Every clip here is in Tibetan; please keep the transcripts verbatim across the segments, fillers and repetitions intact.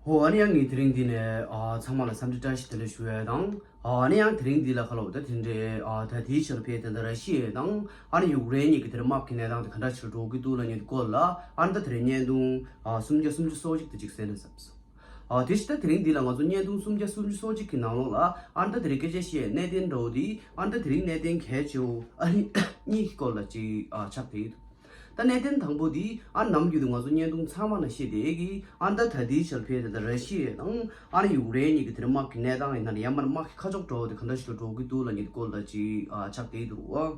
ཨོ་ཨ་ནི་ཡང་ངས་དེ་རིང་འདི་ནས་ཨ་ཚང་མ་ལ་འཚམས་འདྲི་བཀྲ་ཤིས་བདེ་ལེགས་ཞུ་ཡས་དང་། ཨ་ནི་ཡང་དེ་རིང་འདི་ལ་ཁ་ལོ་ད་དེ་འདྲའི་ཨ་ད་དེའི་ཆར་ཕེ་དེ་འདྲ་ར་ཤི་ཡ་དང་ཨ་ནི་ཡུཀ་རེན་གཉིས་ཀྱི་དེ་འདྲ་དམག་གི་གནས་སྟངས་དེ་ག་འདྲ་ཞིག་ལ་འགྲོ་གི་འདུག་ལབ་མཁན་དེ་སྐོར་ལ་ཨ་ནི་ད་དེ་རིང་བརྙན་ཐུང་ཨ་སུམ་བརྒྱ་སུམ་ཅུ་སོ་གཅིག་དེ་ཅིག་གསན་ན་བསམ་སོང་། ཨ་དེ་བཞིན་ད་དེ་རིང་འདི་ལ་ང་ཚོ་བརྙན་ཐུང་སུམ་བརྒྱ་སུམ་ཅུ་སོ་གཅིག་གི་ནང་ལོགས་ལ་ཨ་ནི་ད་དེ་རིང་སྐད་ཆ་བཤད་གནད་དོན་འདྲ་བོ་དེ་ཨ་ནི་ད་དེ་རིང་གནད་དོན་གལ་ཆེ་བོ་ཨ་ནི་གཉིས་ཀྱི་སྐོར་ལ་ཅིག་ཨ་ཆགས་བསྡད་ཡོད། ད་གནད་དོན་དང་པོ་འདི་ཨ་ནམ་རྒྱུན་དུ་ང་ཚོ་བརྙན་ཐུང་ཚང་མ་ནང་བཤད་བསྡད་ཀྱི་ཨ་ད་ད་ལྟའི་ཆར་ཕེ་ད་ད་ར་ཤི་ཡ་དང་ཨ་ནི་ཡུཀ་རེན་གཉིས་ཀྱི་དེ་རིང་དམག་གི་གནས་སྟངས་ཡིན་ན་ཡང་མིན་ན་དམག་གི་ཁ་ཕྱོགས་འདྲ་བོ་དེ་ག་འདྲ་ཞིག་ལ་འགྲོ་གི་འདུག་ལབ་མཁན་སྐོར་ལ་ཅིག་ཨ་ཆགས་བསྡད་འདུག་ཨ།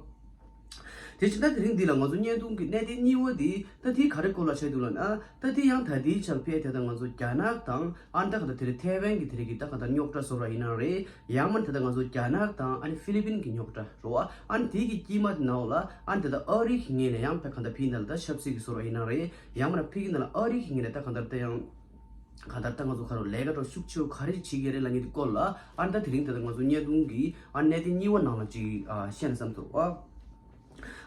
དེ་བཞིན་ད་དེ་རིང་འདི་ལ་ང་ཚོ་བརྙན་ཐུང་གི་གནད་དོན་གཉིས་པ་འདི་ད་དེ་ག་རེ་སྐོར་ལ་བཤད་འདུག་ལབ་ན་ད་དེ་ཡང་ད་ལྟའི་ཆར་ཕེ་ད་ད་ང་ཚོ་རྒྱ་ནག་དང་ཨ་ད་ག་ད་དེ་རིང་ཐའེ་ཝན་གྱི་དེ་རིང་གི་ད་ག་ད་རྙོག་དྲ་བཟོ་ར་ཡིན་ན་རེད། ཡང་མིན་ད་ལྟ་ང་ཚོ་རྒྱ་ནག་དང་ཨ་ནི་ཧྥི་ལི་པིན་གྱི་རྙོག་དྲ་རེད་བ། ཨ་ནི་དེ་གི་དཀྱིལ་མ་དེ་ནང་ལ་ཨ་ནི་ད་ལྟ་ཨ་རི་གི་ངོས་ནས་ཡང་ཕ་གང་ལྟར་ཕི་ནང་ལ་ད་ཆབ་སྲིད་ཀྱི་བཟོ་འདྲ་ཡིན་ན་རེད། ཡང་མིན་ན་ཕི་གི་ནང་ལ་ཨ་རི་གི་ངོས་ནས་ད་གང་ལྟར་ད་ཡང་གང་ལྟར་ད་ང་ཚོ་ག་རེ་ལས་ཀ་འདྲ་ཤུགས་ཆེ་བོ་ག་རེ་བྱེད་ཀྱི་རེད་ལབ་མཁན་དེ་སྐོར་ལ་ཨ་ནི་ད་དེ་རིང་ད་ལྟ་ང་ཚོ་བརྙན་ཐུང་གི་ཨ་ནི་གནད་དོན་གཉིས་པ་ནང་ལ་ཅིག་ཨ་བཤད་ན་བསམ་ཐུབ་བ།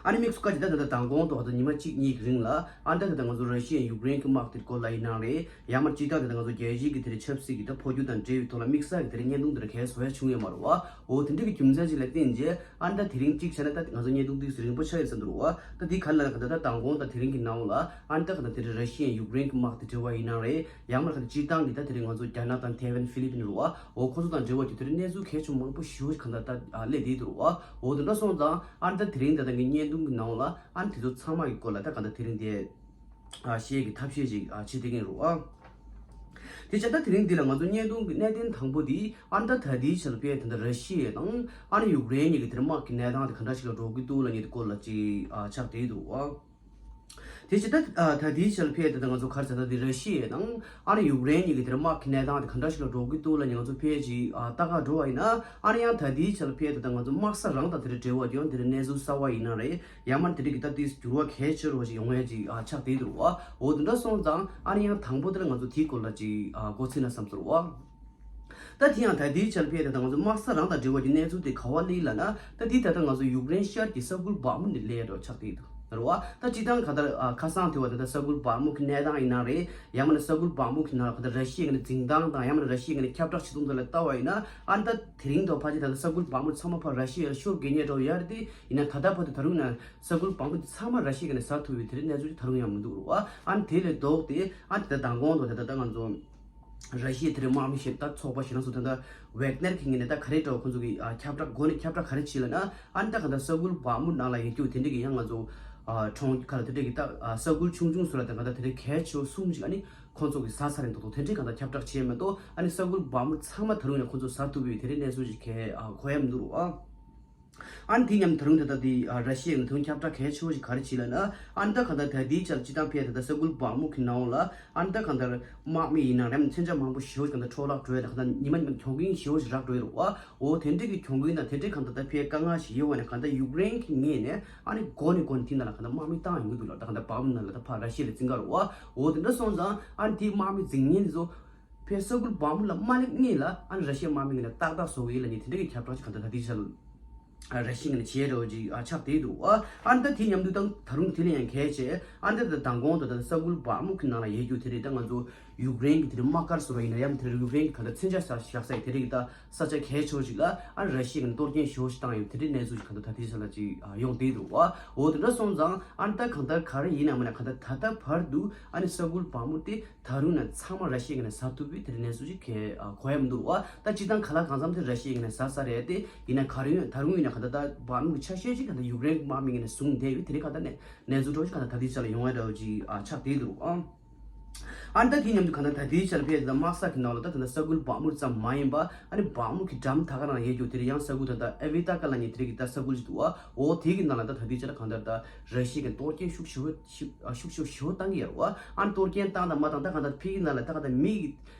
ཨ་ནི་དམིགས་སུ་བཀར་ཅིག་ད་ད་ལྟ་མདང་དགོང་དུ་ད་ཉི་མ་གཅིག་གཉིས་ཀྱི་རིང་ལ་ཨ་ནི་ད་ད་ལྟ་ང་ཚོ་ར་ཤི་ཡ་ཡུཀ་རེན་གྱི་དམག་དེ་སྐོར་ལ་ཡིན་ན་རེད། ཡང་མིན་སྤྱིར་བཏང་དེ་ད་ང་ཚོ་རྒྱལ་སྤྱིའི་གི་དེ་རིང་ཆབ་སྲིད་ཀྱི་ད་འཕོ་འགྱུར་དང་འབྲེལ་བའི་ཐོག་ལ་དམིགས་བསལ་གྱི་དེ་རིང་བརྙན་ཐུང་དེ་འདྲ་གས་བཟོ་ཡ་བྱུང་ཡོད་མ་རེད་བ། འོ་དེ་འདྲ་གི་རྒྱུ་མཚན་ཅིག་ལ་བརྟེན་རྗེས་ཨ་ནི་ད་དེ་རིང་གཅིག་བྱས་ན་ད་ང་ཚོ་བརྙན་ཐུང་ཏོག་ཙམ་རིང་པོ་ཆགས་ཡོད་བསམ་འདུག་བ། ད་དེ་ག་ལ་ག་ད་ད་མདང་དགོང་ད་དེ་རིང་གི་ནང་ལ་ཨ་ནི་ད་ག་ད་དེ་རིང་ར་ཤི་ཡ་ཡུཀ་རེན་གྱི་དམག་དེ་འབྲེལ་བ་ཡིན་ན་རེད། ཡང་མིན་ན་ག་ད་སྤྱིར་བཏང་གི་ད་དེ་རིང་ང་ཚོ་རྒྱ་ནག་དང་ཐའེ་ཝན་ཧྥི་ལི་པིན་རེད་བ། འོ་ཁོ་ཚོ་དང་འབྲེལ་བ་གྱི་དེ་རིང་གནས་ཚུལ་གལ་ཆེན་མང་པོ་ཞེ་པོ་ཞིག་ག་ད་ད་ཨ་སླེབས་བསྡད་འདུག་བ། འོ་དེ་འདྲ་སོང་ཙང་ཨ་ནི་ད་དེ་རིང་ད་ད་གི་བརྙན་ཐུང་གི་ནང་ལ་ཨ་ནི་དེ་ཚོ་ཚང་མ་གི་སྐོར་ལ་ད་ག་ད་དེ་རིང་དེ། ཨ་ཤེས་ཀྱི་ཐབས་ཤེས་ཤིག་ཨ་བྱེད་བསྡད་མཁན་རེད་ཨ། དེ་བྱས་ད་དེ་རིང་འདི་ལ་ང་ཚོ་བརྙན་ཐུང་གི་གནད་དོན་དང་པོ་འདི་ཨ་ནི་ད་ད་ལྟའི་ཆར་ཕེ་ད་ལྟ་ར་ཤི་ཡ་དང་ཨ་ནི་ཡུཀ་རེན་གཉིས་ཀྱི་དེར་དམག་གི་གནས་སྟངས་དེ་ག་འདྲ་ཞིག་ལ་འགྲོ་གི་འདུག་ལབ་མཁན་དེ་སྐོར་ལ་ཅིག་ཨ་ཆགས་བསྡད་འདུག་ཨ། དེ་བྱས་ད་ཨ་ད་ལྟའི་ཆར་ཕེ་ད་ལྟ་ང་ཚོ་ག་རེ་ཟེར་ན་འདི་ར་ཤི་ཡ་དང་ཨ་ནི་ཡུཀ་རེན་གཉིས་ཀྱི་དེར་དམག་གི་གནས་སྟངས་དེ་ག་འདྲ་ཞིག་ལ་འགྲོ་གི་འདུག་ལབ་མཁན་ང་ཚོ་ཕེ་ཅིག་ཨ་ལྟ་ག་འགྲོ་བ་ཡིན་ན་ཨ་ནི་ཡང་ད་ལྟའི་ཆར་ཕེ་ད་ལྟ་ང་ཚོ་དམག་ས་རང་དང་དེ་འདྲ་འབྲེལ་བ་ཡོད་དེ་འདྲ་གནས་ཚུལ་གསར་བ་ཡིན་ན་རེད། ཡང་མིན་དེ་འདྲ་གི་ད་དེ་འགྱུར་བ་གལ་ཆེ་རུ་ཞིག་ཡོང་ཡ་ཅིག་ཨ་ཆགས་བསྡད་འདུག་བ། འོ་དེ་འདྲ་སོང་ཙང་ཨ་ནི་ཡང་དང་པོ་དེར་ང་ཚོ་དེའི་སྐོར་ལ་ཅིག་ཨ་མགོ་ཚིག་ན་བསམ་ཚོར་བ། ད་དེ་ཡང་ད་དེའི་ཆར་ཕེ་ད་ད་ང་ཚོ་དམག་ས་རང་དང་འབྲེལ་བ་གྱི་གནས་ཚུལ་དེ་ག་བ་སླེབས་ལབ་ན་ད་དེ་ད་ལྟ་ང་ཚོ་ཡུཀ་རེན་ཤར་གྱི་ས་ཁུལ་བག་མུ་ནས་སླེབས་ཡ་འདྲ་ཆགས་བསྡད་འདུག་རེད་བ། ད་སྤྱིར་བཏང་ག་ད་ཨ་ཁ་སང་དེ་བ་ད་ད་ས་ཁུལ་བག་མུ་གི་གནས་སྟངས་ཡིན་ན་རེད། ཡང་མིན་ན་ས་ཁུལ་བག་མུ་གི་ནང་ལ་ག་ད་ར་ཤི་ཡའི་གི་ནས་འཛིན་སྟངས་དང་ཡང་མིན་ན་ར་ཤི་ཡའི་གི་ནས་ཁྱབ་བསྒྲགས་བྱེད་སྟངས་དེ་ལ་ལྟ་བ་ཡིན་ན་ཨ་ནི་ད་དེ་རིང་ཐོག་ཕལ་ཆེར་ད་ལྟ་ས་ཁུལ་བག་མུ་ཚང་མ་ཕར་ར་ཤི་ཡ་ལ་ཤོར་དགོས་ངེས་འདྲ་བོ་ཡོད་རེད་དེ། ཡིན་ན་ད་ལྟ་བར་དུ་ད་རུང་ན་ས་ཁུལ་བག་མུ་དེ་ཚང་མ་ར་ཤི་ཡའི་གི་ནས་ཟ་ཐུབ་པའི་དེ་རིང་གནས་ཚུལ་དེ་ད་རུང་ཡང་མི་འདུག་རུ་བ། ཨ་ནི་དེ་ལས་ལྡོག་སྟེ་ཨ་ནི་ད་ལྟ་མདང་དགོང་དུ་ད་ལྟ་ད་ང་ཚོ་ར་ཤི་ཡའི་དེ་རིང་དམག་མི་ཞིག་ད་ཚོགས་པ་ཞིག་ལ་སོ་ད་ལྟ་ཝེག་ནེར་གི་ངོས་ནས་ད་ག་རེ་འདྲ་བོ་ཁོང་ཚོ་གི་ཨ་ཁྱབ་བསྒྲགས་སྒོ་ནས་ཁྱབ་བསྒྲགས་ག་རེ་བྱས་ལབ་ན་ཨ་ནི་ད་ག་ད་ས་ཁུལ་བག་མུ་ནང་ལ་ཡོད་རྒྱུ་དེ་འདྲ་གི་ཡང་ང་ཚོ་ཨ་གྲོང་ཁ་ལ་དེ་འདྲ་གི་ད་ཨ་ས་ཁུལ་ཆུང་ཆུང་སུ་ལ་ད་ག་ད་དེ་འདྲ་གལ་ཆེ་བོ་གསུམ་ཞིག་ཨ་ནི་ཁོང་ཚོ་གི་ཟ་ཚར་རེད་འདུག་དེ་འདྲའི་གང་ལྟར་ཁྱབ་བསྒྲགས་བྱས་མ་གཏོགས་ཨ་ནི་ས་ཁུལ་བག་མུ་ཚང་མ་ད་རུང་ཡང་ཁོང་ཚོ་ཟ་ཐུབ་པའི་དེ་འདྲའི་གནས་ཚུལ་ཞིག་གས་ཨ་གོ་ཡ་མི་འདུག་རུ་ཨ། ཨ་ནི་དེ་མཉམ་ད་རུང་ད་ལྟ་དེ་ཨ་ར་ཤི་ཡའི་ད་རུང་ཁྱབ་བསྒྲགས་གལ་ཆེ་བོ་ཞིག་ག་རེ་བྱས་ལབ་ན་ཨ་ནི་ད་གང་ལྟར་ད་ལྟའི་ཆར་སྤྱིར་བཏང་ཕེ་ད་ལྟ་ས་ཁུལ་བག་མུ་གི་ནང་ལ་ཨ་ནི་ད་གང་ལྟར་དམག་མི་ཡིན་ན་རེད་མཚོན་ཆ་མང་པོ་ཞེ་བོ་ཞིག་གང་ལྟར་འཕྲོ་བརླག་འགྲོ་ཡ་ད་གང་ལྟར་ཉི་མ་ཉི་མ་གྱོང་གུན་ཞེ་བོ་ཞིག་རག་འགྲོ་ཡ་རུ་བ། འོ་དེ་འདྲའི་གི་གྱོང་གུན་དང་དེ་འདྲའི་གང་ལྟར་ད་ཕེ་དཀའ་ངལ་ཞིག་ཡོད་བ་ནས་གང་ལྟར་ཡུཀ་རེན་གི་ངོས་ནས་ཨ་ནི་འགོ་ནས་འགོ་ནས་དེ་ནང་ལ་གང་ལྟར་དམག་མི་བཏང་ཡོང་གི་འདུག་ལ་ད་གང་ལྟར་བག་མུ་ནང་ལ་ད་ཕར་ར་ཤི་ཡ་ལ་འཛིང་ག་རུ་བ། འོ་དེ་འདྲ་སོང་ཙང་ཨ་ནི་དེའི་དམག་མི་འཛིང་མཁན་དེ་ཚོ་ཕའི་ས་ཁུལ་བག་མུ་ལ་མ་སླེབས་སྔོན་ལ་ཨ་ནི་ར་ཤི་ཡའི་དམག་མི་ངོས་ནས་ཏག་ཏག་བཟོ་གི་ཡིན་ལབ་མཁན་དེ་འདྲ་གི་ཁྱབ་བསྒྲགས་ཅིག་གང་ལྟར་ད་ལྟའི་ཆར་ཨ་ར་ཤི་ཡའི་ངོས་ནས་བྱས་འགྲོ་ཅིག་ཨ་ཆགས་བསྡད་འདུག་ཨ། ཨ་ནི་ད་དེ་མཉམ་དུ་ད་ད་རུང་དེ་ལས་ཡང་གལ་ཆེ་ཨ་ནི་ད་ད་མདང་དགོང་དུ་ད་ས་ཁུལ་བག་མུ་གི་ནང་ལ་ཡོད་རྒྱུ་དེ་རེད། ད་ང་ཚོ་ཡུཀ་རེན་གྱི་དེ་རིང་དམག་སྒར་བཟོ་འདྲ་ཡིན་ན་ཡང་དེ་རིང་ཡུཀ་རེན་གྱི་གང་ལྟར་མཚོན་ཆ་བཞག་བཞག་ས་ཡི་དེ་རིང་གི་ད་ས་ཆ་གལ་ཆེ་བོ་ཅིག་ལ་ཨ་ནི་ར་ཤི་ཡའི་ངོས་ནས་གཏོར་སྐྱོན་ཞེ་བོ་ཞིག་བཏང་ཡོད་དེ་འདྲའི་གནས་ཚུལ་ཞིག་གང་ལྟར་ད་ལྟའི་ཆ་ལ་ཅིག་ཨ་ཡོང་བསྡད་འདུག་བ། འོ་དེ་འདྲ་སོང་ཙང་ཨ་ནི་ད་གང་ལྟར་ག་རེ་ཡིན་ན་མིན་ན་གང་ལྟར་ད་ལྟ་བར་དུ་ཨ་ནི་ས་ཁུལ་བག་མུ་དེ་ད་རུང་ན་ཚང་མ་ར་ཤི་ཡའི་ངོས་ནས་ཟ་ཐུབ་པའི་དེ་འདྲའི་གནས་ཚུལ་ཞིག་གས་ཨ་གོ་ཡ་མི་འདུག་བ། ད་སྤྱིར་བཏང་ག་ལ་གང་འཚམ་དེ་ར་ཤི་ཡའི་ངོས་ནས་ཟ་ས་རེད་དེ་ཡིན་ན་ག་རེ་ཡོད་ད་རུང་ཡིན་ན་གང་ལྟར་ད་བག་མུ་གི་ཆ་ཤས་ཅིག་གང་ལྟར་ཡུཀ་རེན་གྱི་དམག་མི་ངོས་ནས་བཟུང་བསྡད་ཡོད་དེ་འདྲའི་གང་ལྟར་གནས་གནས་ཚུལ་འདྲ་བོ་ཞིག་གང་ལྟར་ད་ལྟའི་ཆ་ལ་ཡོང་ཡ་འདྲ་བོ་ཅིག་ཨ་ཆགས་བསྡད་འདུག་ཨ། ཨ་ནི་ད་དེ་མཉམ་དུ་གང་ལྟར་ད་ལྟའི་ཆར་ཕེ་ད་དམག་ས་གི་ནང་ལ་ད་ད་ལྟ་ས་ཁུལ་བག་མུ་ཙམ་མ་ཡིན་པ་ཨ་ནི་བག་མུ་གི་འགྲམ་ད་ག་རང་ཡོད་རྒྱུ་དེ་རེད། ཡང་ས་ཁུལ་ད་ལྟ་ཨ་བི་ཏ་ཀ་ལབ་མཁན་དེ་རིགས་ཀྱི་ད་ས་ཁུལ་ཞིག་འདུག་ཨ། འོ་དེ་གི་ནང་ལ་ད་ད་ལྟའི་ཆར་གང་ལྟར་ད་ར་ཤི་ཡའི་གཏོར་སྐྱོན་ཤུགས་ཆེ་བོ་ཤུགས་ཤུགས་ཆེ་བོ་བཏང་གི་ཡོད་རེད་བ། ཨ་ནི་གཏོར་སྐྱོན་བཏང་དང་མ་བཏང་ད་གང་ལྟར་ཕི་གི་ནང་ལ་ད་གང་ལྟར་མི་གི་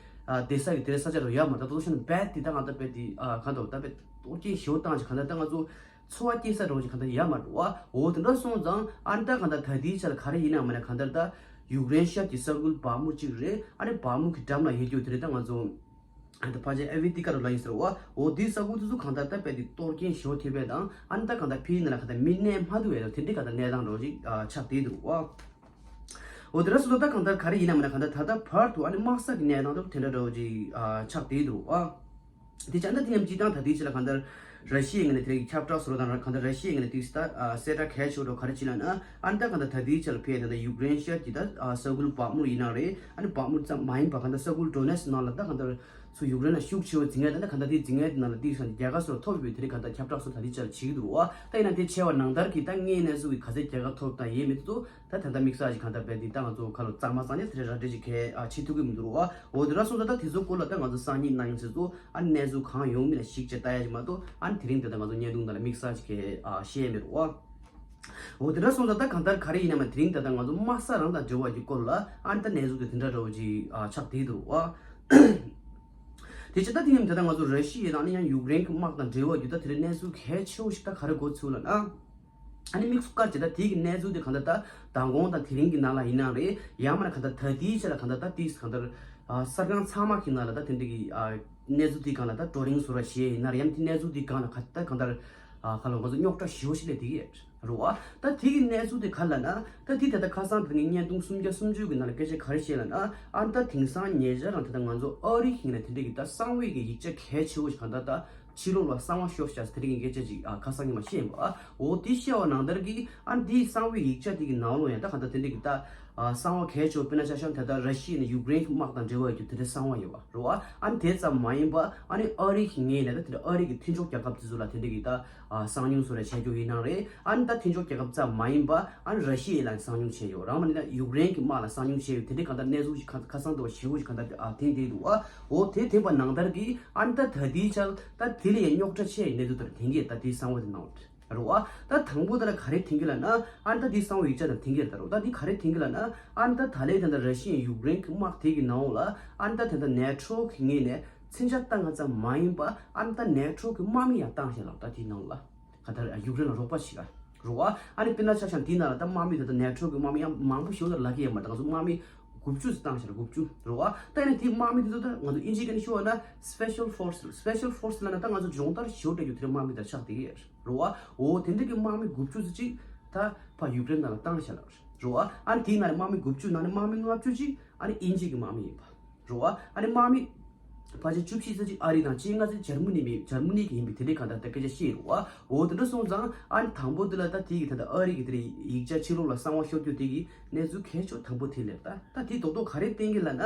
ཨ་བསྡད་ས་གི་དེ་རིང་ས་ཆ་རུ་ཡོད་མ་རེད། ད་དོ་ཤོད་ན་བད་དེ་ད་གང་ལྟར་བད་དེ་ཨ་གང་ལྟར་ད་བད་གཏོར་སྐྱོན་ཞེ་བོ་བཏང་ཅིག་གང་ལྟར་ད་ང་ཚོ་འཚོ་བ་སྐྱེལ་ས་འདྲ་བོ་ཅིག་གང་ལྟར་ཡོད་མ་རེད་བ། འོ་དེ་འདྲ་སོང་ཙང་ཨ་ནི་ད་གང་ལྟར་ད་ལྟའི་ཆར་ག་རེ་ཡིན་ན་མིན་ན་གང་ལྟར་ད་ཡུཀ་རེན་ཤར་གྱི་ས་ཁུལ་བག་མུ་གཅིག་རེད། ཨ་ནི་བག་མུ་གི་འགྲམ་ལ་ཡོད་རྒྱུ་དེ་རེད། ད་ང་ཚོ་ཨ་ནི་ད་ཕལ་ཆེར་ཨ་བི་ཏི་ཀ་རུ་ལ་ཡིན་ཟེར་བ། འོ་དེའི་ས་ཁུལ་དེ་ཚོ་གང་ལྟར་ད་བད་དེ་གཏོར་སྐྱོན་ཞེ་བོ་ཐེབས་པས་དང་ཨ་ནི་ད་གང་ལྟར་ཕི་ནང་ལ་གང་ལྟར་མི་གནས་མ་ཐུབ་པའི་དེ་འདྲའི་གང་ལྟར་གནས་སྟངས་འདྲ་བོ་ཅིག་ཨ་ཆགས་བསྡད་འདུག་བ། འོ་དེ་འདྲ་སོང་ཙང་ད་གང་ལྟར་ག་རེ་ཡིན་ན་མིན་ན་གང་ལྟར་ད་ལྟ་བར་དུ་ཨ་ནི་དམག་ས་གི་གནས་སྟངས་དེ་དེ་འདྲ་འདྲ་བོ་ཅིག་ཨ་ཆགས་བསྡད་འདུག་ཨ། དེ་བྱས་ན་དེ་མཉམ་སྤྱིར་བཏང་ད་ལྟའི་ཆ་ལ་གང་ལྟར་ར་ཤི་ཡའི་ངོས་ནས་དེ་རིང་གི་ཁྱབ་བསྒྲགས་བཟོ་སྟངས་ར་གང་ལྟར་ར་ཤི་ཡའི་ངོས་ནས་དེ་ད་ཨ་གསལ་བསྒྲགས་གལ་ཆེ་བོ་ག་རེ་བྱས་ལབ་ན། ཨ་ནི་ད་གང་ལྟར་ད་ལྟའི་ཆ་ལ་ཕེ་ད་ལྟ་ཡུཀ་རེན་ཤར་གྱི་ད་ཨ་ས་ཁུལ་བག་མུར་ཡིན་ན་རེད། ཨ་ནི་བག་མུར་ཙམ་མ་ཡིན་པ་གང་ལྟར་ས་ཁུལ་ཌོ་ནེ་སི་ནང་ལ་ད་གང་ལྟར་ཚུར་ཡུཀ་རེན་ལ་ཤུགས་ཆེ་བོ་འཛིན་ཡ་ད་ད་གང་ལྟར་དེ་འཛིན་ཡ་དེ་ནང་ལ་དེ་སང་རྒྱལ་ཁ་སོགས་ཐོབ་ཡོད་པའི་དེ་རིང་གང་ལྟར་ཁྱབ་བསྒྲགས་སོགས་ད་ལྟའི་ཆ་ལ་བྱེད་ཀྱི་འདུག་བ། ད་ཡིན་ན་དེ་ཆེ་བ་ནང་ལྟར་གྱི་ད་དངོས་གནས་ཚུལ་གྱི་ག་ཚད་རྒྱལ་ཁ་ཐོབ་དང་ཡས་མེད་དེ་ད་ད་ལྟ་དམིགས་བསལ་གྱི་གང་ལྟར་བས་དེ་ད་ང་ཚོ་ཁ་ལོ་གཙང་མ་གཙང་ཉེ་དེ་རེ་ར་འདྲེ་ཅིག་གས་ཨ་བྱེད་ཐུབ་ཀྱི་མི་འདུག་བ། འོ་དེ་འདྲ་སོང་ཙང་ད་དེ་ཚོ་སྐོར་ལ་ད་ང་ཚོ་སང་ཉིན་གནངས་ཉིན་ཚེ་ཚོ་ཨ་གནས་ཚུལ་གང་ཡོང་མིན་ལ་ཞིག་ཅེས་ལྟ་ཡ་ཅིག་མ་གཏོགས། ཨ་ནི་དེ་རིང་དེ་ད་ང་ཚོ་བརྙན་ཐུང་ནང་ལ་དམིགས་བསལ་ཅིག་གས་ཨ་བཤད་ཡ་མི་འདུག་བ། འོ་དེ་འདྲ་སོང་ཙང་ད་གང་ལྟར་ག་རེ་ཡིན་ན་མ་དེ་རིང་ད་ལྟ་ང་ཚོ་དམག་ས་རང་དང་འབྲེལ་བ་གྱི་སྐོར་ལ་ཨ་ནི་ད་གནས་ཚུལ་དེ་དེ་འདྲ་འདྲ་བོ་ཅིག་ཨ་ཆགས་བསྡད་འདུག་བ། དེ་བྱས་ད་དེ་ཡིན་ད་ལྟ་ང་ཚོ་ར་ཤི་ཡ་དང་ཨ་ནི་ཡང་ཡུཀ་རེན་གྱི་དམག་དང་འབྲེལ་བ་གྱི་ད་དེ་རིང་གནས་ཚུལ་གལ་ཆེ་བོ་ཞིག་ད་ག་རེ་གོ་ཚུལ་ལབ་ན། ཨ་ནི་དམིགས་སུ་བཀར་བྱས་ད་དེ་གི་གནས་ཚུལ་དེ་གང་ལྟར་ད་མདང་དགོང་དང་དེ་རིང་གི་ནང་ལ་ཡིན་ན་རེད། ཡང་མིན་ན་གང་ལྟར་ད་ལྟའི་ཆ་ལ་གང་ལྟར་ད་དེ་གང་ལྟར་ཨ་གསར་ཁང་ཚང་མ་གི་ནང་ལ་ད་དེ་འདྲ་གི་ཨ་གནས་ཚུལ་དེ་གང་ལ་ད་བགྲོ་གླེང་བཟོ་འདྲ་བྱས་ཡིན་ན་རེད། ཡང་དེ་གནས་ཚུལ་དེ་གང་ལ་ག་ད་གང་ལྟར་ཨ་ག་ལ་ང་ཚོ་རྙོག་དྲ་ཞེ་པོ་ཞིག་སླེབས་བསྡད་ཀྱི་ཡོད་རེད་བ། ད་དེ་གི་གནས་ཚུལ་དེ་ག་ལབ་ན། ད་དེ་ད་ལྟ་ཁ་སང་དེ་ངས་བརྙན་ཐུང་སུམ་བརྒྱ་སུམ་ཅུ་གི་ནང་ལ་སྐད་ཆ་ག་རེ་བཤད་ལབ་ན། ཨ་ནི་ད་དེང་སང་ཉེ་ཆར་རང་དེ་ད་ང་ཚོ་ཨ་རི་གི་ནང་དེ་འདྲ་གི་ད་གསང་བའི་གི་ཡིག་ཆ་གལ་ཆེ་བོ་ཞིག་གང་ལྟར་ད་ཕྱི་ལོགས་ལ་གསང་བ་ཤོར་ཤག་དེ་འདྲ་གི་སྐད་ཆ་ཅིག་ཨ་ཁ་སང་ཉི་མ་བཤད་ཡིན་པ། ཨ་འོ་དེ་བཤད་པ་ནང་ལྟར་གི་ཨ་ནི་དེའི་གསང་བའི་ཡིག་ཆ་དེ་གི་ནང་ལོགས་ཡང་ད་གང་ལྟར་དེ་འདྲ་གི་ད་ཨ་གསང་བ་གལ་ཆེ་བོ་དཔེར་ན་ཆ་བཞག་ན་ད་ལྟ་ར་ཤི་ཡ་ནས་ཡུཀ་རེན་གི་དམག་དང་འབྲེལ་བ་ཡོད་རྒྱུ་དེ་འདྲ་གསང་བ་ཡོད་པ་རེད་བ། ཨ་ནི་དེ་ཙམ་མ་ཡིན་པ་ཨ་ནི་ཨ་རི་གི་ངོས་ནས་ད་དེ་འདྲ་ཨ་རི་གི་མཐུན་ཕྱོགས་རྒྱལ་ཁབ་དེ་ཚོ་ལ་དེ་འདྲ་གི་ད་ཨ་གསང་ཉུལ་བཟོ་འདྲ་བྱས་རྒྱུ་ཡིན་ནའང་རེད། ཨ་ནི་ད་མཐུན་ཕྱོགས་རྒྱལ་ཁབ་ཙམ་མ་ཡིན་པ་ཨ་ནི་ར་ཤི་ཡ་ལ་གསང་ཉུལ་བྱས་ཡོད། རང་མ་ནི་ད་ཡུཀ་རེན་གྱི་དམག་ལ་གསང་ཉུལ་བྱས་ཡོད། དེ་འདྲའི་གང་ལྟར་གནས་ཚུལ་ཞིག་ཁ་ཁ་སང་དུ་བ་ཞེ་པོ་ཞིག་གང་ལྟར་ཨ་ཐོན་བསྡད་འདུག་ཨ། འོ་དེ་ཐོན་པ་ནང་ལྟར་གྱི་ཨ་ནི་ད་ད་ལྟའི་ཆར་ད་དེ་ལས་ཡང་རྙོག་དྲ་ཆེ་ཡི་གནས་ཚུལ་དེ་འདྲ་ཐོན་གྱི་ད་དེའི་གསང་བ་དེ་ནང་རེད་བ། ད་དང་པོ་དེ་ལ་ག་རེ་ཐོན་གྱི་ལབ་ན། ཨ་ནི་ད་དེའི་གསང་བ་ཡིག་ཆ་དེ་ཐོན་གྱི་རེད་ད་རོ། ད་དེ་ག་རེ་ཐོན་གྱི་ལབ་ན། ཨ་ནི་ད་ད་ལས་ད་ད་ར་ཤི་ཡ་ཡུཀ་རེན་གྱི་དམག་དེ་གི་ནང་ལ་ཨ་ནི་ད་ད་ད་ནེ་ཊོ་གི་ངོས་ནས་མཚོན་ཆ་བཏང་ང་ཙམ་མ་ཡིན་པ་ཨ་ནི་ད་ནེ་ཊོ་གི་དམག་མི་ཡང་བཏང་ཤག་ལབ། ད་དེའི་ནང་ལ་ག་ད་ཡུཀ་རེན་ལ་རོགས་པ་བྱེད་ག་རོ་བ། ཨ་ནི་དཔེར་ན་ཆ་བཞག་ན་དེའི་ནང་ལ་ད་དམག་མི་དེ་ད་ནེ་ཊོ་གི་དམག་མི་ཡང་མང་པོ་ཞིག་ལ་ལབ་ཀྱི་ཡོད་མ་རེད། ད་ང་ཚོ་དམག་མི་དགུ་བཅུ་ཙམ་བཏང་ཤག་རེད། དགུ་བཅུ་རོ་བ། ད་ཡིན་ན་དེའི་དམག་མི་དེ་ཚོ་ད་ང་ཚོ་ཨིན་ཇིའི་སྐད་ནས་ཤོད་པ་ན་སི་པེ་ཤལ་ཕོར་སི་རེད། སི་པེ་ཤལ་ཕོར་སི་ལབ་ན་ད་ང་ཚོ་སྦྱོང་བརྡར་ཞེ་པོ་སྤྲད་རྒྱུ་དེ་འདྲའི་དམག་མི་དེ་ཆགས་བསྡད་ཀྱི་ཡོད་རེད་བ། འོ་དེ་འདྲ་གི་དམག་མི་དགུ་བཅུ་ཙམ་ཅིག་ད་ཕར་ཡུཀ་རེན་ནང་ལ་བཏང་ཤག་ལབ་རོ་བ། ཨ་ནི་དེའི་ནང་ལ་དམག་མི་དགུ་བཅུ་ནང་ནས་དམག་མི་ལྔ་བཅུ་ཅིག་ཨ་ནི་ཨིན་ཇི་གི་དམག་མི་ཡིན་པ་རོ་བ། ཨ་ནི་དམག་མི་ཕལ་ཆེར་བཅུ་བཞི་ཙམ་ཅིག་ཨ་རི་དང་བཅོ་ལྔ་ཙམ་འཇར་མ་ནི་མི་འཇར་མ་ནི་གི་ཡིན་པའི་དེ་འདྲའི་གང་ལྟར་ད་སྐད་ཆ་བཤད་ཡོད་རེད་བ། འོ་དེ་འདྲ་སོང་ཙང་ཨ་ནི་དང་པོ་དེ་ལ་ད་དེ་གི་ད་ལྟ་ཨ་རི་གི་དེ་འདྲའི་ཡིག་ཆ་ཕྱི་ལོགས་ལ་གསང་བ་ཤོར་རྒྱུ་དེ་གི་གནས་ཚུལ་གལ་ཆེ་དང་པོ་དེ་ལས་ད་ད་དེ་རྡོག་རྡོག་ག་རེ་བསྟན་གྱི་ལབ་ན།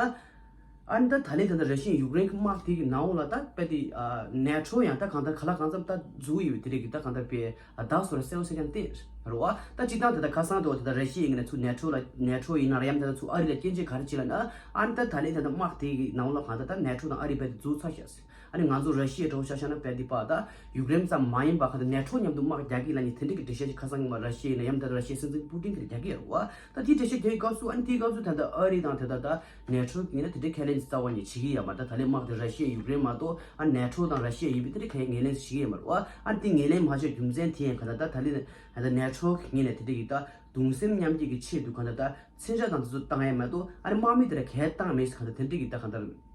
ཨ་ནི་ད་ད་ལན་ད་ལྟ་ར་ཤི་ཡ་ཡུཀ་རེན་གྱི་དམག་དེ་གི་ནང་ལ་ད་དཔེ་དེ་ཨ་ནེ་ཊོ་ཡང་ད་གང་ལྟར་ག་ལ་གང་འཚམ་ད་འཛུལ་ཡོད་པའི་དེ་རིགས་ཀྱི་ད་གང་ལྟར་དཔེ་ཨ་བདག་སོ་ར་གསལ་བོ་གསལ་རྐྱང་བསྟན་རེད་བ། ད་སྤྱིར་བཏང་དེ་ད་ཁ་སང་དུ་དེ་ད་ར་ཤི་ཡ་ཡིན་ན་ཚུར་ནེ་ཊོ་ལ་ནེ་ཊོ་ཡིན་ན་ར་ཡང་ད་ད་ཚུར་ཨ་རི་ལ་སྐྱོན་བརྗོད་ག་རེ་བྱེད་ལབ་ན། ཨ་ནི་ད་ད་ལན་ད་ད་དམག་དེ་གི་ནང་ལ་གང་ལྟར་ད་ནེ་ཊོ་དང་ཨ་རི་དཔེ་དེ་འཛུལ་ཚར་ཤག་ཟེར། ཨ་ནི་ང་ཚོ་ར་ཤི་ཡ་འགྲོ་ཤག་ཤག་ན་དཔེ་དེ་པ་ད་ཡུཀ་རེན་ཙམ་མ་ཡིན་པ་གང་ལྟར་ནེ་ཊོ་མཉམ་དུ་དམག་རྒྱག་གི་ལབ་ནས་དེ་འདྲ་གི་འགྲེལ་བཤད་ཅིག་ཁ་སང་ཉི་མ་ར་ཤི་ཡ་ཡིན་ན་ཡང་ད་ར་ཤི་ཡའི་སྲིད་འཛིན་པུ་ཏིན་གྱིས་རྒྱག་གི་ཡོད་རེད་བ། ད་དེ་འགྲེལ་བཤད་རྒྱག་གི་སྐབས་སུ་ཨ་ནི་དེའི་སྐབས་སུ་ད་ལྟ་ཨ་རི་དང་དེ་ད་ད་ནེ་ཊོ་གི་ངོས་ནས་དེ་འདྲའི་ཁས་ལེན་རྩ་བ་ནས་བྱེད་ཀྱི་ཡོད་མ་རེད། ད་ད་ལན་དམག་དེ་ར་ཤི་ཡ་ཡུཀ་རེན་མ་གཏོགས་ཨ་ནེ་ཊོ་དང་ར་ཤི་ཡ་ཡིན་པའི་དེ་འདྲའི་ཁས་ངོས་ལེན་བྱེད་ཀྱི་ཡོད་མ་རེད་བ། ཨ་ནི་དེ་ངོས་ལེན་མ་བྱས་རྒྱུ་མཚན་དེ་ཡང་ག་ད་ད་ད་ལན་ད་ལྟ་ནེ་ཊོ་གི་ངོས་ནས་དེ་འདྲ་གི་ད་གདུང་སེམས་མཉམ་སྐྱེད་ཀྱི་ཆེད་དུ་ག་ད་ད་མཚོན་ཆ་དང་དེ་ཚོ་བཏང་ཡ་མ་གཏོགས་ཨ་ནི་དམག་མི་དེ་ར་གས་བཏང་མེད་ཟེར་ག་ད་དེ་འདྲ་གི་ད་ག་ད་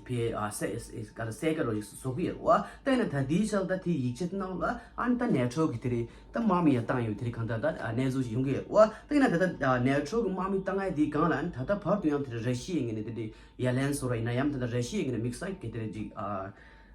ཕའི་ཨ་སེ་ཨེ་སེ་ཨེ་ག་ད་སེ་ག་རོ་ཞིག་བཟོ་གི་ཡོད་རེད་བ། ད་ཡིན་ན་ད་དེའི་ཆ་ལ་ད་དེའི་ཡིག་ཆ་དེ་ནང་ལ་ཨ་ནི་ད་ནེ་ཊོ་གི་དེ་རེད། ད་དམག་མི་ཡང་བཏང་ཡོད་དེ་རིགས་གང་ལྟར་ད་གནས་ཚུལ་ཞིག་ཡོང་གི་ཡོད་རེད་བ། ད་ཡིན་ན་ད་ལྟ་ནེ་ཊོ་གི་དམག་མི་བཏང་ཡ་དེའི་སྒང་ལ་ཨ་ནི་ད་ལྟ་བར་དུ་ཡང་དེ་རེད་ར་ཤི་ཡའི་ངོས་ནས་དེ་འདྲའི་ཡ་ལན་བཟོ་ར་ཡིན་ན་ཡང་ད་ལྟ་ར་ཤི་ཡའི་ངོས་ནས་དམིགས་བསལ་གི་དེ་རེད་ཅིག་ཨ་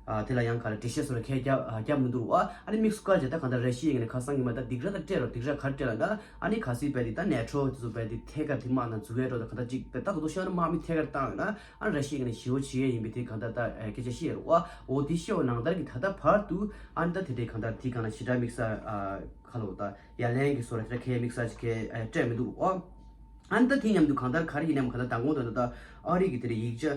ཨ་དེ་ལ་ཡང་ག་རེ་འགྲེལ་བཤད་བཟོ་ར་ཁས་རྒྱབ་ཨ་རྒྱབ་མི་འདུག་བ། ཨ་ནི་དམིགས་སུ་བཀར་བྱས་ད་གང་ལྟར་ར་ཤི་ཡའི་ངོས་ནས་ཁ་སང་ཉི་མ་ད་སྡིགས་ར་ད་སྤྲད་རོ། སྡིགས་ར་ག་རེ་སྤྲད་ལབ་ན་ཨ་ནི་གལ་སྲིད་དཔེ་དེ་ད་ནེ་ཊོ་དེ་ཚོ་དཔེ་དེ་ཐད་ཀར་དེ་དམག་ནང་འཛུལ་ཡ་འགྲོ་ད་གང་ལྟར་ཅིག་དཔེ་ད་ག་དུ་ཤོར་ན་དམག་མི་ཐད་ཀར་བཏང་ཡོད་ན། ཨ་ར་ཤི་ཡའི་ངོས་ནས་ཞེ་པོ་བྱེད་ཡས་ཡིན་པའི་དེ་གང་ལྟར་ད་ཨ་སྐད་ཆ་བཤད་ཡོད་རེད་བ། འོ་དེ་བཤད་པ་ནང་ལྟར་གྱི་ད་ལྟ་བར་དུ་ཨ་ནི་ད་དེ་འདྲའི་གང་ལྟར་དེ་གང་ལ་ཞེ་དྲག་དམིགས་བསལ་ཨ་ཁ་ལོ་ད་ཡ་ལན་གྱི་བཟོ་ར་དེ་འདྲ་གས་དམིགས་བསལ་ཅིག་གས་ཨ་སྤྲད་མི་འདུག་ཨོ། ཨ་ནི་ད་དེ་མཉམ་དུ་གང་ལྟར་ག་རེ་ཡིན་ནའང་གང་ལྟར་མདང་དགོང་ད་ད་ཨ་རི་གི་དེ་འདྲའི་ཡིག་ཆ་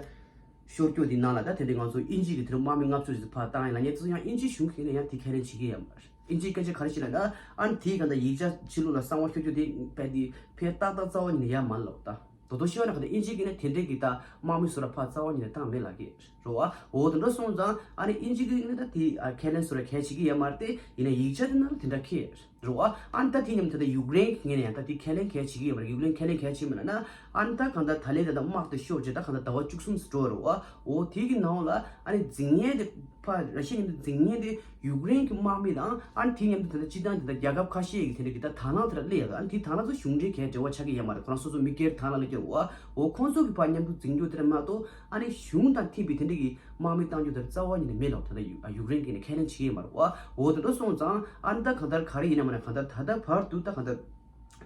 ཤོར་རྒྱུ་དེ་ནང་ལ་ད་དེ་འདྲའི་ང་ཚོ་དབྱིན་ཇི་གི་དེ་འདྲ་དམག་མི་ལྔ་བཅུ་ཞིག་ཕར་བཏང་ཡིན་ལབ་ཉེ་ཚོ་ཡང་དབྱིན་ཇིའི་གཞུང་གིས་ཡང་དེ་ཁས་ལེན་བྱེད་ཀྱི་ཡོད་མ་རེད། དབྱིན་ཇིའི་སྐད་ཆ་ག་རེ་ཞིག་ལབ་ན་ཨ་ནི་དེའི་གང་ལྟར་ཡིག་ཆ་ཕྱི་ལོགས་ལ་གསང་བ་ཤོར་རྒྱུ་དེ་དཔེ་དེ་ཕལ་ཏག་ཏག་རྩ་བ་ཉིད་ནས་ཡོད་མ་རེད་ལབ་ད། དོ་དོ་ཤི་བ་ན་ག་ད་ཨིན་ཇི་གི་ནི་དེ་འདྲའི་གི་ད་དམག་མི་སུ་ར་ཕར་རྩ་བ་ཉིད་ནས་བཏང་མེད་ལབ་ཀྱི་རེད་བ། འོ་དེ་འདྲ་སོང་ཙང་ཨ་ནི་ཨིན་ཇི་གི་ནི་ད་དེ་ཨ་ཁས་ལེན་སུ་ར་གལ་ཆེ་གི་ཡོད་མ་རེད་དེ། ཡིན་ན་ཡིག་ཆ་དེ་ནང་དེ་འདྲ་ཁེལ་ རེད་བ། ཨ་ནི་ད་དེ་མཉམ་དུ་ད་ཡུཀ་རེན་གྱི་ངོས་ནས་ཡང་ད་དེ་ཁས་ལེན་གལ་ཆེ་གི་ཡོད་མ་རེད། ཡུཀ་རེན་ཁས་ལེན་གལ་ཆེ་མིན་ན་ན། ཨ་ནི་ད་གང་ལྟར་ད་ལན་ད་ད་དམག་དེ་ཤོར་རྗེས་ད་གང་ལྟར་ཟླ་བ་བཅུ་གསུམ་ཙམ་འགྲོ་རེད་བ། འོ་དེ་གི་ནང་ལ་ཨ་ནི་འཛིང་མཁན་དེ་ཕ་ར་ཤི་ཡ་མཉམ་དུ་འཛིང་མཁན་དེ་ཡུཀ་རེན་གྱི་དམག་མི་དང་ཨ་ནི་དེ་མཉམ་དུ་ད་ད་སྤྱི་བཏང་དེ་ད་རྒྱལ་ཁབ་ཁ་ཤས་ཀྱི་དེ་འདྲ་གི་ད་དང་བླངས་དེ་ལ་སླེབས་ཡོད། ཨ་ནི་དེ་དང་བླངས་ཚོ་གཞུང་འབྲེལ་གྱི་འབྲེལ་བ་ཆགས་ཀྱི་ཡོད་མ་རེད། ཁོ་རང་སོ་སོ་མི་སྒེར་དང་བླངས་ལ་སླེབས་ཀྱི་རེད་བ། འོ་ཁོང་ཚོ་གི་ཕ་མཉམ་དུ་འཛིང་རྒྱུ་དེ་འདྲ་མ་གཏོགས་ཨ་ནི་གཞུང་དང་མཐུན་པའི་དེ་འདྲ་གི་དམག་མི་གཏང་རྒྱུ་དེར་རྩ་བ་ཉིད་ནས་མེད་ལོ། ད་ལྟ་ཡུ་ཡུཀ་རེན་གྱིས་ནས་ཁས་ལེན་བྱེད་ཀྱི་མ་རེད་བ། འོ་དེ་འདྲ་སོང་ཙང་ཨ་ནི་ད་གང་ལྟར་ག་རེ་ཡིན་ན་མ་ན་གང་ལྟར་ད་ལྟ་བར་དུ་ད་གང་ལྟར་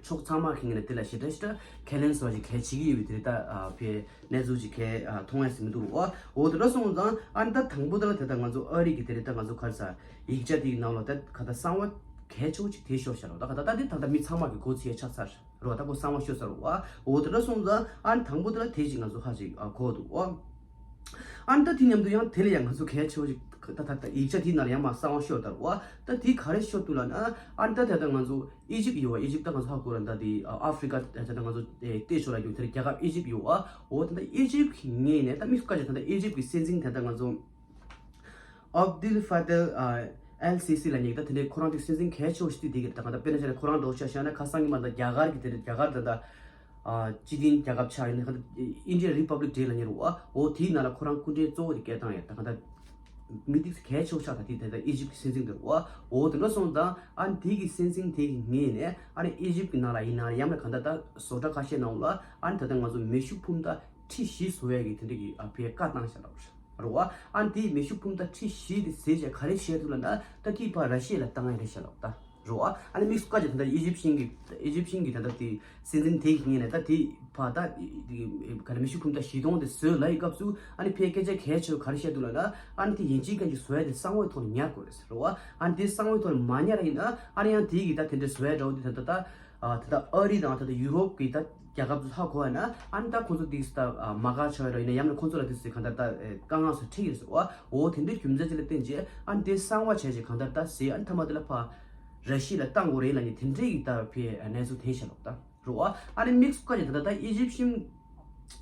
ཕྱོགས་ཚང་མ་གི་ངོས་ནས་དེ་ལ་ཞེ་དྲག་ཞེ་དྲག་ཁས་ལེན་བཟོ་བ་ཞིག་གལ་ཆེ་གི་ཡོད་པའི་དེ་རེད། ད་ཨ་ཕའི་གནས་ཚུལ་ཞིག་གལ་ཨ་མཐོང་ཡ་ཟིན་མི་འདུག་བ། འོ་དེ་འདྲ་སོང་ཙང་ཨ་ནི་ད་དང་པོ་དེ་ལ་དེ་ད་ང་ཚོ་ཨ་རི་གི་དེ་རེད། ད་ང་ཚོ་ག་རེ་ཟ་ཡིག་ཆ་དེའི་ནང་ལ་ད་ག་ད་གསང་བ་གལ་ཆེ་བོ་ཅིག་དེ་ཤོར་ཤག་རོ། ད་ག་ད་ད་དེ་ད་ད་མི་ཚང་མ་གི་གོ་ཚིག་ཆགས་ཚར་རོ། ད་གོ་གསང་བ་ཤོར་ཚར་བ། འོ་དེ་འདྲ་སོང་ཙང་ཨ་ནི་དང་པོ་དེ་ལ་དེ་ཅིག་ང་ཚོ་ཧ་ཅིག་ཨ་གོ་འདུག་བ། ཨ་ནི་ད་དེ་མཉམ་དུ་ཡང་དེ་ལ་ཡང་ང་ཚོ་གལ་ཆེ་བོ་ཞིག་ད་ད་ད་ཡིག་ཆ་དེའི་ནང་ལ་ཡང་མ་གསང་བ་ཤོར་དར་བ། ད་དེ་ག་རེ་ཤོར་འདུག་ལབ་ན། ཨ་ནི་ད་ད་ད་ང་ཚོ་ཨི་ཇིབ་ཡོད་བ། ཨི་ཇིབ་ད་ང་ཚོ་ཧ་གོ་ར། ད་དེ་ཨ་ཨ་ཧྥི་རི་ཀ་ད་ད་ང་ཚོ་ཨེ་ལྟོས་ཤོར་ལ་རྒྱུ་དེར་རྒྱལ་ཁབ་ཨི་ཇིབ་ཡོད་བ། འོ་ད་ད་ཨི་ཇིབ་གི་ངོས་ནས་ད་མི་སྐད་ཆ་ད་ད་ཨི་ཇིབ་གི་སྲིད་འཛིན་ད་ད་ང་ཚོ་ཨབ་དུལ་ཧྥ་ཏལ་ཨ་ཨལ་སི་སི་ལབ་མཁན་ད་དེ་འདྲའི་ཁོ་རང་དེ་སྲིད་འཛིན་གལ་ཆེ་བོ་ཞིག་དེ་དེ་གི་ད་ག་ད་དཔེར་ན་ཆ་ནས་ཁོ་རང་འགྲོ་ཤ་ཤ་ན་ཁ་སང་གི་མ་ད་རྒྱ་གར་གི་དེ་རྒྱ་གར་ད་ད་ཨ་སྤྱི་མཐུན་རྒྱལ་ཁབ་ཆགས་ཡིན་ན་ད་ཨིན་ཌི་ཡ་རི་པབ་ལིག་ཌེ་ལབ་མཁན་རེད་བ། འོ་དེའི་ནང་ལ་ཁོ་རང་སྐུ་མགྲོན་གཙོ་བོ་དེ་སྐད་བཏང་ཡ་ད་ག་ད་མི་དེ་གལ་ཆེ་བོ་ཆགས། ད་དེ་ད་ད་ཨི་ཇིབ་གི་སྲིད་འཛིན་དེ་རེད་བ། འོ་དེ་འདྲ་སོང་ཙང་ཨ་ནི་དེ་གི་སྲིད་འཛིན་དེ་གི་ངོས་ནས་ཨ་ནི་ཨི་ཇིབ་གི་ནང་ལ་ཡིན་ན་ཡང་ན་ག་ད་ད་བཟོ་གྲྭ་ཁ་ཤས་ནང་ལ་ཨ་ནི་ད་ད་ང་ཚོ་མེ་ཤུགས་འཕུར་མདའ་ཁྲི་བཞི་བཟོ་ཡ་གི་དེ་འདྲ་གི་ཨ་ཕའི་བཀའ་བཏང་ཤག་ལབ་རེད། རེད་བ། ཨ་ནི་དེའི་མེ་ཤུགས་འཕུར་མདའ་ཁྲི་བཞི་དེ་བཟོས་བྱས་ག་རེ་བྱས་འདུག་ལབ་ན། ད་དེའི་ཕར་ར་ཤི་ཡ་ལ་བཏང་ཡ་རེད་ཤག་ལབ་ད། རེད་བ། ཨ་ནི་དམིགས་སུ་བཀར་བྱས་ད་ལྟ་ཨི་ཇིབ་ཤིན་གྱི་ཨི་ཇིབ་ཤིན་གྱི་ད་ལྟ་དེ་སྲིད་འཛིན་དེ་གི་ངོས་ནས་ད་དེ་ཕར་ད་དེ་ག་ལ་མེ་ཤུགས་འཕུར་མདའ་བཞི་སྟོང་དེ་བཟོས་ལབ་ཡི་སྐབས་སུ་ཨ་ནི་ཕའི་སྐད་ཆ་གལ་ཆེ་བ་ག་རེ་བཤད་འདུག་ལབ་ན། ཨ་ནི་དེ་ཡིན་གཅིག་མིན་གཅིག་བཟོ་ཡ་དེ་གསང་བའི་ཐོག་ནས་ཉར་དགོས་རེད་ཟེར། རེད་བ། ཨ་ནི་དེ་གསང་བའི་ཐོག་ནས་མ་ཉར་ཡིན་ན་ཨ་ནི་ཡང་དེ་གི་ད་དེ་འདྲ་བཟོ་ཡ་འདྲ་བོ་དེ་ད་ལྟ་ད། ཨ་ད་ལྟ་ཨ་རི་དང་ད་ལྟ་ཡུ་རོབ་ཀྱི་ད་རྒྱལ་ཁབ་ཚོ་ཧ་གོ་བ་ན་ཨ་ནི་ད་ཁོང་ཚོ་དེ་ད་མ་དགའ་ཆགས་ཡོད་ར། ཡིན་ན་ཡང་ན་ཁོང་ཚོ་ལ་དེ་ཚོ་གང་ལྟར་ད་དཀའ་ངལ་སོགས་འཕྲད་ཀྱི་རེད་ཟེར་བ། འོ་དེ་འདྲའི་རྒྱུ་མཚན་ཅིག་ལ་བརྟེན་རྗེས་ཨ་ནི་དེ་གསང་བ་བྱས་རྗེས་གང་ལྟར་ད་ཟེར། ཨ་ནི་མཐའ་མ་དེ་ལ་ཕར་ར་ཤི་ཡ་ལ་བཏང་དགོས་རེད་ལབ་ནས་དེ་འདྲའི་ཡི་ད་ཕའི་གནས་ཚུལ་དེ་བཤད་ལོག་ད་རེད་བ། ཨ་ནི་དམིགས་སུ་བཀར་ནས་ད་ལྟ་ད་ཨི་ཇིབ་ཤིན་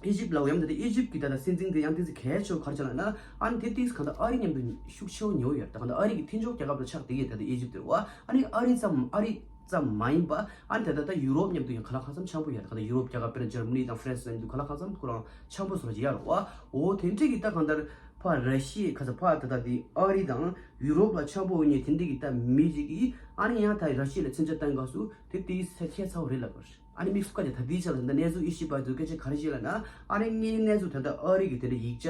ཨི་ཇིབ་ལ་འོ་ཡང་ད་ལྟ་ཨི་ཇིབ་ཀྱི་ད་ལྟ་སྲིད་འཛིན་དེ་ཡང་དེ་ཚོ་གལ་ཆེ་བ་ག་རེ་ཆགས་ལབ་ན། ཨ་ནི་དེ་དུས་གང་ལྟར་ཨ་རི་མཉམ་དུ་ཤུགས་ཆེ་བོ་ཉེ་བོ་ཡོད། ད་གང་ལྟར་ཨ་རི་གི་མཐུན་ཕྱོགས་རྒྱལ་ཁབ་ལ་ཆགས་བསྡད་ཡོད། ད་ལྟ་ཨི་ཇིབ་དེ་རེད་བ། ཨ་ནི་ཨ་རི་ཙམ་ཨ་རི་ཙམ་མ་ཡིན་པ་ཨ་ནི་ད་ལྟ་ད་ཡུ་རོབ་མཉམ་དུ་ཡང་ག་ལ་གང་འཚམ་འཆམ་པོ་ཡོད། ད་གང་ལྟར་ཡུ་རོབ་རྒྱལ་ཁབ་དཔེར་ན་འཇར་མ་ནི་དང་ཧྥ་རན་སི་མཉམ་དུ་ག་ལ་གང་འཚམ་ཁོ་རང་འཆམ་པོ་བཟོ་འདྲ་ཅིག་ཡོད་རེད་བ། འོ་དེ་འདྲ་གི་ད་གང་ལྟར་ཕར་ར་ཤི་ཡའི་ཁ་ཚ་ཕར་ད་ལྟ་དེ་ཨ་རི་དང་ཡུ་རོབ་ལ་འཆམ་པོ་ཡོད་མཁན་དེ་འདྲ་གི་ད་མི་ཅིག་གིས་ཨ་ནི་ཡང་ད་ར་ཤི་ཡ་ལ་མཚོན་ཆ་བཏང་སྐབས་སུ་དེ་དེའི་ཚད་ཁྱད་མཚར་པོ་རེད་ལབ་པ་རེད། ཨ་ནི་དམིགས་སུ་བཀར་ཏེ་ད་ལྟའི་ཆ་ལ་ད་གནས་ཚུལ་དབྱེ་ཞིབ་པ་ཚོས་སྐད་ཆ་ག་རེ་བཤད་ལབ་ན། ཨ་ནི་དངོས་གནས་ཚུལ་ད་ལྟ་ཨ་རི་གི་དེ་འདྲ་ཡིག་ཆ་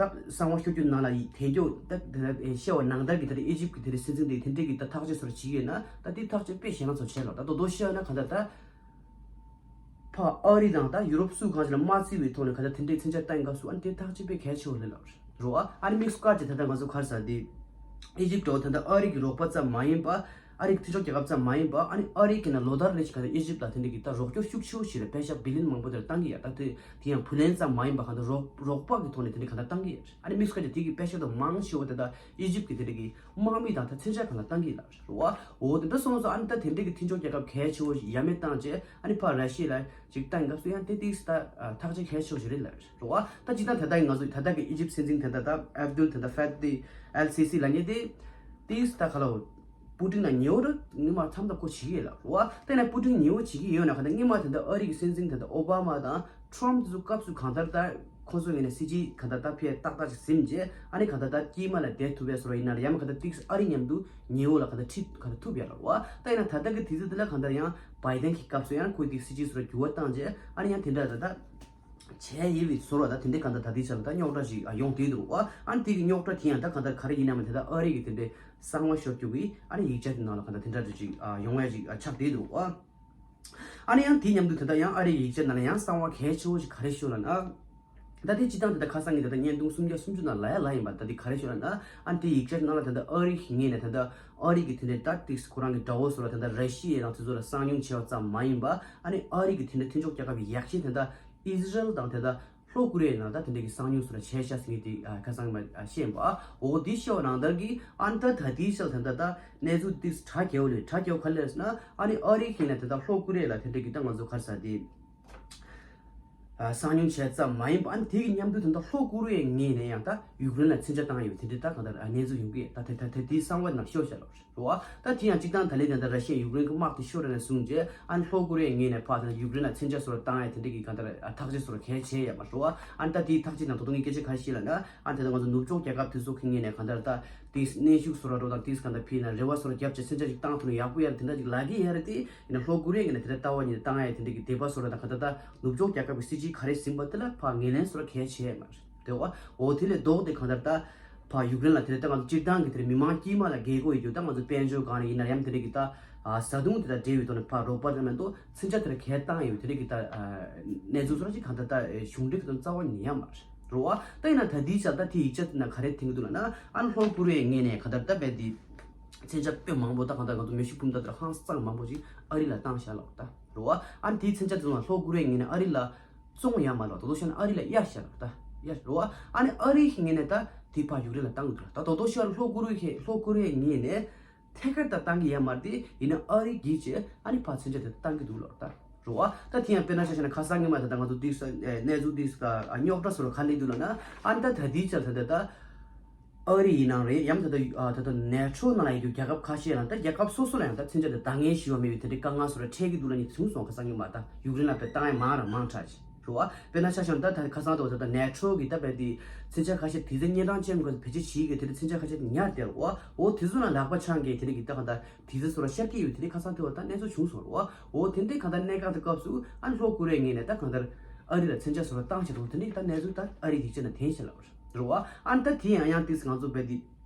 ད་གསང་བ་ཤོར་རྒྱུ་ནང་ལ་ཡི་དེ་མགྱོགས་ད་དེ་འདྲ་བཤད་པ་ནང་ལྟར་གྱི་ད་ལྟ་ཨི་ཇིབ་ཀྱི་དེ་འདྲ་སྲིད་འཛིན་དེ་དེ་འདྲ་གི་ད་ཐག་གཅོད་སོགས་བྱེད་ཀྱི་ཡོད་ན་ད་དེ་ཐག་གཅོད་དཔེ་ཞེ་དྲག་ཚོ་བྱས་ལ། ད་དོ་དོ་བཤད་ན་ག་ད་ད་ཕ་ཨ་རི་དང་ད་ཡུ་རོབ་སུ་གང་ཞིག་ལ་མ་བརྩི་བའི་ཐོག་ནས་ག་ད་དེ་འདྲའི་མཚོན་ཆ་བཏང་སྐབས་སུ་ཨ་ནི་དེ་ཐག་གཅོད་དཔེ་གལ་ཆེ་བོ་རེད་ལབ་རེད་བ། ཨ་ནི་དམིགས་སུ་བཀར་ཏེ་ད་ལྟ་ང་ཚོ་ག་རེ་ཟེར་དེ་ཨི་ཇིབ་འདྲ་བོ་ད་ལྟ་ཨ་རི་གི་རོགས་པ་ཙམ་མ་ཡིན་པ། ཨ་རི་གི་མཐུན་ཕྱོགས་རྒྱལ་ཁབ་ཙམ་མ་ཡིན་པ། ཨ་ནི་ཨ་རི་གིས་ན་ལོ་ལྟར་རེ་བཞིན་ག་ད་ཨི་ཇིབ་ལ་དེ་འདྲ་གི་ད་རོགས་སྐྱོར་ཤུགས་ཆེ་བོ་ཞིག་ལ་པེ་ཤ་བི་ལི་ཡན་མང་པོ་དེར་བཏང་གི་ཡོད། ད་དེ་དེ་ཡང་བུ་ལོན་ཙམ་མ་ཡིན་པ་གང་ལྟར་རོགས་རོགས་པ་གི་ཐོག་ནས་དེ་འདྲ་གང་ལྟར་བཏང་གི་ཡོད། ཨ་ནི་དམིགས་སུ་བཀར་ཏེ་དེ་གི་པེ་ཤ་དང་མང་ཆེ་བ་དེ་ད་ཨི་ཇིབ་གི་དེ་འདྲ་གི་དམག་མི་དང་ད་མཚོན་ཆ་གང་ལ་བཏང་གི་ཡོད་ལབ་རེད་བ། འོ་དེ་འདྲ་སོང་ཙང་ཨ་ནི་ད་དེ་འདྲ་གི་མཐུན་ཕྱོགས་རྒྱལ་ཁབ་གལ་ཆེ་བོ་ཞིག་ཡ་མེད་བཏང་རྗེས་ཨ་ནི་ཕར་ར་ཤི་ཡ་ལ་ཅིག་བཏང་སྐབས་སུ་ཡང་དེ་དེ་ད་ཐག་གཅོད་གལ་ཆེ་བོ་ཞིག་རེད་ལབ་རེད་བ། ད་ཇི་ལྟར་ད་ལྟ་ང་ཚོ་ད་ལྟ་གི་ཨི་ཇིབ་སྲིད་འཛིན་དེ་ད་ད་ཨབ་དུལ་དེ་ད་ཧྥ་ཏི་ཨལ་སི་སི་ལབ་མཁན་དེ་དེ་ད་ག་ལ་བོ། པུ་ཏིན་ལ་ཉེ་བོ་རེད། སྔོན་མ་མཚམས་དང་ཁོ་བྱེད་ཀྱི་ཡོད་ལ་རེད་བ། དེ་ནས་པུ་ཏིན་ཉེ་བོ་བྱེད་ཀྱི་ཡོད་ན་ག་ད་སྔོན་མ་དེ་འདྲ་ཨ་རི་གི་སྲིད་འཛིན་དེ་འདྲ་ཨོ་བྷ་མ་དང་ཁྲོམ་དེ་ཚོ་སྐབས་སུ་གང་ལྟར་ད་ཁོ་ཚོ་ངོས་ནས་སྲིད་ཇུས་གང་ལྟར་ད་ཕར་ཏག་ཏག་ཅིག་ཟིན་རྗེས་ཨ་ནི་གང་ལྟར་ད་དཀྱིལ་མ་ལ་བསྡད་ཐུབ་པའི་བཟོ་འདྲ་ཡིན་ན་ཡང་མིན་གང་ལྟར་ཏིག་ཨ་རི་མཉམ་དུ་ཉེ་བོ་ལ་གང་ལྟར་ཁྲིད་གང་ལྟར་ཐུབ་ཡ་ལ་རེད་བ། ད་ཡིན་ན་ད་ལྟ་གི་དུས་ཚོད་དེ་ལ་གང་ལྟར་ཡང་བྷའི་ཏན་གྱི་སྐབས་སུ་ཡང་ཁོས་ཏིག་སྲིད་ཇུས་བཟོ་འདྲ་འགྱུར་བ་བཏང་རྗེས་ཨ་ནི་ཡང་དེ་འདྲ་ད་ད། བྱས་ཡོད་པའི་བཟོ་འདྲ་ད་དེ་འདྲའི་གང་ལྟར་ད་ལྟའི་ཆ་ལ་ད་རྙོག་དྲ་ཞིག་ཡོང་བསྡད་འདུག་བ། ཨ་ནི་དེ་གི་རྙོག་དྲ་དེ་ཡང་ད་གང་ལྟར་ག་རེ་ཡིན་ན་མིན་དེ་ད་ཨ་རི་གི་དེ་འདྲའི་གསང་བ་ཤོར་རྒྱུ་གི་ཨ་ནི་ཡིག་ཆ་དེ་ནང་ལ་གང་ལྟར་དེ་འདྲ་འདྲ་ཅིག་ཡོང་ཡ་ཅིག་ཆགས་བསྡད་འདུག་བ། ཨ་ནི་ཡང་དེ་མཉམ་དུ་དེ་ད་ཡང་ཨ་རིའི་ཡིག་ཆ་ནང་ལ་ཡང་གསང་བ་གལ་ཆེ་བོ་ཞིག་ག་རེ་ཤོར་ལབ་ན། ད་དེ་སྤྱི་བཏང་དེ་ད་ཁ་སང་གི་དེ་ད་བརྙན་ཐུང་སུམ་བརྒྱ་སུམ་ཅུ་ནང་ལ་ཡ་ལ་ཡིན་པ་ད་དེ་ག་རེ་ཤོར་ལབ་ན། ཨ་ནི་དེ་ཡིག་ཆ་ནང་ལ་དེ་ད་ཨ་རི་གི་ངོས་ནས་དེ་ད་ཨ་རི་གི་དེ་འདྲའི་ད་ཏིག་ཁོ་རང་གི་དགྲ་བོ་ཚོ་ལ་དེ་ད་ར་ཤི་ཡ་དང་དེ་ཚོ་ལ་གསང་ཉུལ་བྱས་པ་ཙམ་མ་ཡིན་པ། ཨ་ནི་ཨ་རི་གི་དེ་འདྲའི་མཐུན་ཕྱོགས་རྒྱལ་ཁབ་ཡག་ཤོས་དེ་ད་ཨི་ཟི་རལ་དང་དེ་ད་ལྷོ་ཀོ་རི་ཡའི་ནང་ད་དེ་འདྲ་གི་གསང་ཉུལ་སོགས་ལ་བྱས་ཤག་ཟེར་མཁན་དེ་ཁ་སང་མ་བཤད་པ། འོ་དེ་བཤད་པ་ནང་ལྟར་གྱི་ཨ་ནི་ད་ད་དེའི་ཤག་དེ་འདྲ་ད་གནས་ཚུལ་ཏིག་དྲ་རྒྱ་བོ་ལས་དྲ་རྒྱ་བོ་ག་ལས་ཟེར་ན། ཨ་ནི་ཨ་རི་གི་ནས་དེ་ད་ལྷོ་ཀོ་རི་ཡ་ལ་དེ་འདྲ་གི་ད་ང་ཚོ་ག་རེ་ཟེར་དེ་གསང་ཉུལ་བྱས་ཙམ་མ་ཡིན་པ། ཨ་ནི་དེ་གི་མཉམ་དུ་དེ་འདྲ་ལྷོ་ཀོ་རི་ཡའི་ངོས་ནས་ཡང་ད་ཡུཀ་རེན་ལ་མཚོན་ཆ་བཏང་ཡོད་དེ་འདྲ་ད་གང་ལྟར་གནས་ཚུལ་ཡོང་གི་ད་དེ་ད་དེ་དེའི་གསང་བ་ནང་ཤོར་ཤག་ལབ་རེད། རེད་བ། ད་དེ་ཡང་གཅིག་དང་ད་ལན་ད་ལྟ་ར་ཤི་ཡ་ཡུཀ་རེན་གྱི་དམག་དེ་ཤོར་ནས་བཟུང་རྗེས་ཨ་ནི་ལྷོ་ཀོ་རི་ཡའི་ངོས་ནས་ཕར་ད་ཡུཀ་རེན་ལ་མཚོན་ཆ་སོགས་བཏང་ཡ་དེ་འདྲ་གི་གང་ལྟར་ཐག་གཅོད་སོགས་གལ་ཆེ་ཡ་མ་རེད་བ། ཨ་ནི་ད་དེའི་ཐག་གཅོད་ནང་ད་དུང་གི་སྐད་ཆ་ག་རེ་བཤད་ལབ་ན། ཨ་ནི་ད་ལྟ་ང་ཚོ་ནུབ་ཕྱོགས་རྒྱལ་ཁབ་དེ་ཚོ་གི་ངོས་ནས་གང་ལྟར་ད་དེ་གནོན་ཤུགས་སོགས་ར་འགྲོ་དང་དེ་གང་ལྟར་ཕི་ན་རེ་བ་སོགས་ར་བརྒྱབ་བྱས་མཚོན་ཆ་ཞིག་བཏང་ཐུབ་ན་ཡག་པོ་ཡ་རེད། དེ་འདྲ་ཅིག་ལབ་ཀྱི་ཡ་རེད། དེ་ཡིན་ན་ལྷོ་ཀོ་རི་ཡའི་ངོས་ནས་དེ་འདྲ་ལྟ་བ་ཉིད་བཏང་ཡ་དེ་འདྲ་གི་དད་པ་སོགས་ར་དང་གང་ལྟར་ད་ནུབ་ཕྱོགས་རྒྱལ་ཁབ་ཀྱི་སྲིད་ཇུས་ག་རེ་ཟིན་པ་དེ་ལ་ཕར་ངོས་ལེན་སོགས་ར་གལ་ཆེ་ཡ་མ་རེད། རེད་བ། འོ་དེ་ལས་ལྡོག་སྟེ་གང་ལྟར་ད་ཕར་ཡུཀ་རེན་ལ་དེ་ལས་ད་ང་ཚོ་སྤྱིར་བཏང་གི་དེར་མི་མང་དཀྱུས་མ་ལ་དགོས་མཁོ་ཡོད་རྒྱུ་ད་ང་ཚོ་དཔལ་འབྱོར་སྒང་ལ་ཡིན་ན་ཡང་དེ་རིགས་ཀྱི་ད་ཨ་བཟའ་བཏུང་དེ་དང་འབྲེལ་བའི་ཐོག་ནས་ཕར་རོགས་པ་ཙམ་མ་གཏོགས་མཚོན་ཆ་དེར་གལ་བཏང་ཡོད་དེ་རིགས་ཀྱི་ད་གནས་ཚུལ་སོགས་ཅིག་གང་ལྟར་ད་གཞུང་འབྲེལ་གྱི་ཐོག་རྩ་བ་ཉིད་ཡང་མ་རེད། རེད་བ། ད་ཡིན་ན་ད་ལྟའི་ཆར་ད་དེ་ཡིག་ཆ་དེ་ན་ག་རེ་འཐེན་གྱི་འདུག་ལབ་ན། ཨ་ནི་ལྷོ་ཀོ་རི་ཡའི་ངོས་ནས་གང་ལྟར་ད་རྦད་དེ་མཚོན་ཆ་དཔེ་མང་པོ་ད་གང་ལྟར་ང་ཚོ་མེ་ཤུགས་འབུམ་རྟགས་དེར་ཧང་སང་མང་པོ་ཅིག་ཨ་རི་ལ་བཏང་བཞག་ལབ་ད། རེད་བ། ཨ་ནི་དེའི་མཚོན་ཆ་དེ་ཚོ་ལྷོ་ཀོ་རི་ཡའི་ངོས་ནས་ཨ་རི་ལ་བཙོང་ཡ་མ་ལབ། ད་དོ་ཤ་ན་ཨ་རི་ལ་གཡར་བཞག་ལབ་ད། གཡར། རེད་བ། ཨ་ནི་ཨ་རི་གི་ངོས་ནས་ད་དེ་ཕར་ཡུཀ་རེན་ལ་བཏང་གི་འདུག་ལབ། ད་དོ་དོ་ཤ་ལྷོ་ཀོ་རི་ཡའི་ལྷོ་ཀོ་རི་ཡའི་ངོས་ནས་ཐད་ཀར་ད་བཏང་གི་ཡ་མ་རེད། དེ་ཡིན་ན་ཨ་རི་གིས་བྱས་ཨ་ནི་ཕར་མཚོན་ཆ་དེ་བཏང་གི་འདུག་ལབ་ད། རེད་བ། ད་དེ་ཡང་དཔེར་ན་ཆ་བཞག་ན་ཁ་སང་ཉི་མ་ད་ལྟ་ང་ཚོ་དེ་ས་གནས་ཚུལ་དེ་ས་རྙོག་དྲ་སོགས་ག་ལས་འདུག་ལབ་ན། ཨ་ནི་ད་ད་ལྟའི་ཆར་ད་ལྟ་ད་ཨ་རི་ཡིན་ནའང་རེད། ཡང་ད་ལྟ་ཨ་ད་ལྟ་ནེ་ཊོ་ནང་ལ་ཡོད་རྒྱུ་རྒྱལ་ཁབ་ཁ་ཤས་ལ་ད་རྒྱལ་ཁབ་སོ་སོ་ལ་ཡང་ད་མཚོན་ཆ་དེ་འདང་ངེས་ཞུ་བ་མེད་པའི་དེ་འདྲའི་དཀའ་ངལ་སོགས་ར་འཕྲད་ཀྱི་འདུག་ལབ་ནས་བྱུང་སོང་། ཁ་སང་ཉི་མ་ད་ཡུཀ་རེན་ལ་དཔེ་བཏང་ཡ་མང་ར་མང་དྲགས་ཤིག་རེད་བ། དཔེར་ན་ཆ་བཞག་ན་ད་ད་ཁ་སང་དུ་ད་ལྟ་ནེ་ཊོ་གི་ད་དཔེ་དེ་མཚོན་ཆ་ཁ་ཤས་དེ་ཚོ་གཉན་འཕྲང་ཅན་གྱི་བེད་སྤྱོད་བྱེད་ཀྱི་དེ་འདྲའི་མཚོན་ཆ་ཁ་ཤས་དེ་ཉར་བསྡད་རེད་བ། འོ་དེ་ཚོ་ལ་ལག་པ་འཆང་གི་དེ་འདྲའི་གི་ད་གང་ལྟར་དེ་ཚོ་སོགས་ར་ཤར་གྱི་ཡོད་དེ་འདྲའི་ཁ་སང་དེ་བ་ད་གནས་ཚུལ་བྱུང་སོང་རེད་བ། འོ་དེ་འདྲའི་གང་ལྟར་གནད་འགག་དེ་སྐབས་སུ་ཨ་ནི་ལྷོ་ཀོ་རི་ཡའི་ངོས་ནས་ད་གང་ལྟར་ཨ་རི་ལ་མཚོན་ཆ་སོགས་ར་བཏང་བྱས་འདུག་དེ་འདྲའི་ད་གནས་ཚུལ་ད་ཨ་རི་ཡིག་ཆ་ནང་འཐེན་བཞག་ལབ་རེད་བ། ཨ་ནི་ད་དེ་ཡང་ཡང་དེ་ང་ཚོ་རྦད་དེ་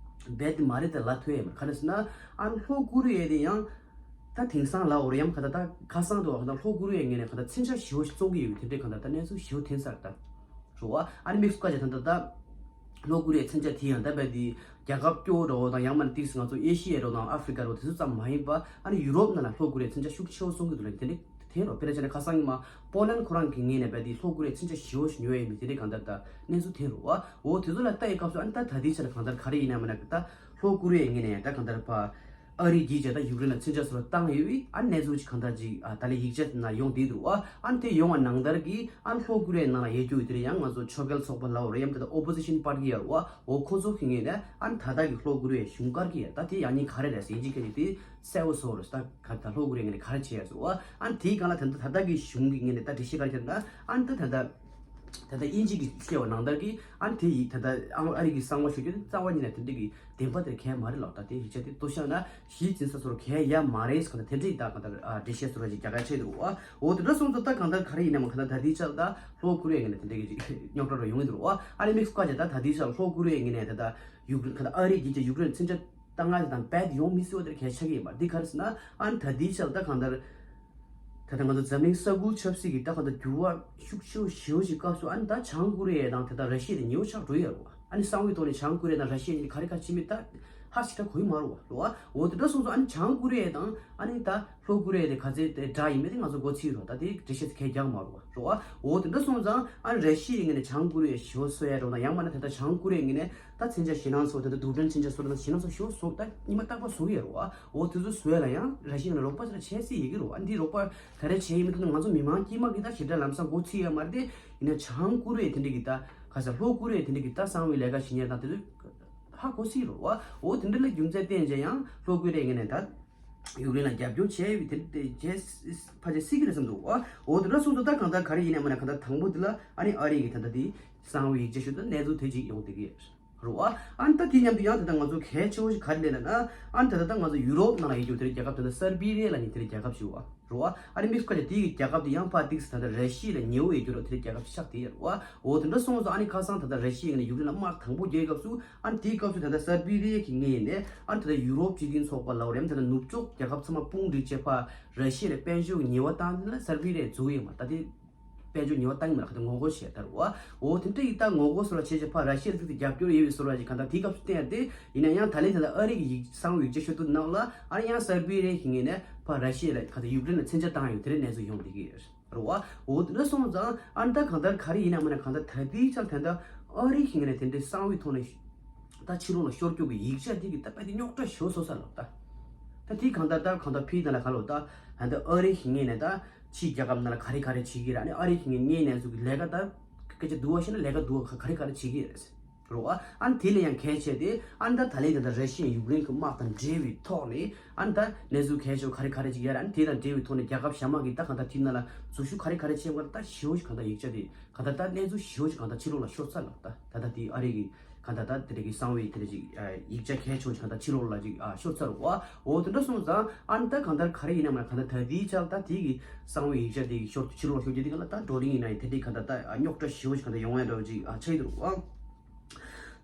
རྦད་དེ་མ་རེད་དེ་ལབ་ཐུབ་ཡ་མ་རེད། ག་རེ་ཟེར་ན་ཨ་ནི་ལྷོ་ཀོ་རི་ཡ་དེ་ཡང་ད་དེང་སང་ལབ་འོ་རེད། ཡང་ག་ད་ད་ཁ་སང་དུ་བ་ག་ད་ལྷོ་ཀོ་རི་ཡའི་ངོས་ནས་ག་ད་མཚོན་ཆ་ཞེ་པོ་ཞིག་བཙོང་གི་ཡོད་དེ་འདྲའི་གང་ལྟར་ད་གནས་ཚུལ་ཞེ་པོ་འཐེན་ས་རེད་ད། རེད་བ། ཨ་ནི་དམིགས་སུ་བཀར་བྱས་ད་ད་ད་ལྷོ་ཀོ་རི་ཡའི་མཚོན་ཆ་དེ་ཡང་ད་རྦད་དེ་རྒྱལ་ཁབ་སྐྱོ་བོ་འདྲ་བོ་དང་ཡང་མིན་ན་ཏིག་ང་ཚོ་ཨེ་ཤི་ཡའི་འདྲ་བོ་དང་ཨ་ཧྥི་རི་ཀ་འདྲ་བོ་དེ་ཚོ་ཙམ་མ་ཡིན་པ་ཨ་ནི་ཡུ་རོབ་ནང་ལ་ལྷོ་ཀོ་རི་ཡའི་མཚོན་ཆ་ཤུགས་ཆེ་བོ་བཙོང་གི་འདུག་ལབ་དེ་འདྲ་འཐེན་རོ། དཔེར་ན་ཆ་ནས་ཁ་སང་ཉི་མ་པོ་ལན་ཁོ་རང་གི་ངོས་ནས་རྦད་དེ་ལྷོ་ཀོ་རི་ཡའི་མཚོན་ཆ་ཞེ་པོ་ཞིག་ཉོ་ཡ་ཡིན་མིན་དེ་འདྲའི་གང་ལྟར་ད་གནས་ཚུལ་འཐེན་རོ་བ། འོ་དེ་ཚོ་ལ་ལྟ་ཡི་སྐབས་སུ་ཨ་ནི་ད་ད་ལྟའི་ཆ་ལ་གང་ལྟར་ག་རེ་ཡིན་ན་མིན་ན་ད་ལྷོ་ཀོ་རི་ཡའི་ངོས་ནས་ད་གང་ལྟར་ཕ་ཨ་རི་གིས་བྱས་ད་ཡུཀ་རེན་ལ་མཚོན་ཆ་སོགས་བཏང་ཡོད་པའི་ཨ་གནས་ཚུལ་ཅིག་གང་ལྟར་ཅིག་ཨ་ད་ལན་ཡིག་ཆ་ནང་ཡོང་བསྡད་འདུག་བ། ཨ་ནི་དེ་ཡོང་བ་ནང་ལྟར་གྱི་ཨ་ནི་ལྷོ་ཀོ་རི་ཡའི་ནང་ལ་ཡོད་རྒྱུ་དེ་ཡང་ང་ཚོ་ཕྱོགས་འགལ་ཚོགས་པ་ལབ་རེད། ཡང་དེ་ད་ཨོ་པོ་ཟི་ཤན་པར་ཊི་ཡོད་རེད་བ། འོ་ཁོ་ཚོ་གི་ངོས་ནས་ཨ་ནི་ད་ལྟ་གི་ལྷོ་ཀོ་རི་ཡའི་གཞུང་བཀར་གྱི་ཡོད། ད་དེ་ཡང་ནི་ག་རེ་རེད་ཟེར་ཡིན་གཅིག་མཁན་གྱི་དེ་གསལ་བོ་བཟོ་རེད། ད་ག་ད་ལྷོ་ཀོ་རི་ཡའི་ངོས་ནས་ག་རེ་བྱས་ཡོད་ཟེར་བ། ཨ་ནི་དེའི་སྒང་ལ་ད་ལྟ་ད་ལྟ་གི་གཞུང་གི་ངོས་ནས་ད་འགྲེལ་བཤད་ག་རེ་བྱས་ན་ཨ་ནི་ད་ད་ལྟ་ད་ལྟ་དབྱིན་ཇི་གིས་བཤད་པ་ནང་ལྟར་གྱི་ཨ་ནི་དེ་ཡིས་ད་ལྟ་ཨ་ཨ་རི་གི་གསང་བ་ཞུ་རྒྱུ་དེ་རྩ་བ་ཉིད་ནས་དེ་འདྲ་གི་བདེན་པ་དེར་གལ་མ་རེད་ལབ། ད་དེ་ཡིག་ཆ་དེ་ལྟོས་བཞག་ན་ཞི་ཅིན་ས་སོར་གལ་ཡ་མ་རེད་ཟེར་ག་ད་དེ་འདྲ་ཡི་ད་ག་ད་འགྲེལ་བཤད་སོར་ཅིག་རྒྱག་ག་བྱས་འདུག་བ། འོ་དེ་འདྲ་སོང་ཙང་ད་གང་ལྟར་ག་རེ་ཡིན་ནའང་ག་ད་ད་ལྟའི་ཆར་ད་ལྷོ་ཀོ་རི་ཡའི་ངོས་ནས་དེ་འདྲ་གི་རྙོག་དྲ་རུ་ཡོང་གི་འདུག་བ། ཨ་ནི་དམིགས་སུ་བཀར་བྱས་ད་ད་ལྟའི་ཆར་ལྷོ་ཀོ་རི་ཡའི་ངོས་ནས་ད་ད་ཡུཀ་རེན་ག་ད་ཨ་རི་གིས་ཀྱང་ཡུཀ་རེན་མཚོན་ཆ་བཏང་ང་དང་རྦད་ཡོང་མི་སྲིད་པ་དེར་གལ་ཆགས་ཀྱི་ཡོད་མ་རེད། འདི་ག་རེ་ཟེར་ན་ཨ་ནི་ད་ལྟའི་ཆར་ད་གང་ལྟར་ད་ལྟ་ང་ཚོ་འཛམ་གླིང་ས་ཁུལ་ཆབ་སྲིད་ཀྱི་ད་གང་ལྟར་འགྱུར་བ་ཤུགས་ཆེ་བོ་ཞེ་པོ་ཞིག་སྐབས་སུ་ཨ་ནི་ད་བྱང་ཀོ་རི་ཡ་དང་ད་ལྟ་ར་ཤི་ཡ་དེ་ཉེ་བོ་ཆགས་འགྲོ་ཡི་ཡོད་རེད་བ། ཨ་ནི་གསང་བའི་ཐོག་ནས་བྱང་ཀོ་རི་ཡ་དང་ར་ཤི་ཡ་གཉིས་ག་རེ་ག་རེ་བྱེད་མིན་ད་ཧ་ཅང་གོ་ཡི་མ་རེད་བ། རེད་བ། འོ་དེ་འདྲ་སོང་ཙང་ཨ་ནི་བྱང་ཀོ་རི་ཡ་དང་ཨ་ནི་ད་ལྷོ་ཀོ་རི་ཡ་དེ་ག་ཚད་དེ་འདྲ་ཡིན་མིན་དེ་ང་ཚོ་མགོ་ཚོད་ཡོད་རེད་བ། ད་དེ་འགྲེལ་བཤད་དེ་གས་རྒྱག་མ་རེད་བ། རེད་བ། འོ་དེ་འདྲ་སོང་ཙང་ཨ་ནི་ར་ཤི་ཡའི་ངོས་ནས་བྱང་ཀོ་རི་ཡ་ཞེ་པོ་གསོད་ཡ་འགྲོ་དང་ཡང་མིན་ན་ད་ལྟ་བྱང་ཀོ་རི་ཡའི་ངོས་ནས་ད་མཚོན་ཆ་ཞེད་སྣང་ཚོ་ད་ལྟ་རྡུལ་ཕྲན་མཚོན་ཆ་སོགས་ད་ཞེད་སྣང་ཚོ་ཞེ་པོ་བཟོ་ད་ཉི་མ་རྟག་པར་བཟོ་གི་ཡོད་རེད་བ། འོ་དེ་ཚོ་བཟོ་ཡ་ལ་ཡང་ར་ཤི་ཡ་ནས་རོགས་པ་ཚོ་ལ་བྱེད་སྲིད་ཡི་གི་རེད་བ། འདི་རོགས་པ་ག་རེ་བྱས་ཡིན་མིན་ད་ང་ཚོ་མི་མང་དཀྱུས་མ་གི་ད་ཞེ་དྲག་ལམ་སང་མགོ་ཚོད་ཡ་མ་རེད་དེ། ཡིན་ན་བྱང་ཀོ་རི་ཡ་དེ་འདྲ་གི་ད་ག་ས་ལྷོ་ཀོ་རི་ཡ་དེ་འདྲ་གི་ད་གསང་བའི་ལས་ཀ་བྱེད་མཁན་དང་དེ་ཚོ་ཧ་གོ་སྲིད་རེད་བ། འོ་དེ་འདྲ་ལ་རྒྱུ་མཚན་བསྟན་བྱས་ཡང་ལྷོ་ཀོ་རི་ཡའི་ངོས་ནས་ད་ཡུཀ་རེན་ལ་རྒྱབ་སྐྱོར་བྱས་ཡོད་དེ་དེ་བྱས་ཕལ་ཆེར་སྲིད་ཀྱི་རེད་བསམ་འདུག་བ། འོ་དེ་འདྲ་སོང་ཙང་ད་གང་ལྟར་ག་རེ་ཡིན་ན་མིན་ན་གང་ལྟར་དང་པོ་དེ་ལ་ཨ་ནི་ཨ་རི་གི་ད་ལྟ་དེ་གསང་བའི་ཡིག་ཆ་ཞུ་ད་གནས་ཚུལ་དེ་ཅིག་ཡོང་བསྡད་ཀྱི་ཡོད། རེད་བ། ཨ་ནི་ད་དེ་མཉམ་དུ་ཡང་ད་ལྟ་ང་ཚོ་གལ་ཆེ་བོ་ཞིག་ག་རེ་ལབ་ན། ཨ་ནི་ད་ལྟ་ད་ང་ཚོ་ཡུ་རོབ་ནང་ལ་ཡོད་རྒྱུ་དེ་རིགས་རྒྱལ་ཁབ་དེ་ལ་སར་བི་རི་ཡ་ལབ་མཁན་དེ་རིགས་རྒྱལ་ཁབ་ཞིག་ཡོད་བ། རེད་བ། ཨ་ནི་དམིགས་སུ་བཀར་ཏེ་དེ་གི་རྒྱལ་ཁབ་དེ་ཡང་ཕར་ཏིག་ས་ད་ལྟ་ར་ཤི་ཡ་ལ་ཉེ་བོ་ཡོད་རྒྱུ་ར་དེ་རིགས་རྒྱལ་ཁབ་ཆགས་བསྡད་ཡོད་རེད་བ། འོ་དེ་འདྲ་སོང་ཙང་ཨ་ནི་ཁ་སང་ད་ལྟ་ར་ཤི་ཡ་ངོས་ནས་ཡུཀ་རེན་ལ་དམག་དང་པོ་རྒྱག་སྐབས་སུ་ཨ་ནི་དེའི་སྐབས་སུ་ད་ལྟ་སར་བི་རི་ཡ་གི་ངོས་ནས་ཨ་ནི་ད་ལྟ་ཡུ་རོབ་སྤྱི་མཐུན་ཚོགས་པ་ལབ་རེད། ད་ལྟ་ནུབ་ཕྱོགས་རྒྱལ་ཁབ་ཚང་མ་དཔུང་སྒྲིག་བྱས་ཕར་ར་ཤི་ཡ་ལ་དཔལ་འབྱོར་གྱི་ཉེས་པ་བཏང་ན་སར་བི་རི་ཡ་འཛུགས་ཡོད་མ་རེད། ད་དེ་དཔལ་འབྱོར་ཉེས་པ་བཏང་གི་མེད་ལ་ཁ་ཏ་ངོ་རྒོལ་བྱས་ད་རུ་བ། འོ་དེ་འདྲ་ཡིག་ད་ངོ་རྒོལ་སོགས་ལ་བྱས་བྱས་ཕར་ར་ཤི་ཡར་ཚིག་ཏུ་རྒྱབ་སྐྱོར་ཡོད་པའི་སོགས་ལ་ཅིག་གང་ལྟར་དེའི་སྐབས་སུ་བསྟན་ཏེ་ཡིན་ན་ཡང་ད་ལན་དེ་ལ་ཨ་རི་གི་ཡིག་གསང་བའི་ཡིག་ཆ་ཤོད་དུས་ནང་ལ་ཨ་རི་ཡང་སར་བི་རི་ཡའི་ངོས་ནས་ཕར་ར་ཤི་ཡ་ལ་གང་ལྟར་ཡུཀ་རེན་ལ་མཚོན་ཆ་བཏང་ཡོད་དེ་འདྲའི་གནས་ཚུལ་ཡོང་བསྡད་ཀྱི་ཡོད་རེད་བ། འོ་དེ་འདྲ་སོང་ཙང་ཨ་ནི་ད་གང་ལྟར་ག་རེ་ཡིན་ན་མིན་ན་གང་ལྟར་ད་ལྟའི་ཆར་ད་ལྟ་ཨ་རི་གི་ངོས་ནས་དེ་འདྲའི་གསང་བའི་ཐོག་ནས་ད་ཕྱི་ལོགས་ལ་ཤོར་རྒྱུ་གི་ཡིག་ཆ་དེ་གི་ད་དཔེ་དེ་རྙོག་དྲ་ཞེ་པོ་བཟོ་ས་ལབ་ད། ད་དེ་གང་ལྟར་ད་གང་ལྟར་ཕི་ད་ལ་ག་ལོ་ད་ད་ལྟ་ཨ་རི་གི་ངོས་ནས་ད། ཕྱིའི་རྒྱལ་ཁབ་ནང་ལ་ག་རེ་ག་རེ་བྱེད་ཀྱི་རེད། ཨ་ནི་ཨ་རི་གི་ངའི་གནས་ཚུལ་གྱི་ལས་ཀ་ད་སྐད་ཆ་བསྡུ་བ་བཤད་ན་ལས་ཀ་བསྡུ་བ་ག་རེ་ག་རེ་བྱེད་ཀྱི་རེད། རོ། ཨ་ནི་དེ་ལས་ཡང་གལ་ཆེ་དེ་ཨ་ནི་ད་ད་ལན་ད་ད་ར་ཤི་ཡ་ཡུཀ་རེན་གྱི་དམག་དང་འབྲེལ་བའི་ཐོག་ནས་ཨ་ནི་ད་གནས་ཚུལ་གལ་ཆེ་བ་ག་རེ་ག་རེ་ཅིག་ཡོད་རེད། ཨ་ནི་དེ་དང་འབྲེལ་བའི་ཐོག་ནས་རྒྱལ་ཁབ་གཞན་མ་གིས་ད་གང་ལྟར་དེ་ནང་ལ་འཛུལ་ཞུགས་ག་རེ་ག་རེ་བྱས་པ་ད་ཞེ་པོ་ཅིག་གང་ལྟར་ཡིག་ཆ་དེ་གང་ལྟར་ད་གནས་ཚུལ་ཞེ་པོ་ཅིག་གང་ལྟར་ཕྱི་ལོགས་ལ་ཤོར་ཚར་ལ། ད་ད་ལྟ་དེ་ཨ་རི་གི་གང་ལྟར་ད་དེ་རེད་གི་གསང་བའི་དེ་རེད་ཅིག་ཡིག་ཆ་གལ་ཆེ་བོ་ཅིག་གང་ལྟར་ཕྱི་ལོགས་ལ་ཅིག་ཤོར་ཚར་བ། འོ་དེ་འདྲ་སོང་ཙང་ཨ་ནི་ད་གང་ལྟར་ག་རེ་ཡིན་ན་མ་གང་ལྟར་ད་དེའི་ཆར་ད་དེ་གི་གསང་བའི་ཡིག་ཆ་དེ་གི་ཤོར་ཕྱི་ལོགས་ལ་ཤོར་རྒྱུ་དེ་གང་ལྟར་ད་བགྲོ་གླེང་ཡིན་ན་ཡང་དེ་འདྲའི་གང་ལྟར་ད་རྙོག་དྲ་ཞེ་པོ་ཅིག་གང་ལྟར་ཡོང་ཡ་འདྲ་བོ་ཅིག་ཆགས་ཀྱི་འདུག་བ།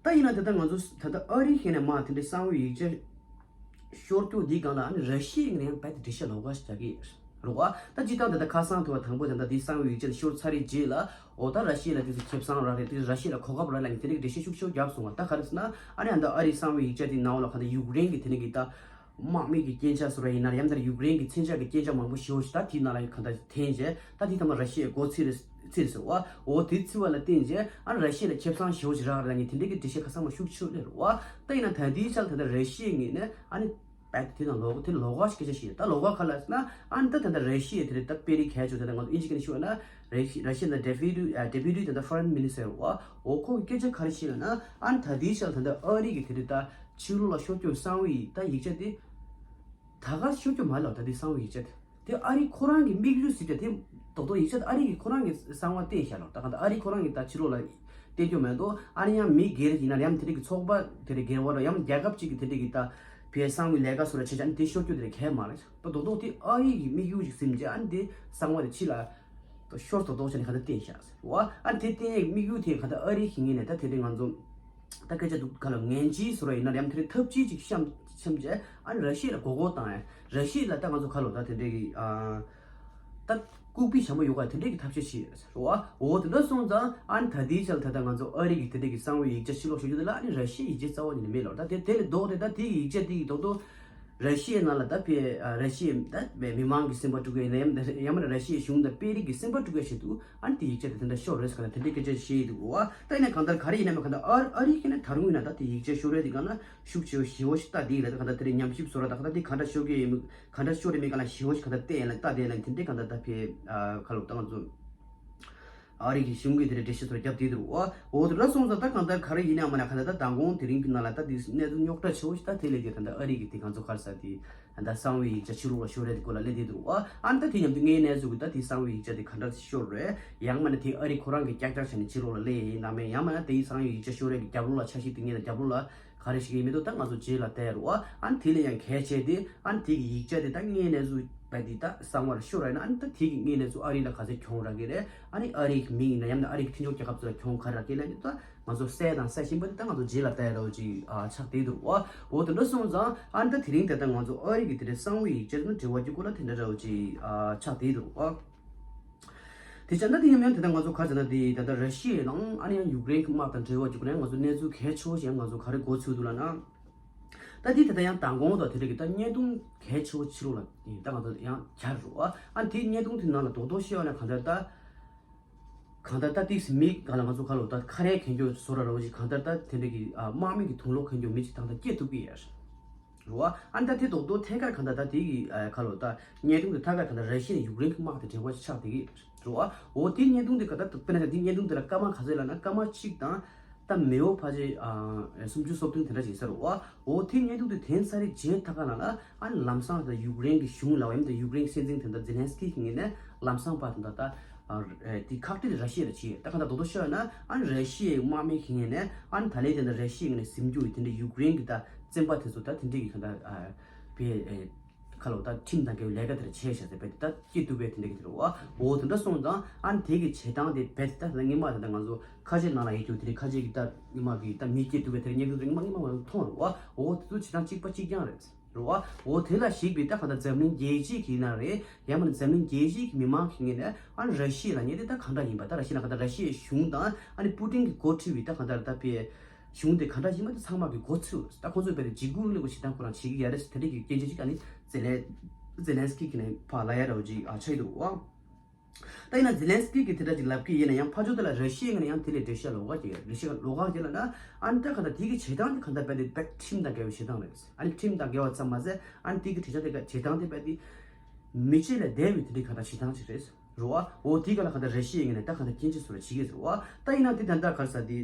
ད་ཡིན་ན་ད་ལྟ་ང་ཚོ་ད་ལྟ་ཨ་རི་ཁེ་ནས་མ་དེ་འདྲའི་གསང་བའི་ཡིག་ཆ་ཤོར་རྒྱུ་འདི་སྒང་ལ་ཨ་ནི་ར་ཤི་ཡའི་ངོས་ནས་ཡང་རྦད་དེ་འགྲེལ་བཤད་ལོགས་ཀ་ཞིག་རྒྱག་གི་རེད་བ། ད་སྤྱིར་བཏང་ད་ལྟ་ཁ་སང་དུ་བ་དང་པོ་ད་ལྟ་འདི་གསང་བའི་ཡིག་ཆ་དེ་ཤོར་ཚར་བའི་རྗེས་ལ་འོ་ད་ར་ཤི་ཡ་ལ་དེ་ཚོ་ཁེ་བཟང་རག་རེད། དེ་ར་ཤི་ཡ་ལ་གོ་སྐབས་རག་ལབ་ནས་དེ་འདྲའི་འགྲེལ་བཤད་ཤུགས་ཆེ་བོ་རྒྱབ་སོང་བ། ད་ག་རེ་ཟེར་ན་ཨ་ནི་ཨ་ད་ཨ་རིའི་གསང་བའི་ཡིག་ཆ་དེའི་ནང་ལ་ག་ད་ཡུཀ་རེན་གྱི་དེ་འདྲ་གི་ད་དམག་མི་གི་རྐྱེན་ཆག་བཟོ་ར་ཡིན་ན་ཡང་ད་ཡུཀ་རེན་གྱི་མཚོན་ཆ་གི་རྐྱེན་ཆག་མང་པོ་ཞེ་པོ་ཞིག་ད་དེའི་ནང་ལ་ག་ད་འཐེན་བྱས་ད་དེ་ཐ་མ་ར་ཤི་ཡའི་མགོ་ཚིག་རེད། ཚིག་ཟེར་བ། འོ་དེ་ཚིག་པ་ལ་བརྟེན་བྱས་ཨ་ནི་ར་ཤི་ཡ་ལ་ཁེ་བཟང་ཞེ་པོ་ཞིག་རག་རེད་ལབ་མཁན་དེ་འདྲའི་གི་འགྲེལ་བཤད་ཁ་ཚང་མ་ཤུགས་ཆེ་ལེ་རེད་བ། ད་ཡིན་ན་ད་ལྟའི་ཆར་ད་ལྟ་ར་ཤི་ཡའི་ངོས་ནས་ཨ་ནི་རྦད་དེ་དེ་དང་ལོག་དེ་ལོགས་ཀ་ཞིག་སྐད་ཆ་བཤད། ད་ལོགས་ཀ་ག་ལ་ཟེར་ན་ཨ་ནི་ད་ད་ལྟ་ར་ཤི་ཡ་དེ་རེད། ད་དཔེ་རིས་གལ་ཆེ་ད་ལྟ་ང་ཚོ་ཨིན་ཇི་སྐད་ནས་ཞུས་པ་ན་ར་ཤི་ར་ཤི་ཡ་ད་ཌེ་པུ་ཊི་ཨ་ཌེ་པུ་ཊི་ད་ལྟ་ཕོ་རེན་མི་ནི་སི་ཊར་རེད་བ། འོ་ཁོ་གི་སྐད་ཆ་ག་རེ་བཤད་ལབ་ན་ཨ་ནི་ད་ལྟའི་ཆར་ད་ལྟ་ཨ་རི་གི་དེ་རེད་ད་ཕྱི་ལོགས་ལ་ཤོར་རྒྱུ་གསང་བའི་ད་ཡིག་ཆ་དེ་ད་ག་ཤོར་རྒྱུ་མ་ལབ། ད་དེ་གསང་བའི་ཡིག་ཆ་དེ། དེ་ཨ་རི་ཁོ་རང་གི་དམིགས་ཡུལ་ཟེར་བྱས་དེ་རྡོག་རྡོག་ཡིག་ཆ་དེ་ཨ་རི་གི་ཁོ་རང་གི་གསང་བ་བསྟན་བཞག་ལ། ད་གང་ལྟར་ཨ་རི་ཁོ་རང་གི་ད་ཕྱི་ལོགས་ལ་བསྟན་རྒྱུ་མེད་དོ། ཨ་ནི་ཡང་མི་སྒེར་ཡིན་ན་ཡང་དེ་འདྲ་གི་ཚོགས་པ་དེ་འདྲ་སྒེར་བ་ར་ཡང་རྒྱལ་ཁབ་ཅིག་གི་དེ་འདྲ་གི་ད་བའི་གསང་བའི་ལས་ཀ་སོགས་ལ་བྱེད་བྱ་ཨ་ནི་དེ་ཤོར་རྒྱུ་དེ་འདྲ་གལ་མ་རེད། ད་རྡོག་རྡོག་དེ་ཨ་རི་གི་དམིགས་ཡུལ་ཞིག་ཟིན་བྱས་ཨ་ནི་དེ་གསང་བ་དེ་ཕྱི་ལ་ད་ཤོར་རྡོག་རྡོག་བྱས་ནས་གང་ལྟར་བསྟན་བཞག་ཟེར་བ། ཨ་ནི་དེ་བསྟན་ཡའི་དམིགས་ཡུལ་དེ་གང་ལྟར་ཨ་རི་གི་ངོས་ནས་ད་དེ་འདྲ་ང་ཚོ། ད་སྐད་ཆ་འདུག་ག་ལ་ངན་ཇུས་ཟེར་བ་ཡིན་ན་ཡང་དེ་རིང་ཐབས་ཇུས་ཅིག་བཤམས་བཤམས་བྱས་ཨ་ནི་ར་ཤི་ཡ་ལ་མགོ་སྐོར་བཏང་ཡ། ར་ཤི་ཡ་ལ་ད་ང་ཚོ་ག་ལོ་ད་དེ་འདྲའི་གི་ཨ་ད་ལྐུགས་པའི་ཞྭ་མོ་གཡོག་ག་དེ་འདྲའི་གི་ཐབས་ཤེས་བྱས་རེད་བ། འོ་དེ་འདྲ་སོང་ཙང་ཨ་ནི་ད་ལྟའི་ཆར་ད་ལྟ་ང་ཚོ་ཨ་རི་གི་དེ་འདྲའི་གི་གསང་བའི་ཡིག་ཆ་ཕྱི་ལོགས་ཞུ་རྒྱུ་དེ་ལ་ཨ་ནི་ར་ཤི་ཡའི་ཡིག་ཆ་རྩ་བ་ཉིད་ནས་མེད་ལོ། ད་དེ་དེ་ལས་ལྡོག་སྟེ་ད་དེ་གི་ཡིག་ཆ་དེ་གི་རྡོག་རྡོག་ར་ཤི་ཡའི་ནང་ལ་ད་ཕའི་ཨ་ར་ཤི་ཡའི་ད་མི་མང་གི་སེམས་པ་དཀྲུག་གི་ཡིན་ན་ཡང་ཡང་མིན་ན་ར་ཤི་ཡའི་གཞུང་དང་དཔོན་རིགས་ཀྱི་སེམས་པ་དཀྲུག་གི་ཆེད་དུ་ཨ་ནི་དེ་ཡིག་ཆ་དེ་དེ་འདྲ་ཤོར་རེད་ཟེར་ག་ན་དེ་འདྲའི་སྐད་ཆ་བཤད་ཡི་འདུག་བ། ད་ཡིན་ན་གང་ལྟར་ག་རེ་ཡིན་ན་མ་གང་ལྟར་ཨ་ཨ་རི་ཁེ་ན་ད་རུང་ཡིན་ན་ད་དེ་ཡིག་ཆ་ཤོར་རེད་དེ་གང་ན་ཤུགས་ཆེ་བ་ཞེ་བོ་ཞིག་ད་དེ་ཡིན་ལ་ད་གང་ལྟར་དེ་རིང་ཉམས་ཞིབ་བཟོ་ར་ད་གང་ལྟར་དེ་ག་འདྲ་ཤོར་གི་ཡིན་གང་འདྲ་ཤོར་རེད་མེད་ག་ལ་ཞེ་བོ་ཞིག་གང་ལྟར་བལྟས་ཡིན་ལ་ད་དེ་ལ་དེ་འདྲའི་གང་ལྟར་ད་ཕེ་ཁ་ལོ་ད་ང་ཚོ། ཨ་རི་གི་གཞུང་གིས་དེ་འདྲའི་འགྲེལ་བཤད་ཚོར་བརྒྱབ་བསྡད་འདུག་བ། འོ་དེ་འདྲ་སོང་ཙང་ད་གང་ལྟར་ག་རེ་ཡིན་ན་མ་ན་གང་ལྟར་ད་མདང་དགོང་དེ་རིང་གི་ནང་ལ་ད་དེ་གནས་ཚུལ་རྙོག་དྲ་ཆེ་བོ་ཞིག་ད་དེ་ལས་དེ་ད་ལྟ་ཨ་རི་གི་དེ་གང་ཚོ་ག་རེ་ཟེར་དེ་ད་ལྟ་གསང་བའི་ཡིག་ཆ་ཕྱི་ལོགས་ལ་ཤོར་རེད་དེ་སྐོར་ལ་གླེང་བསྡད་འདུག་བ། ཨ་ནི་ད་དེ་མཉམ་དུ་ངའི་གནས་ཚུལ་གི་ད་དེ་གསང་བའི་ཡིག་ཆ་དེ་ག་འདྲ་ཤོར་རེད། ཡང་མ་ན་དེ་ཨ་རི་ཁོ་རང་གི་ཀྱག་ཀྱག་བྱས་ནས་ཕྱི་ལོགས་ལ་སླེབས་ཡིན་ནམ་མིན། ཡང་མ་ན་དེའི་གསང་བའི་ཡིག་ཆ་ཤོར་རེད་གི་རྒྱབ་ལོགས་ལ་འཆར་གཞི་དེ་ངས་ད་རྒྱབ་ལོགས་ལ་ག་རེ་ཞིག་ཡིན་མི་འདུག་ད་ང་ཚོ་རྗེས་ལ་བལྟ་ཡ་རེད་བ། ཨ་ནི་དེ་ལས་ཡང་གལ་ཆེ་དེ་ཨ་ནི་དེ་གི་ཡིག་ཆ་དེ་ད་ངའི་གནས་ཚུལ་བས་དེ་ད་གསང་བར་ཤོར་ར་ཡིན་ན་ཨ་ནི་ད་དེ་གི་ངའི་གནས་ཚུལ་ཨ་རི་ལ་ག་ཚད་གྱོང་རག་གི་རེད། ཨ་ནི་ཨ་རི་གི་མི་ཡིན་ན་ཡང་ན་ཨ་རི་གི་མཐུན་ཕྱོགས་རྒྱལ་ཁབ་ཚོ་ལ་གྱོང་ག་རེ་རག་གི་ལབ་ནི་ད་ང་ཚོ་གསལ་དང་གསལ་བཞིན་པ་དེ་ད་ང་ཚོ་རྗེས་ལ་བལྟ་ཡ་ར་བ་ཅིག་ཨ་ཆགས་བསྡད་འདུག་བ། འོ་དེ་འདྲ་སོང་ཙང་ཨ་ནི་ད་དེ་རིང་དེ་ད་ང་ཚོ་ཨ་རི་གི་དེ་འདྲའི་གསང་བའི་ཡིག་ཆ་དེ་ནི་འབྲེལ་བ་གཅིག་པོ་ལ་དེ་འདྲ་ར་བ་ཅིག་ཨ་ཆགས་བསྡད་འདུག་བ། དེ་བྱས་ན་དེ་ཡང་ཡང་དེ་ལྟར་ང་ཚོ་ག་རེ་ཟེར་ན་དེ་ད་ལྟ་ར་ཤི་ཡའི་ནང་ཨ་ནི་ཡང་ཡུཀ་རེན་གྱི་དམག་དང་འབྲེལ་བ་བཅུག་ནས་ང་ཚོ་གནས་ཚུལ་གལ་ཆེ་བོ་ཞིག་ང་ཚོ་ག་རེ་མགོ་ཚོས་འདུག་ལབ་ན། ད་དེ་ད་ལྟ་ཡང་མདང་དགོང་དང་དེ་འདྲ་གི་ད་བརྙན་ཐུང་གལ་ཆེ་བོ་ཕྱི་ལོགས་ལ་ད་ང་ཚོ་ཡང་གྱར་རོ། ཨ་དེ་བརྙན་ཐུང་དེ་ནང་ལ་རྡོག་རྡོག་ཤེས་པ་ན་གང་ལྟར་ད་གང་ལྟར་ད་ཏིག་སི་མིག་ག་ལ་ང་ཚོ་ག་ལོ་ད་ཁ་རས་གྱོན་རྒྱུ་བཟོ་ར་ར་བ་ཞིག་གང་ལྟར་ད་དེ་འདྲ་གི་དམག་མི་གི་དུང་ལོག་གྱོན་རྒྱུ་མི་ཅིག་ད་ལྟ་སྐྱེ་ཐུབ་ཀྱི་ཡོད་རེད་བ། ཨ་ནི་ད་དེ་རྡོག་རྡོག་ཐད་ཀར་གང་ལྟར་ད་དེ་གི་ཨ་ག་ལོ་ད་བརྙན་ཐུང་དེ་ཐད་ཀར་གང་ལྟར་ར་ཤི་ཡ་ཡུཀ་རེན་གྱི་དམག་དང་འབྲེལ་བ་ཆགས་བསྡད་ཀྱི་རེད་བ། འོ་དེ་བརྙན་ཐུང་དེ་ག་ད་དཔེར་ན་ད་དེ་བརྙན་ཐུང་དེ་ལ་སྐར་མ་ག་ཚོད་ལབ་ན་སྐར་མ་གཅིག་དང་ད་མི་འོ་ཕལ་ཆེར་ཨ་སུམ་ཅུ་སོ་བདུན་དེ་འདྲ་ཞིག་ཟེར་བ། འོ་དེ་བརྙན་ཐུང་དེ་དེང་སང་རེ་རྗེས་ཐད་ཀར་ལ་ལ་ཨ་ནི་ལམ་སང་ད་ཡུཀ་རེན་གྱི་གཞུང་ལ་བ་ཡིན་ད་ཡུཀ་རེན་གྱི་སྲིད་འཛིན་དེ་ད་ཛེ་ལན་སི་ཀི་གི་ངོས་ནས་ལམ་སང་པ་དེ་ད་ད་ཨ་དེ་ཁག་དཀྲི་ར་ཤི་ཡ་ལ་བྱས་ད་ག་ད་རྡོག་རྡོག་ཤོད་ན་ཨ་ནི་ར་ཤི་ཡའི་དམག་མི་གི་ངོས་ནས་ཨ་ནི་ད་ལན་དེ་ད་ར་ཤི་ཡའི་ངོས་ནས་ཟིན་རྒྱུ་ཡི་དེ་འདྲ་ཡུཀ་རེན་གྱི་ད་བཙོན་པ་དེ་ཚོ་ད་དེ་འདྲ་གི་ག་ད་ཨ་བའི་ཨེ། ཁ་ལོ་ད་ཁྲིམས་དང་འགལ་བའི་ལས་ཀ་དེ་འདྲ་བྱས་ཤག་ཟེར་བས་དེ་ད་སྐྱིད་སྡུག་བས་དེ་འདྲ་གི་དེ་རེད་བ། འོ་དེ་འདྲ་སོང་ཙང་ཨ་ནི་དེ་གི་བྱེད་སྟངས་དེ་བས་དེ་ད་སྔོན་མ་དེ་ད་ང་ཚོ་ཁ་ཆེ་ནང་ལ་ཡོད་རྒྱུ་དེ་རེད། ཁ་ཆེ་གི་ད་སྔོན་མ་གི་ད་མི་སྐྱིད་སྡུག་བས་དེ་རེད་སྙད་སྡུག་དེ་སྔོན་མ་སྔོན་མ་ང་ཚོ་མཐོང་རེད་བ། འོ་དེ་ཚོ་བྱེད་སྟངས་གཅིག་པ་གཅིག་རྐྱང་རེད་རེད་བ། འོ་དེ་ལ་གཞིགས་པའི་ད་ག་ད་འཛམ་གླིང་རྒྱལ་སྤྱི་གི་ནང་རེད་ཡང་མིན་ན་འཛམ་གླིང་རྒྱལ་སྤྱི་གི་མི་མང་གི་ངོས་ནས་ཨ་ནི་ར་ཤི་ཡ་ལ་ཉེ་དེ་ད་གང་འདྲ་ཡིན་པ་ད་ར་ཤི་ཡ་ན་ག་ད་ར་ཤི་ཡའི་གཞུང་དང་ཨ་ནི་པུ་ཏིན་གི་འགོ་ཁྲིད་པའི་ད་ག་ད་ད་པའི་གཞུང་དེ་ག་འདྲ་ཡིན་པ་དེ་ཚང་མ་གི་མགོ་ཚོས། ད་ཁོང་ཚོས་བས་དེ་འཇིགས་སྐུལ་སླེབས་པ་ཞིག་དང་ཁོ་རང་བྱེད་ཀྱི་ཡ་རེད་ཟེར་དེ་འདྲ་གི་སྐད་ཆ་ཅིག་ཨ་ནི་ཛེ་ལན་ཛེ་ལན་སི་ཀི་གི་ནས་ཕར་ལབ་ཡ་འདྲ་བོ་ཅིག་ཨ་ཆགས་ཀྱི་འདུག་བ། ད་ཡིན་ན་ཛེ་ལན་སི་ཀི་གིས་དེ་འདྲ་ཅིག་ལབ་ཀྱི་ཡིན་ན་ཡང་ཕར་ཕྱོགས་དེ་ལ་ར་ཤི་ཡའི་ངོས་ནས་ཡང་དེ་ལས་འགྲེལ་བཤད་ལོགས་ཀ་ཅིག་རེད། ར་ཤི་ཡ་ལོགས་ཀ་ཅིག་ལབ་ན་ཨ་ནི་ད་ག་ད་དེ་གི་བྱེད་སྟངས་དེ་ག་ད་བས་དེ་བས་ཁྲིམས་དང་འགལ་བའི་བྱེད་སྟངས་རེད། ཨ་ནི་ཁྲིམས་དང་འགལ་བ་ཙམ་མ་ཟད་ཨ་ནི་དེ་གི་བྱེད་སྟངས་དེ་ག་བྱེད་སྟངས་དེ་བས་དེ་མི་བྱེད་ལས་འདས་པའི་དེ་འདྲའི་ག་ད་བྱེད་སྟངས་ཅིག་རེད་རེད་བ། འོ་དེ་ག་ལ་ག་ད་ར་ཤི་ཡའི་ངོས་ནས་ད་ག་ད་སྐྱོན་བརྗོད་བཟོ་འདྲ་བྱེད་ཀྱི་རེད་བ། ད་ཡིན་ན་དེ་ད་ད་ག་རེ་ཟེར་དེ།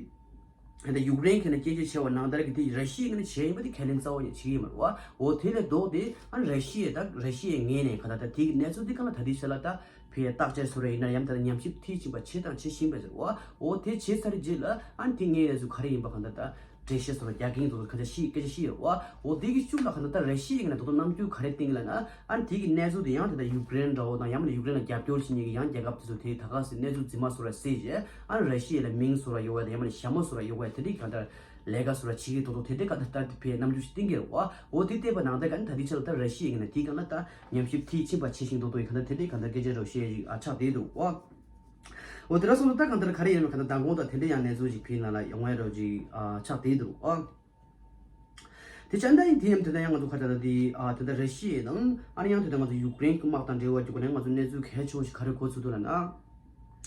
ད་ཡུཀ་རེན་གྱི་ནས་སྐད་ཆ་བྱས་པ་ནང་ལྟར་གྱི་དེ་ར་ཤི་ཡའི་ངོས་ནས་བྱས་ཡིན་པ་དེ་ཁས་ལེན་རྩ་བ་ནས་བྱེད་ཀྱི་ཡིན་མ་རེད་བ། འོ་དེ་ལས་ལྡོག་སྟེ་ཨ་ནི་ར་ཤི་ཡའི་ད་ར་ཤི་ཡའི་ངོས་ནས་ག་ད་ད་དེ་གི་གནས་ཚུལ་དེ་ག་ལ་ད་དེའི་ཆ་ལ་ད་ཕའི་བརྟག་དཔྱད་བཟོ་རེ་ཡིན་ན་ཡང་ད་ཉམས་ཞིབ་མཐིལ་ཕྱིན་པ་བྱེད་དང་བྱེད་བཞིན་པ་ཟེར་བ། འོ་དེ་བྱེད་ཚར་རྗེས་ལ་ཨ་ནི་དེ་ངའི་གནས་ཚུལ་ག་རེ་ཡིན་པ་ག་ད་ད་འགྲེལ་བཤད་བཟོ་ར་རྒྱག་གིན་འདུག་ཁ་ཆ་ཤི་སྐད་ཆ་ཤི་ཡོད་བ། འོ་དེ་གི་ཤུགས་ལ་ག་ད་ད་ར་ཤི་ཡའི་ངོས་ནས་ད་དུང་རྣམ་འགྱུར་ག་རེ་བསྟན་གི་ལ་ན། ཨ་ནི་དེ་གི་གནས་ཚུལ་དེ་ཡང་དེ་ལྟར་ཡུཀ་རེན་འདྲ་བོ་དང་ཡང་མིན་ན་ཡུཀ་རེན་ལ་རྒྱབ་སྐྱོར་བྱེད་མཁན་གྱི་ཡང་རྒྱལ་ཁབ་དེ་ཚོ་དེ་ད་ག་སེ་གནས་ཚུལ་རྫུན་མ་བཟོ་ར་བཟོས་རྗེས་ཨ་ནི་ར་ཤི་ཡ་ལ་མིང་བཟོ་ར་གཡོག་པ་དང་ཡང་མིན་ན་ཞྭ་མོ་བཟོ་ར་གཡོག་པ་དེ་འདྲའི་གང་ལྟར་ལས་ཀ་བཟོ་ར་བྱེད་ཀྱི་འདུག་འདུག་དེ་འདྲའི་གང་ལྟར་ལྟར་དེ་ཕའི་རྣམ་འགྱུར་ཞིག་བསྟན་གྱི་རེད་བ། འོ་དེ་བལྟས་པ་ནང་ལྟར་ག་ནི་ད་དེའི་ཆ་ལ་ད་ར་ཤི་ཡའི་ངོས་ནས་དེ་གང་ལ་ད་ཉམས་ཞིབ་མཐིལ་ཕྱིན་པ་བྱེད་བཞིན་འདུག་འདུག་གང་ལྟར་དེ་འདྲའི་གང་ལྟར་སྐད་ཆ་རེ་བཤད་ཞིག་ཨ་ཆགས་བསྡད་འདུག་བ། འོ་དེ་འདྲ་སོང་ཙང་ད་གང་ལྟར་ག་རེ་ཡིན་ན་གང་ལྟར་མདང་དགོང་དང་དེ་འདྲ་ཡང་གནས་ཚུལ་ཞིག་ཕའི་ནང་ལ་ཡོང་ཡ་རོ་ཅིག་ཨ་ཆགས་བསྡད་འདུག་བ། དེ་ཅན་ད་ཡིན་དེ་ཡང་དེ་ན་ཡང་ང་ཚོ་ཁ་ད་ད་དེ་ཨ་དེ་ད་ར་ཤི་ཡའི་དང་ཨ་ནི་ཡང་དེ་ད་ང་ཚོ་ཡུཀ་རེན་གྱི་དམག་དང་འབྲེལ་བ་རྒྱུ་ག་ནས་ང་ཚོ་གནས་ཚུལ་གལ་ཆེ་བ་ཞིག་ག་རེ་གོ་ཚུལ་འདུག་ལ་ན།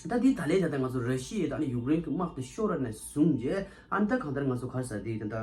ད་དེ་ད་ལས་ད་ད་ང་ཚོ་ར་ཤི་ཡའི་ད་ནི་ཡུཀ་རེན་གྱི་དམག་དེ་ཤོར་ར་ནས་བཟུང་རྗེས་ཨ་ནི་ད་གང་ལྟར་ང་ཚོ་ག་རེ་ཟེར་དེ་ད་ད་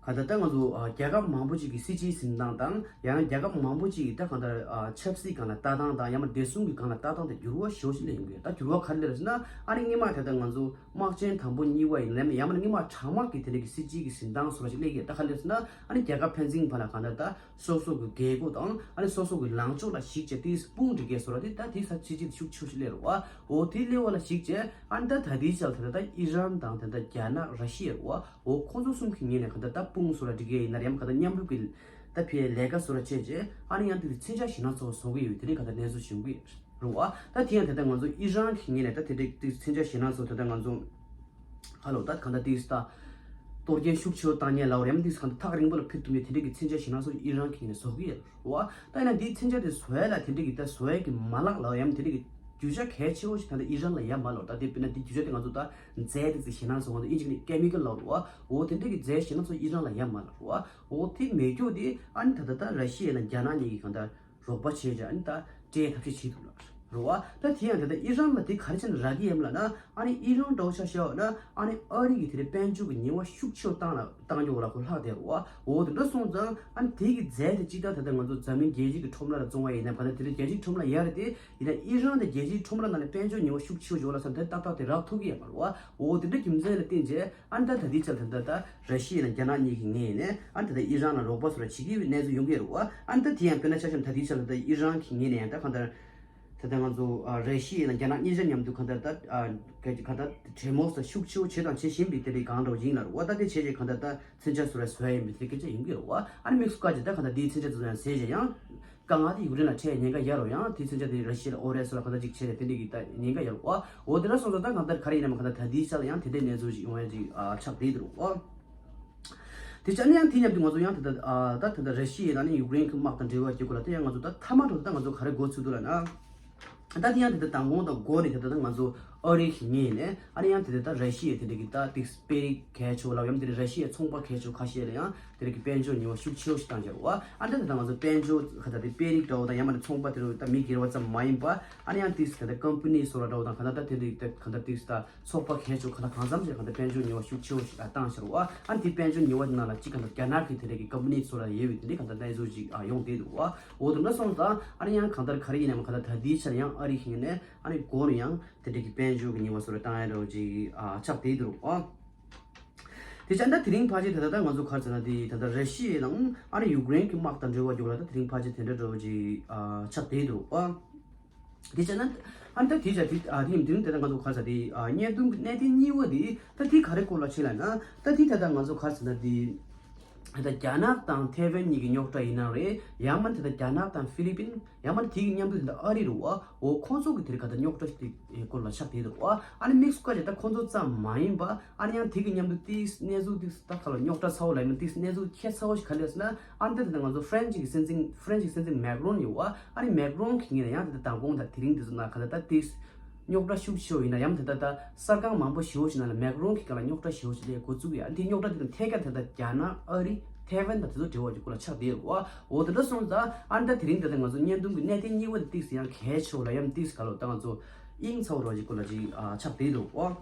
ག་ད་ད་ང་ཚོ་ཨ་རྒྱལ་ཁབ་མང་པོ་ཅིག་གི་སྲིད་ཇུས་འཛིན་སྟངས་དང་ཡང་ན་རྒྱལ་ཁབ་མང་པོ་ཅིག་གི་ད་གང་ལྟར་ཨ་ཆབ་སྲིད་སྒང་ལ་ལྟ་སྟངས་དང་ཡང་ན་བདེ་སྲུང་གི་སྒང་ལ་ལྟ་སྟངས་དེ་འགྱུར་བ་ཞེ་པོ་ཞིག་སླེབས་ཡོང་གི་ཡོད། ད་འགྱུར་བ་ག་རེ་སླེབས་རེད་ཟེར་ན་ཨ་ནི་སྔོན་མ་ད་ད་ང་ཚོ། དམག་ཆེན་དང་པོ་གཉིས་པ་ཡིན་ནམ་ཡང་མིན་ན་སྔོན་མ་གྲང་དམག་གི་དེ་འདྲ་གི་སྲིད་ཇུས་ཀྱི་འཛིན་སྟངས་བཟོ་འདྲ་ཞིག་སླེབས་ཡོད། ད་ག་ལེར་ཟེར་ན་ཨ་ནི་རྒྱལ་ཁབ་ཕན་ཚུན་བར་ལ་གང་ལྟར་ད་སོ་སོ་གི་རྒྱལ་སྒོ་དང་ཨ་ནི་སོ་སོ་གི་ལངས་ཕྱོགས་ལ་གཞིགས་བྱས་དེ་དཔུང་སྒྲིག་གས་བཟོ་འདྲ་དེ་ད་དེ་ས་སྲིད་ཇུས་ཤུགས་ཆེ་ཤོས་ཤིག་སླེབས་རེད་བ། འོ་དེ་སླེབས་པ་ལ་གཞིགས་བྱས་ཨ་ནི་ད་ད་ལྟའི་ཆར་དེ་ད་ད་ཨི་རན་དང་དེ་ད་རྒྱ་ནག་ར་ཤི་ཡ་རེད་བ། འོ་ཁོང་ཚོ་གསུམ་གྱི་ངོས་ནས་གང་ལྟར་ད་དཔུང་བཟོ་འདྲ་སྒྲིག་གས་ཡིན་ན་རེད་ཡང་གང་ལྟར་མཉམ་རུབ་ཀྱི་ད་ཕའི་ལས་ཀ་བཟོ་འདྲ་བྱས་རྗེས་ཨ་ནི་ཡང་དེ་དེ་མཚོན་ཆ་ཞེད་སྣང་ཚ་བོ་བཟོ་གི་ཡོད། དེ་རིང་གང་ལྟར་གནས་ཚུལ་བྱུང་གི་རེད་བ། ད་དེ་ཡང་དེ་ལྟར་ང་ཚོ་ཨི་རན་གྱི་ངོས་ནས་ད་དེ་འདྲའི་དེ་མཚོན་ཆ་ཞེད་སྣང་ཚ་བོ་དེ་ལྟར་ང་ཚོ་ཧ་ལོ་ད་གང་ལྟར་དེ་ད་གཏོར་སྐྱོན་ཤུགས་ཆེ་བོ་བཏང་མཁན་ལ་འོ་རེམ་དེ་གང་ལྟར་ཐག་རིང་པོ་ལ་ཕེབས་ཐུབ་མཁན་དེ་འདྲའི་གི་མཚོན་ཆ་ཞེད་སྣང་ཚ་བོ་ཨི་རན་གྱི་ངོས་ནས་བཟོ་གི་ཡོད་རེད་བ། ད་ཡིན་ན་འདིའི་མཚོན་ཆ་དེ་བཟོ་ཡ་ལ་དེ་འདྲའི་གི་ད་བཟོ་ཡ་གི་མ་ལག་ལ་འོ་ཡང་དེ་འདྲའི་གི་རྒྱུ་ཆ་གལ་ཆེ་བོ་ཞིག་ད་ལྟ་ཨི་རན་ལ་ཡ་མ་ལོ། ད་དེ་དཔེར་ན་དེ་རྒྱུ་ཆ་དེ་ང་ཚོ་ད་རྫས་དེ་ཚོ་ཞེད་སྣང་ཚ་བོ་ང་ཚོ་ཨིན་ཇི་གི་ནི་ཀེ་མི་ཀལ་ལ་འོ་རེད་བ། འོ་དེ་འདྲའི་གི་རྫས་ཞེད་སྣང་ཚ་བོ་ཨི་རན་ལ་ཡ་མ་ལོ་རེད་བ། འོ་དེ་མེད་རྒྱུ་དེ་ཨ་ནི་ད་ལྟ་ད་ར་ཤི་ཡ་དང་རྒྱ་ནག་གཉིས་ཀྱིས་གང་ལྟར་རོགས་པ་བྱས་བྱས་ཨ་ནི་ད་སྤྲད་ཐབས་ཤེས་བྱེད་ཐུབ་ལ་རེད་བ། ད་དེ་ཡང་ད་ལྟ་ཨི་རན་ལ་དེ་ག་རེ་བྱས་ནས་རག་གི་ཡིན་ལ་ན་ཨ་ནི་ཨི་རན་འདྲ་བོ་ཆ་བཞག་ན་ཨ་ནི་ཨ་རི་གི་དེ་རེད་དཔལ་འབྱོར་གྱི་ཉེས་པ་ཤུགས་ཆེ་བོ་བཏང་ལ་བཏང་རྒྱུ་ལ་ཁོ་ལྷག་བསྡད་རེད་བ། འོ་དེ་འདྲ་སོང་ཙང་ཨ་ནི་དེ་གི་རྫས་དེ་སྤྱིར་བཏང་ད་ལྟ་ང་ཚོ་འཛམ་གླིང་རྒྱལ་སྤྱི་གི་ཁྲོམ་ར་ལ་བཙོང་བ་ཡིན་ན་ག་ན་དེ་རེད་རྒྱལ་སྤྱིའི་ཁྲོམ་ར་ཡ་རེད་དེ་ཡིན་ན་ཨི་རན་དང་རྒྱལ་སྤྱིའི་ཁྲོམ་ར་ནང་ནས་དཔལ་འབྱོར་ཉེས་པ་ཤུགས་ཆེ་བོ་ཡོད་ལ་ས་དེ་ཏག་ཏག་དེ་རག་ཐུབ་ཀྱི་ཡོད་མ་རེད་བ། འོ་དེ་འདྲ་རྒྱུ་མཚན་ལ་བརྟེན་བྱས། ཨ་ནི་ད་ད་ལྟའི་ཆར་ད་ལྟ་ད་ར་ཤི་ཡ་དང་རྒྱ་ནག་གཉིས་ཀྱི་ངོས་ནས་ཨ་ནི་ད་ལྟ་ཨི་རན་ལ་རོགས་པ་བཟོ་འདྲ་བྱེད་ཀྱི་ཡོད་པའི་གནས་ཚུལ་ཡོང་གི་ཡོད་རེད་བ། ཨ་ནི་ད་དེ་ཡང་དཔེར་ན་ཆ་བཞག་ན་ད་ལྟའི་ཆར་ད་ལྟ་ཨི་རན་གྱི་ངོས་ནས་ཡང་ད་གང་ལྟར་ད་ལྟ་ང་ཚོ་ཨ་ར་ཤི་ཡ་དང་རྒྱ་ནག་གཉིས་ཆ་མཉམ་དུ་གང་ལྟར་ད་ཨ་ག་གང་ལྟར་གྲོས་མོལ་ས་ཤུགས་ཆེ་བོ་བྱས་དང་བྱེད་བཞིན་པའི་དེ་འདྲའི་སྒང་འདྲ་བོ་ཡིན་ལ་རེད་བ། ད་དེ་བྱས་རྗེས་གང་ལྟར་ད་མཚོན་ཆ་བཟོ་འདྲ་བཟོ་ཡ་ཡིན་པའི་དེ་འདྲའི་སྐད་ཆ་ཡོང་གི་ཡོད་རེད་བ། ཨ་ནི་དམིགས་སུ་བཀར་བྱས་ད་གང་ལྟར་དེའི་མཚོན་ཆ་དེ་ཚོ་ཡང་བཟས་བྱས་ཡང་། དཀའ་ངལ་དེ་ཡུཀ་རེན་ལ་འཕྲད་ཉེན་ཁ་ཡོད་རུང་ཡང་དེའི་མཚོན་ཆ་དེ་ར་ཤི་ཡ་ལ་ཨོ་རེད་སོགས་ལ་གང་ལྟར་ཅིག་བྱས་ཏེ་དེ་འདྲ་གི་ད་ཉེན་ཁ་ཡོད་རུང་། འོ་དེ་འདྲ་སོང་ཙང་ད་གང་ལྟར་ག་རེ་ཡིན་ནའང་གང་ལྟར་ད་ལྟའི་ཆ་ལ་ཡང་དེ་འདྲའི་གནས་ཚུལ་ཞིག་ཡོང་ཡ་ཅིག་ཨ་ཆགས་བསྡད་འདུག་ཨོ། དེ་ཆ་ནས་ཡང་དེ་མཉམ་དུ་ང་ཚོ་ཡང་ད་ལྟ་ཨ་ད་ད་ལྟ་ར་ཤི་ཡ་ནང་ནས་ཡུཀ་རེན་གྱི་དམག་དང་འབྲེལ་བ་བྱེད་དགོས་ལ་དེ་ཡང་ང་ཚོ་ད་མཐའ་མ་དུ་ད་ང་ཚོ་ག་རེ་འགོ་ཚུགས་འདུག་ལ་ན། ད་དེ་ཡང་དེ་ལྟར་མདང་དགོང་དང་འགོ་ནས་དེ་ལྟར་ང་ཚོ་ཨ་རི་གི་ངོས་ནས་ཨ་ནི་ཡང་དེ་ལྟར་ད་ར་ཤི་ཡའི་དེ་འདྲ་གི་ད་ཏིག་དཔོན་རིགས་གལ་ཆེ་བ་ལ་ཡང་དེ་འདྲ་ར་ཤི་ཡའི་ཚོང་པ་གལ་ཆེ་བ་ཁ་ཤས་ལ་ཡང་དེ་འདྲ་གི་དཔལ་འབྱོར་ཉེས་པ་ཤུགས་ཆེ་བ་ཞིག་བཏང་ཡོད་རེད་བ། ཨ་ནི་ད་དེ་ལྟར་ང་ཚོ་དཔལ་འབྱོར་ག་ད་དེ་དཔོན་རིགས་འདྲ་བོ་དང་ཡང་མིན་ན་ཚོང་པ་དེ་འདྲ་ད་མི་སྒེར་བ་ཙམ་མ་ཡིན་པ་ཨ་ནི་ཡང་ཏིག་དེ་འདྲ་ཀམ་པ་ནི་སོགས་ལ་འདྲ་བོ་དང་ག་ད་ད་དེ་འདྲ་གི་ད་ག་ད་ཏིག་ད་ཚོགས་པ་གལ་ཆེ་བ་ག་ད་གང་འཚམ་ཞིག་ག་ད་དཔལ་འབྱོར་ཉེས་པ་ཤུགས་ཆེ་བ་ཞིག་བཏང་ཤར་བ། ཨ་ནི་དེ་དཔལ་འབྱོར་ཉེས་པ་དེ་ནང་ལ་གཅིག་ག་ད་རྒྱ་ནག་གི་དེ་འདྲ་གི་ཀམ་པ་ནི་སོགས་ལ་ཡོད་པའི་དེ་འདྲ་ག་ད་གནས་ཚུལ་ཞིག་ཡོང་བསྡད་འདུག་བ། འོ་དེ་འདྲ་སོང་ཙང་ཨ་ནི་ཡང་གང་ལྟར་ག་རེ་ཡིན་ནའང་གང་ལྟར་ད་ལྟའི་ཆར་ཡང་ཨ་རི་ཞིག་ནས་ཨ་ནི་སྒོ་ནས་ཡང་དེ་འདྲ་གི་དཔལ་འབྱོར་གྱི་ཉེས་པ་སོགས་རེ་བཏང་ཡ་འདྲ་བོ་ཅིག་ཨ་ཆགས་བསྡད་འདུག་ཨ། དེ་ཆ་ད་དེ་རིང་ཕལ་ཆེར་ད་ལྟ་ད་ང་ཚོ་ག་རེ་ཟེར་ན་དེ་ད་ལྟ་ར་ཤི་ཡ་དང་ཨ་ནི་ཡུཀ་རེན་གྱི་དམག་དང་འབྲེལ་བ་རྒྱུགས་ལ་ད་དེ་རིང་ཕལ་ཆེར་དེ་འདྲ་འདྲ་བོ་ཅིག་ཨ་ཆགས་བསྡད་འདུག་ཨ། དེ་ཆ་ན་ཨ་ནི་ད་དེ་ཆ་དེ་ཨ་དེ་ཡིན་དེ་རིང་ད་ལྟ་ང་ཚོ་ག་རེ་ཟེར་དེ་ཨ་བརྙན་ཐུང་གི་གནད་དོན་གཉིས་པ་དེ་ད་དེ་ག་རེ་སྐོར་ལ་ཆེ་ལ་ན་ད་དེ་ད་ལྟ་ང་ཚོ་ག་རེ་ཟེར་ན་དེ། ད་རྒྱ་ནག་དང་ཐའེ་ཝན་གཉིས་ཀྱི་རྙོག་དྲ་ཡིན་ན་རེད། ཡང་མིན་ད་ལྟ་རྒྱ་ནག་དང་ཧྥི་ལི་པིན། ཡང་མིན་དེ་གི་མཉམ་དུ་ད་ལྟ་ཨ་རི་རུ་བ། འོ་ཁོང་ཚོ་གི་དེ་རིང་ག་ད་རྙོག་དྲ་ཞིག་དེ་སྐོར་ལ་ཆགས་བསྡད་འདུག་བ། ཨ་ནི་དམིགས་སུ་བཀར་བྱས་ད་ཁོང་ཚོ་ཙམ་མ་ཡིན་པ་ཨ་ནི་ཡང་དེ་གི་མཉམ་དུ་ཏིས་གནས་ཚུལ་ཏིས་ད་ག་ལ་རྙོག་དྲ་ཚ་བོ་ལ་ཡིན་ན་ཏིས་གནས་ཚུལ་ཁྱད་མཚར་བོ་ཞིག་ག་རེ་ཟེར་ན། ཨ་ནི་ད་ད་ལྟ་ང་ཚོ་ཧྥ་རན་སི་གི་སྲིད་འཛིན་ཧྥ་རན་སི་གི་སྲིད་འཛིན་མེག་རོན་ཡོད་བ། ཨ་ནི་མེག་རོན་གི་ངོས་ནས་ཡང་ད་ལྟ་མདང་དགོང་དང་དེ་རིང་དེ་ཚོ་ན་ག་ད་ད་ཏིས། རྙོག་དྲ་ཤུགས་ཆེ་བ་ཡིན་ན་ཡང་དེ་ལྟར་ད་གསར་ཁང་མང་པོ་ཞེ་པོ་ཞིག་ནང་ལ་མེག་རོན་གྱི་སྒང་ལ་རྙོག་དྲ་ཞེ་པོ་ཞིག་སླེབས་འགོ་བཙུགས་ཡ། འདི་རྙོག་དྲ་དེ་དང་ཐད་ཀར་དེ་ལྟར་རྒྱ་ནག་ཨ་རི་ཐའེ་ཝན་དང་དེ་ཚོ་འབྲེལ་བ་ཅིག་སྐོར་ལ་ཆགས་བསྡད་ཡོད་རེད་བ། འོ་དེ་འདྲ་སོང་ཙང་ཨ་ནི་ད་དེ་རིང་དེ་ལྟར་ང་ཚོ་བརྙན་ཐུང་གི་གནད་དོན་གཉིས་པ་དེ་ཏིག་ཙམ་ཡང་གལ་ཆེ་བ་ལ་ཡང་ཏིག་ཙམ་ག་ལོ་ད་ང་ཚོ་དབྱིངས་ཚ་བོ་རོ་ཅིག་སྐོར་ལ་ཅིག་ཨ་ཆགས་བསྡད་ཡོད་རེད་བ།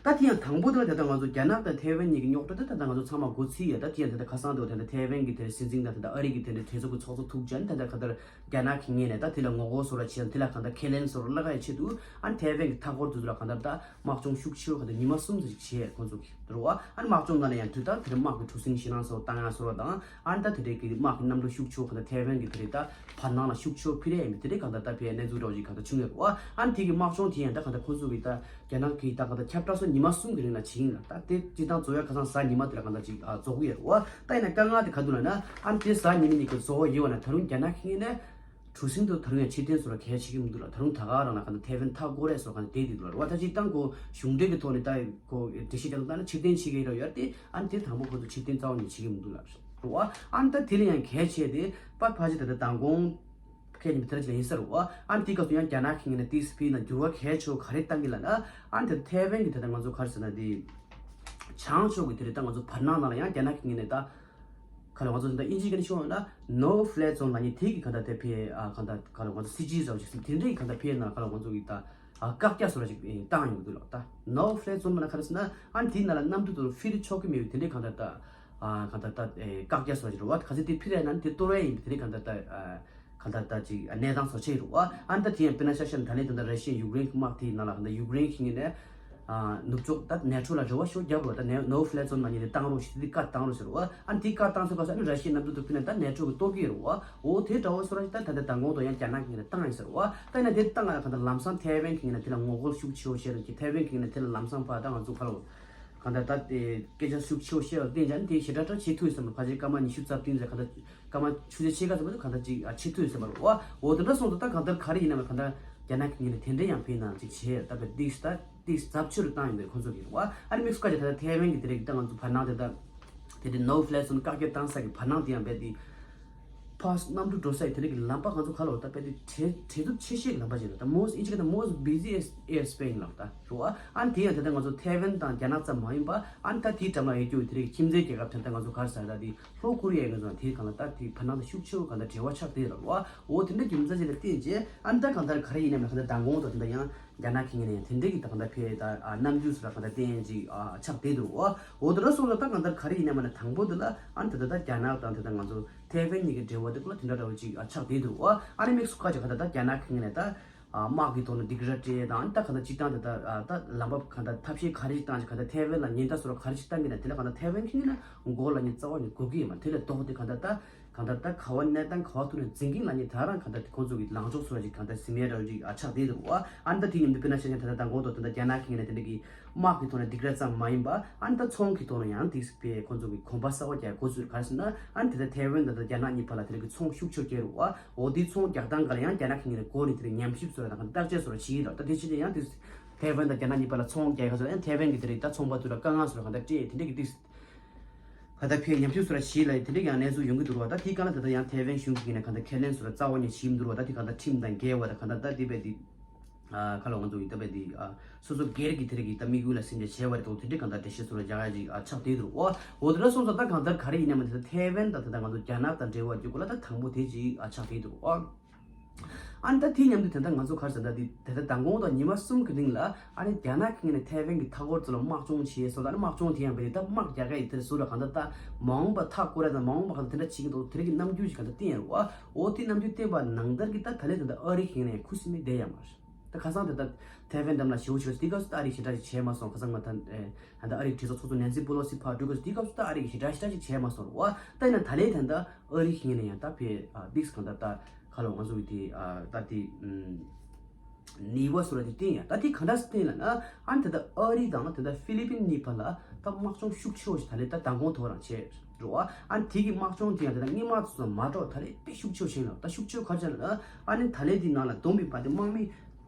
ད་ ད་དེ་ཡང་དང་པོ་དེ་ལ་ད་ལྟ་ང་ཚོ་རྒྱ་ནག་དང་ཐའེ་ཝན་གཉིས་ཀྱི་རྙོག་དྲ་དེ་ད་ལྟ་ང་ཚོ་ཚང་མ་མགོ་ཚོས་ཡོད། ད་དེ་ཡང་ད་ལྟ་ཁ་སང་དུ་ད་ལྟ་ཐའེ་ཝན་གྱི་དེ་སྲིད་འཛིན་དང་ད་ལྟ་ཨ་རི་གི་དེ་འདྲའི་གྲོས་ཚོགས་ཀྱི་ཚོགས་གཙོ་ཐུག་ཅན་ད་ལྟ་ག་ལྟར་རྒྱ་ནག་གི་ངོས་ནས་ད་དེ་ལ་ངོ་རྒོལ་བཟོ་འདྲ་བྱས་དང་དེ་ལ་གང་ལྟར་ཁས་ལེན་བཟོ་འདྲ་བསླབ་ཡག་ཆེད་དུ་ཨ་ནི་ཐའེ་ཝན་གྱི་མཐའ་འཁོར་དེ་ཚོ་ལ་གང་ལྟར་ད་དམག་སྦྱོང་ཤུགས་ཆེ་བོ་གང་ལྟར་ཉི་མ་གསུམ་ཙམ་ཞིག་བྱས་ཁོང་ཚོ་གིས་རེད་བ། ཨ་ནི་དམག་སྦྱོང་ནང་ལ་ཡང་དུས་ལྟར་དེ་འདྲ་དམག་གི་གྲུ་གཟིངས་ཞེད་སྣང་བཟོ་བཏང་ཡག་བཟོ་འདྲ་དང་ཨ་ནི་ད་དེ་འདྲའི་གི་དམག་གི་གནམ་གྲུ་ཤུགས་ཆེ་བོ་གང་ལྟར་ཐའེ་ཝན་གྱི་དེ་འདྲའི་ད་བར་སྣང་ལ་ཤུགས་ཆེ་བོ་ཕུལ་ཡག་ཡིན་པའི་དེ་འདྲའི་གང་ལྟར་ད་ཕའི་གནས་ཚུལ་འདྲ་བོ་ཞིག་གང་ལྟར་བྱུང་ཡོད་རེད་བ། ཨ་ནི་དེ་གི་དམག་སྦྱོང་དེ་ཡང་ད་གང་ལྟར་ཁོང་ཚོ་གིས་ད་རྒྱ་ནག་གིས་ད་གང་ལྟར་ཁྱབ་བསྒྲགས་སོགས་ཉི་མ་གསུམ་གྱི་རིང་ལ་བྱེད་ཀྱི་ཡིན་ལ། ད་དེ་སྤྱིར་བཏང་རྫོགས་ཡ་ཁ་སང་གཟའ་ཉི་མ་དེ་ལ་གང་ལྟར་ཅིག་ཨ་རྫོགས་ཀྱི་ཡོད་རེད་བ། ད་ཡིན་ན་དཀའ་ངལ་དེ་ག་འདུག་ལབ་ན་ཨ་ནི་དེ་གཟའ་ཉི་མ་ཉིན་གྱི་རྫོགས་པ་ཡིན་པ་ན་ད་རུང་རྒྱ་ནག་གི་ངོས་ནས་གྲུ་གཟིངས་དེ་ད་རུང་ཡང་ཕྱིར་འཐེན་བཟོ་འདྲ་གལ་ཆེ་གི་མི་འདུག་ལ། ད་རུང་ད་ག་རང་ལ་གང་ལྟར་ཐའེ་ཝན་མཐའ་བསྐོར་རེད་བཟོ་གང་ལྟར་བསྡད་འདུག་ལ་རེད་བ། ད་སྤྱིར་བཏང་ཁོ་གཞུང་འབྲེལ་གྱི་ཐོག་ནས་ད་ཁོ་འགྲེལ་བཤད་རྒྱག་སྟངས་ལྟར་ན་ཕྱིར་འཐེན་བྱེད་ཀྱི་ཡོད་རེད་དེ་ཨ་ནི་དེ་དང་པོ་ཁོ་ཚོ་ཕྱིར་འཐེན་རྩ་བ་ནས་བྱེད་ཀྱི་མི་འདུག་ལ་རེད་བ། ཨ་ནི་ད་དེ་ལ་ཡང་གལ་ཆེ་དེ་པ་ཕ་ཅི་ད་ལྟ་མདང་དགོང་ཁྱེད་ཉིད་དེ་ལ་ཅིག་ཡིན་ས་རེད་བ། ཨ་ནི་དེའི་སྐབས་སུ་ཡང་རྒྱ་ནག་གི་ངོས་ནས་ཏི་སི་ཕི་ན་འགྱུར་བ་གལ་ཆེ་བོ་ག་རེ་བཏང་གི་ལབ་ན་ཨ་ནི་ད་ལྟ་ཐའེ་ཝན་གྱི་ད་ལྟ་ང་ཚོ་ག་རེ་ཟེར་ན་དེ་བྱང་ཕྱོགས་ཀྱི་དེ་རེད། ད་ང་ཚོ་བར་སྣང་ནང་ལ་ཡང་རྒྱ་ནག་གི་ངོས་ནས་ད་ག་ལ་ང་ཚོ་ད་ལྟ་ཨིན་ཇི་སྐད་ནས་ཤོད་ན་ནོ་ཕ་ལེ་ཛོན་ལབ་མཁན་དེ་གི་ག་ད་དེ་ཕི་ཨ་ག་ད་ག་ལ་ང་ཚོ་སི་ཇི་ཟེར་བ་ཞིག་དེ་འདྲའི་ག་ད་ཕི་ནང་ག་ལ་ང་ཚོ་གི་ད་ཨ་བཀག་རྒྱ་བཟོ་འདྲ་ཞིག་བཏང་ཡོང་གི་འདུག་ལ། ད་ནོ་ཕ་ལེ་ཛོན་ལབ་ན་ག་རེ་ཟེར་ན་ཨ་ནི་དེའི་ནང་ལ་གནམ་གྲུ་དེ་ཚོ་ཕྱིར་འཕྱོག་གི་མེད་པའི་དེ་འདྲའི་ག་ད་ད་ཨ་ག་ད་ད་ཨེ་བཀག་རྒྱ་བཟོ་འདྲ་ཞིག་རེད་བ། གལ་སྲིད་དེ་ཕྱིར་ཡོང་ན་ནི་དེ་གཏོར་ཡ་ཡིན་པའི་དེ་འདྲའི་ག་ད་ད་ཨ། གང་ལྟར་ད་ཅིག་གནས་སྟངས་བཟོ་ཆེད་རུ་བ། ཨ་ནི་ད་དེ་ཡང་དཔེར་ན་ཆ་བཞག་ན་ད་ལན་ད་ལྟ་ར་ཤི་ཡ་ཡུཀ་རེན་གྱི་དམག་དེའི་ནང་ལ་གང་ལྟར་ཡུཀ་རེན་གྱི་ངོས་ནས་ཨ་ནུབ་ཕྱོགས་ད་ནེ་ཊོ་ལ་རེ་བ་ཤོར་རྒྱབ་རུ་བ། ད་ནེ་ནོ་ཕ་ལེ་ཛོན་ནང་ཉིད་ནས་བཏང་རོགས་ཞེས་དེ་བཀའ་བཏང་རོགས་ཟེར་རུ་བ། ཨ་ནི་དེ་བཀའ་བཏང་ཚེ་ག་ས་ཨ་ནི་ར་ཤི་ཡའི་གནམ་གྲུ་དེ་ཕུད་ན་ད་ནེ་ཊོ་གི་གཏོར་གི་རུ་བ། འོ་དེ་འདྲ་བོ་སོ་ར་ཞིག་ད་ད་ལྟ་མདང་དགོང་དུ་ཡང་རྒྱ་ནག་གི་ངོས་ནས་བཏང་ཡིན་ཟེར་རུ་བ། ད་ཡིན་ན་དེ་བཏང་ང་གང་ལྟར་ལམ་སང་ཐའེ་ཝན་གྱི་ངོས་ནས་དེ་ལ་ངོ་རྒོལ་ཤུགས་ཆེ་བོ་བཤད་རུ་གི་ཐའེ་ཝན་གྱི་ངོས་ནས་དེ་ལ་ལམ་སང་ཕར་ད་ང་ཚོ་ཕར་ལ། གང་ལྟར་ད་དེ་སྐད་ཆ་ཤུགས་ཆེ་བོ་བཤད་པ་བརྟེན་ཀྱང་དེ་ཞེ་དྲག་དྲག་བྱེད་ཐུབ་ཡོད་ས་མ་རེད། ཕལ་ཆེར་སྐར་མ་ཉི་ཤུ་རྩ་བདུན་ཙམ་གང་ལྟར་སྐར་མ་ཆུ་ཚོད་ཕྱེད་ཀ་ཙམ་མ་གཏོགས་གང་ལྟར་ཅིག་ཨ་བྱེད་ཐུབ་ཡོད་ས་མ་རེད། འོ་འོ་དེ་འདྲ་སོང་ཙང་ད་གང་ལྟར་ག་རེ་ཡིན་ནའང་གང་ལྟར་རྒྱ་ནག་གི་ངོས་ནས་དེ་འདྲ་ཡང་ཕན་ནང་ཅིག་བྱས་ད་བས་ཏིག་ད་ཏིག་ཚབས་ཆེ་རུ་བཏང་ཡོད་པའི་ཁོང་ཚོ་གི་རེད་བ། ཨ་ནི་དམིགས་སུ་བཀར་ཏེ་ད་ལྟ་ཐའེ་ཝན་གྱི་དེ་རིགས་ད་ང་ཚོ་བར་སྣང་དེ་ད་དེ་འདྲའི་ནོ་ཕ་ལེ་ཛོན་བཀག་རྒྱ་བཏང་ས་གི་བར་སྣང་དེ་ཡང་རྦད་དེ། ཕར་གནམ་གྲུ་འགྲོ་ས་ཡི་དེ་འདྲ་གི་ལམ་པ་ང་ཚོ་ག་ལ་བ་ད་དཔེ་དེ་བྲལ་བྲལ་ཚུབ་ཆེ་ཤོས་ཀྱི་ལམ་པ་ཞིག་རེད། ད་most ཨིན་ཇི་ག་ད་most busiest air space ལབ་ད་རུ་ཨ་ནི་དེ་ཡང་ད་ལྟ་ང་ཚོ་ཐའེ་ཝན་དང་རྒྱ་ནག་ཙམ་མ་ཡིན་པ་ཨ་ནི་ད་དེའི་འགྲམ་ལ་ཡོད་རྒྱུ་དེ་རིགས་ཁྱིམ་མཚེས་རྒྱལ་ཁབ་དེ་ད་ང་ཚོ་ག་རེ་ཟེར་ད་དེ་ལྷོ་ཀོ་རི་ཡ་ཡིན་ན་ཚོ་དེའི་སྒང་ལ་ད་དེ་བར་སྣང་ད་ཤུགས་ཆེ་བོ་གང་ལྟར་འབྲེལ་བ་ཆགས་བསྡད་ར་བ། འོ་དེ་འདྲ་རྒྱུ་མཚན་ཞིག་ལ་བརྟེན་རྗེས་ཨ་ནི་ད་གང་ལྟར་ག་རེ་ཡིན་ནའང་གང་ལྟར་མདང་དགོང་དང་དེ་འདྲ་ཡང་རྒྱ་ནག་གི་ངོས་ནས་ཡང་དེ་འདྲ་གི་ད་གང་ལྟར་ཕེ་ད་ཨ་རྣམ་འགྱུར་སོགས་ལ་གང་ལྟར་བརྟེན་ཅིག་ཨ་ཆགས་བསྡད་འདུག་བ། འོ་དེ་འདྲ་སོང་ཙང་ད་གང་ལྟར་ག་རེ་ཡིན་ནའང་མ་ན་དང་པོ་དེ་ལ་ཨ་ནི་ད་ལྟ་ད་རྒྱ་ནག་དང་དེ་ད་ང་ཚོ་ཐའེ་ཝན་གཉིས་ཀྱི་འབྲེལ་བ་དེ་ཀུན་ལ་དེ་འདྲ་འདྲ་བོ་ཅིག་ཨ་ཆགས་བསྡད་འདུག་བ། ཨ་ནི་དམིགས་སུ་བཀར་ཅིག་ག་ད་ད་རྒྱ་ནག་གི་ངོས་ནས་ད་ཨ་དམག་གི་ཐོག་ནས་སྡིགས་ར་སྤྲད་དང་ཨ་ནི་ད་གང་ལྟར་སྤྱིར་བཏང་དེ་ད་ཨ་ད་ལམ་པ་གང་ལྟར་ཐབས་ཤེས་ག་རེ་ཅིག་བཏང་ཅིག་ག་ད་ཐའེ་ཝན་ལ་ཉེན་བརྡ་སོགས་ལ་ག་རེ་ཅིག་བཏང་གི་ན་དེ་ལ་གང་ལྟར་ཐའེ་ཝན་གི་ངོས་ནས་མགོ་ལ་ནི་རྩ་བ་ནས་སྒུག་གི་ཡོད་མ་རེད། དེ་ལས་ལྡོག་སྟེ་གང་ལྟར་ད། གང་ལྟར་ད་ག་བ་གནས་སྟངས་ག་བ་ཐུག་ནས་འཛིན་གྱི་ལ་ཉེ་ད་རང་གང་ལྟར་ཁོང་ཚོ་གི་ལངས་ཕྱོགས་སུ་ར་ཅིག་གང་ལྟར་ཟིན་མེད་ར་ཅིག་ཨ་ཆགས་བསྡད་འདུག་བ། ཨ་ནི་ད་དེ་མཉམ་དུ་དཔེར་ན་ཆ་བཞག་ན་ད་ལྟ་མདང་དགོང་དང་ད་ལྟ་རྒྱ་ནག་གི་ངོས་ནས་དེ་འདྲ་གི་དམག་གི་ཐོག་ནས་སྡིགས་ར་ཙམ་མ་ཡིན་པ་ཨ་ནི་ད་ཚོང་གི་ཐོག་ནས་ཡང་དེ་སྤེ་ཁོང་ཚོ་གི་གོམ་པ་གསར་བ་རྒྱག་འགོ་ཚུགས་ག་རེ་ཟེར་ན་ཨ་ནི་དེ་ལྟར་ཐའེ་ཝན་དང་ད་རྒྱ་ནག་གཉིས་བར་ལ་དེ་འདྲ་གི་ཚོང་ཤུགས་ཆེར་སྐྱེལ་རུ་བ། འོ་དེ་ཚོང་རྒྱག་སྟངས་ག་ལ་ཡང་རྒྱ་ནག་གི་ངོས་ནས་འགོ་ནས་དེ་འདྲ་ཉམས་ཞིབ་བཟོ་ར་དང་གང་ལྟར་བརྟག་དཔྱད་བཟོ་ར་བྱེད་ཀྱི་ར། ད་དེ་ཕྱིན་ནས་ཡང་དེ་ཐའེ་ཝན་དང་རྒྱ་ནག་གཉིས་བར་ལ་ཚོང་རྒྱག་ག་ཚོ་ཡང་ཐའེ་ཝན་གི་དེ་རིགས་ད་ཚོང་པ་ཚོ་ལ་དཀའ་ངལ་བཟོ་ར་གང་ལྟར་སྤྲད་དེ་འདྲ་གི་དེ། ཁ་ད་ཕའི་ཉམས་ཞིབ་སོགས་ལ་གཞི་ལ་དེ་འདྲ་ཡང་གནས་ཚུལ་ཡོང་གི་འདུག་བ། ད་དེའི་སྒང་ལ་ད་ལྟ་ཡང་ཐའེ་ཝན་གཞུང་གི་ངོས་ནས་གང་ལྟར་ཁས་ལེན་སོགས་ལ་རྩ་བ་ནས་བྱེད་མི་འདུག་བ། ད་དེ་གང་ལྟར་ཁྲིམས་དང་འགལ་བ་དང་གང་ལྟར་ད་དེ་བས་དེ་ཁ་ལོ་ང་ཚོ་ཡི་ད་བས་དེ་སོ་སོ་སྒེར་གྱི་དེ་རིགས་ཀྱི་ད་དམིགས་ཡུལ་ལ་སེམས་ཅན་བྱས་པ་རེད་དོ། དེ་འདྲའི་གང་ལྟར་འགྲེལ་བཤད་སོགས་ལ་རྒྱག་ཡ་ཅིག་ཆགས་བསྡད་འདུག་བ། འོ་དེ་འདྲ་སོང་ཙང་ད་གང་ལྟར་ག་རེ་ཡིན་ན་མ་ཟད་ད་ཐའེ་ཝན་དང་ད་ལྟ་ང་ཚོ་རྒྱ་ནག་དང་འབྲེལ་བ་རྒྱུ་གོ་ལ་ད་དང་པོ་དེ་ཅིག་ཆགས་བསྡད་འདུག་བ། ཨ་ནི་ད་དེའི་མཉམ་དུ་དེ་འདྲ་ང་ཚོ་ག་རེ་ཟེར་ད་དེ་དེ་ལྟར་མདང་དགོང་དང་ཉི་མ་གསུམ་གྱི་རིང་ལ་ཨ་ནི་རྒྱ་ནག་གི་ངོས་ནས་ཐའེ་ཝན་གྱི་མཐའ་འཁོར་ཚོ་ལ་དམག་སྦྱོང་བྱས་སོ། ད་ཨ་ནི་དམག་སྦྱོང་དེ་ཡང་བས་ད་དམག་རྒྱག་ག་ཡི་དེར་ཟུར་ལ་གང་ལྟར་ད་མ་འོངས་པ་མཐའ་བསྐོར་ཡ་དང་མ་འོངས་པ་གང་ལྟར་དེ་འདྲ་བྱེད་ཀྱི་འདུག་དེ་རིགས་ཀྱི་རྣམ་འགྱུར་ཞིག་གང་ལྟར་བསྟན་ཡ་རེད་བ། འོ་དེ་རྣམ་འགྱུར་བསྟན་པ་ནང་ལྟར་གྱི་ད་ད་ལས་དེ་འདྲ་ཨ་རི་གི་ངོས་ནས་ཁུ་སིམ་མེར་བསྡད་ཡ་མ་རེད། ད་ཁ་སང་དེ་ད་ཐའེ་ཝན་འགྲམ་ལ་ཞེ་པོ་ཞིག་དེ་སྐབས་སུ་ད་ཨ་རི་ཞེ་དྲག་ཅིག་བྱས་མ་སོང་། ཁ་སང་ང་ད་ཨ་ད་ཨ་རི་གྲོས་ཚོགས་ཚོགས་གཙོ་ནན་སི་པོ་ལོ་སི་ཕར་འགྲོ་སྐབས་སུ་དེ་སྐབས་སུ་ད་ཨ་རི་ཞེ་དྲག་ཞེ་དྲག་ཅིག་བྱས་མ་སོང་རེད་བ། ད་ཡིན་ན་ད་ལས་དེ་འདྲ་ཨ་རི་གི་ངོས་ནས་ཡང་ད་ཕའི་ཨ་དམིགས་སུ་གང་ལྟར་ད་ཁ་ལོ་ང་ཚོ་གི་དེ་ཨ་ད་དེ་ཨུམ་ནུས་པ་སོགས་ལ་དེ་བསྟན་ཡང་ད་དེ་ག་འདྲ་སེ་བསྟན་ལབ་ན་ཨ་ནི་ད་ལྟ་ཨ་རི་དང་ད་ལྟ་ཧྥི་ལི་པིན་གཉིས་བར་ལ་ད་དམག་སྦྱོང་ཤུགས་ཆེ་བོ་ཞིག་ད་ལས་ད་མདང་དགོང་ཐོག་རང་བྱས་རེད་བ། ཨ་ནི་དེ་གི་དམག་སྦྱོང་དེ་ཡང་ད་ལྟ་སྔོན་མ་ཚོ་མ་འགྲོ་ད་ལས་དཔེ་ཤུགས་ཆེ་བོ་བྱས་ལ་ད་ཤུགས་ཆེ་བོ་ག་རེ་བྱས་ལབ་ན་ཨ་ནི་ད་ལས་དེ་ནང་ལ་བསྡོམས་པའི་བར་དེ་དམག་མི་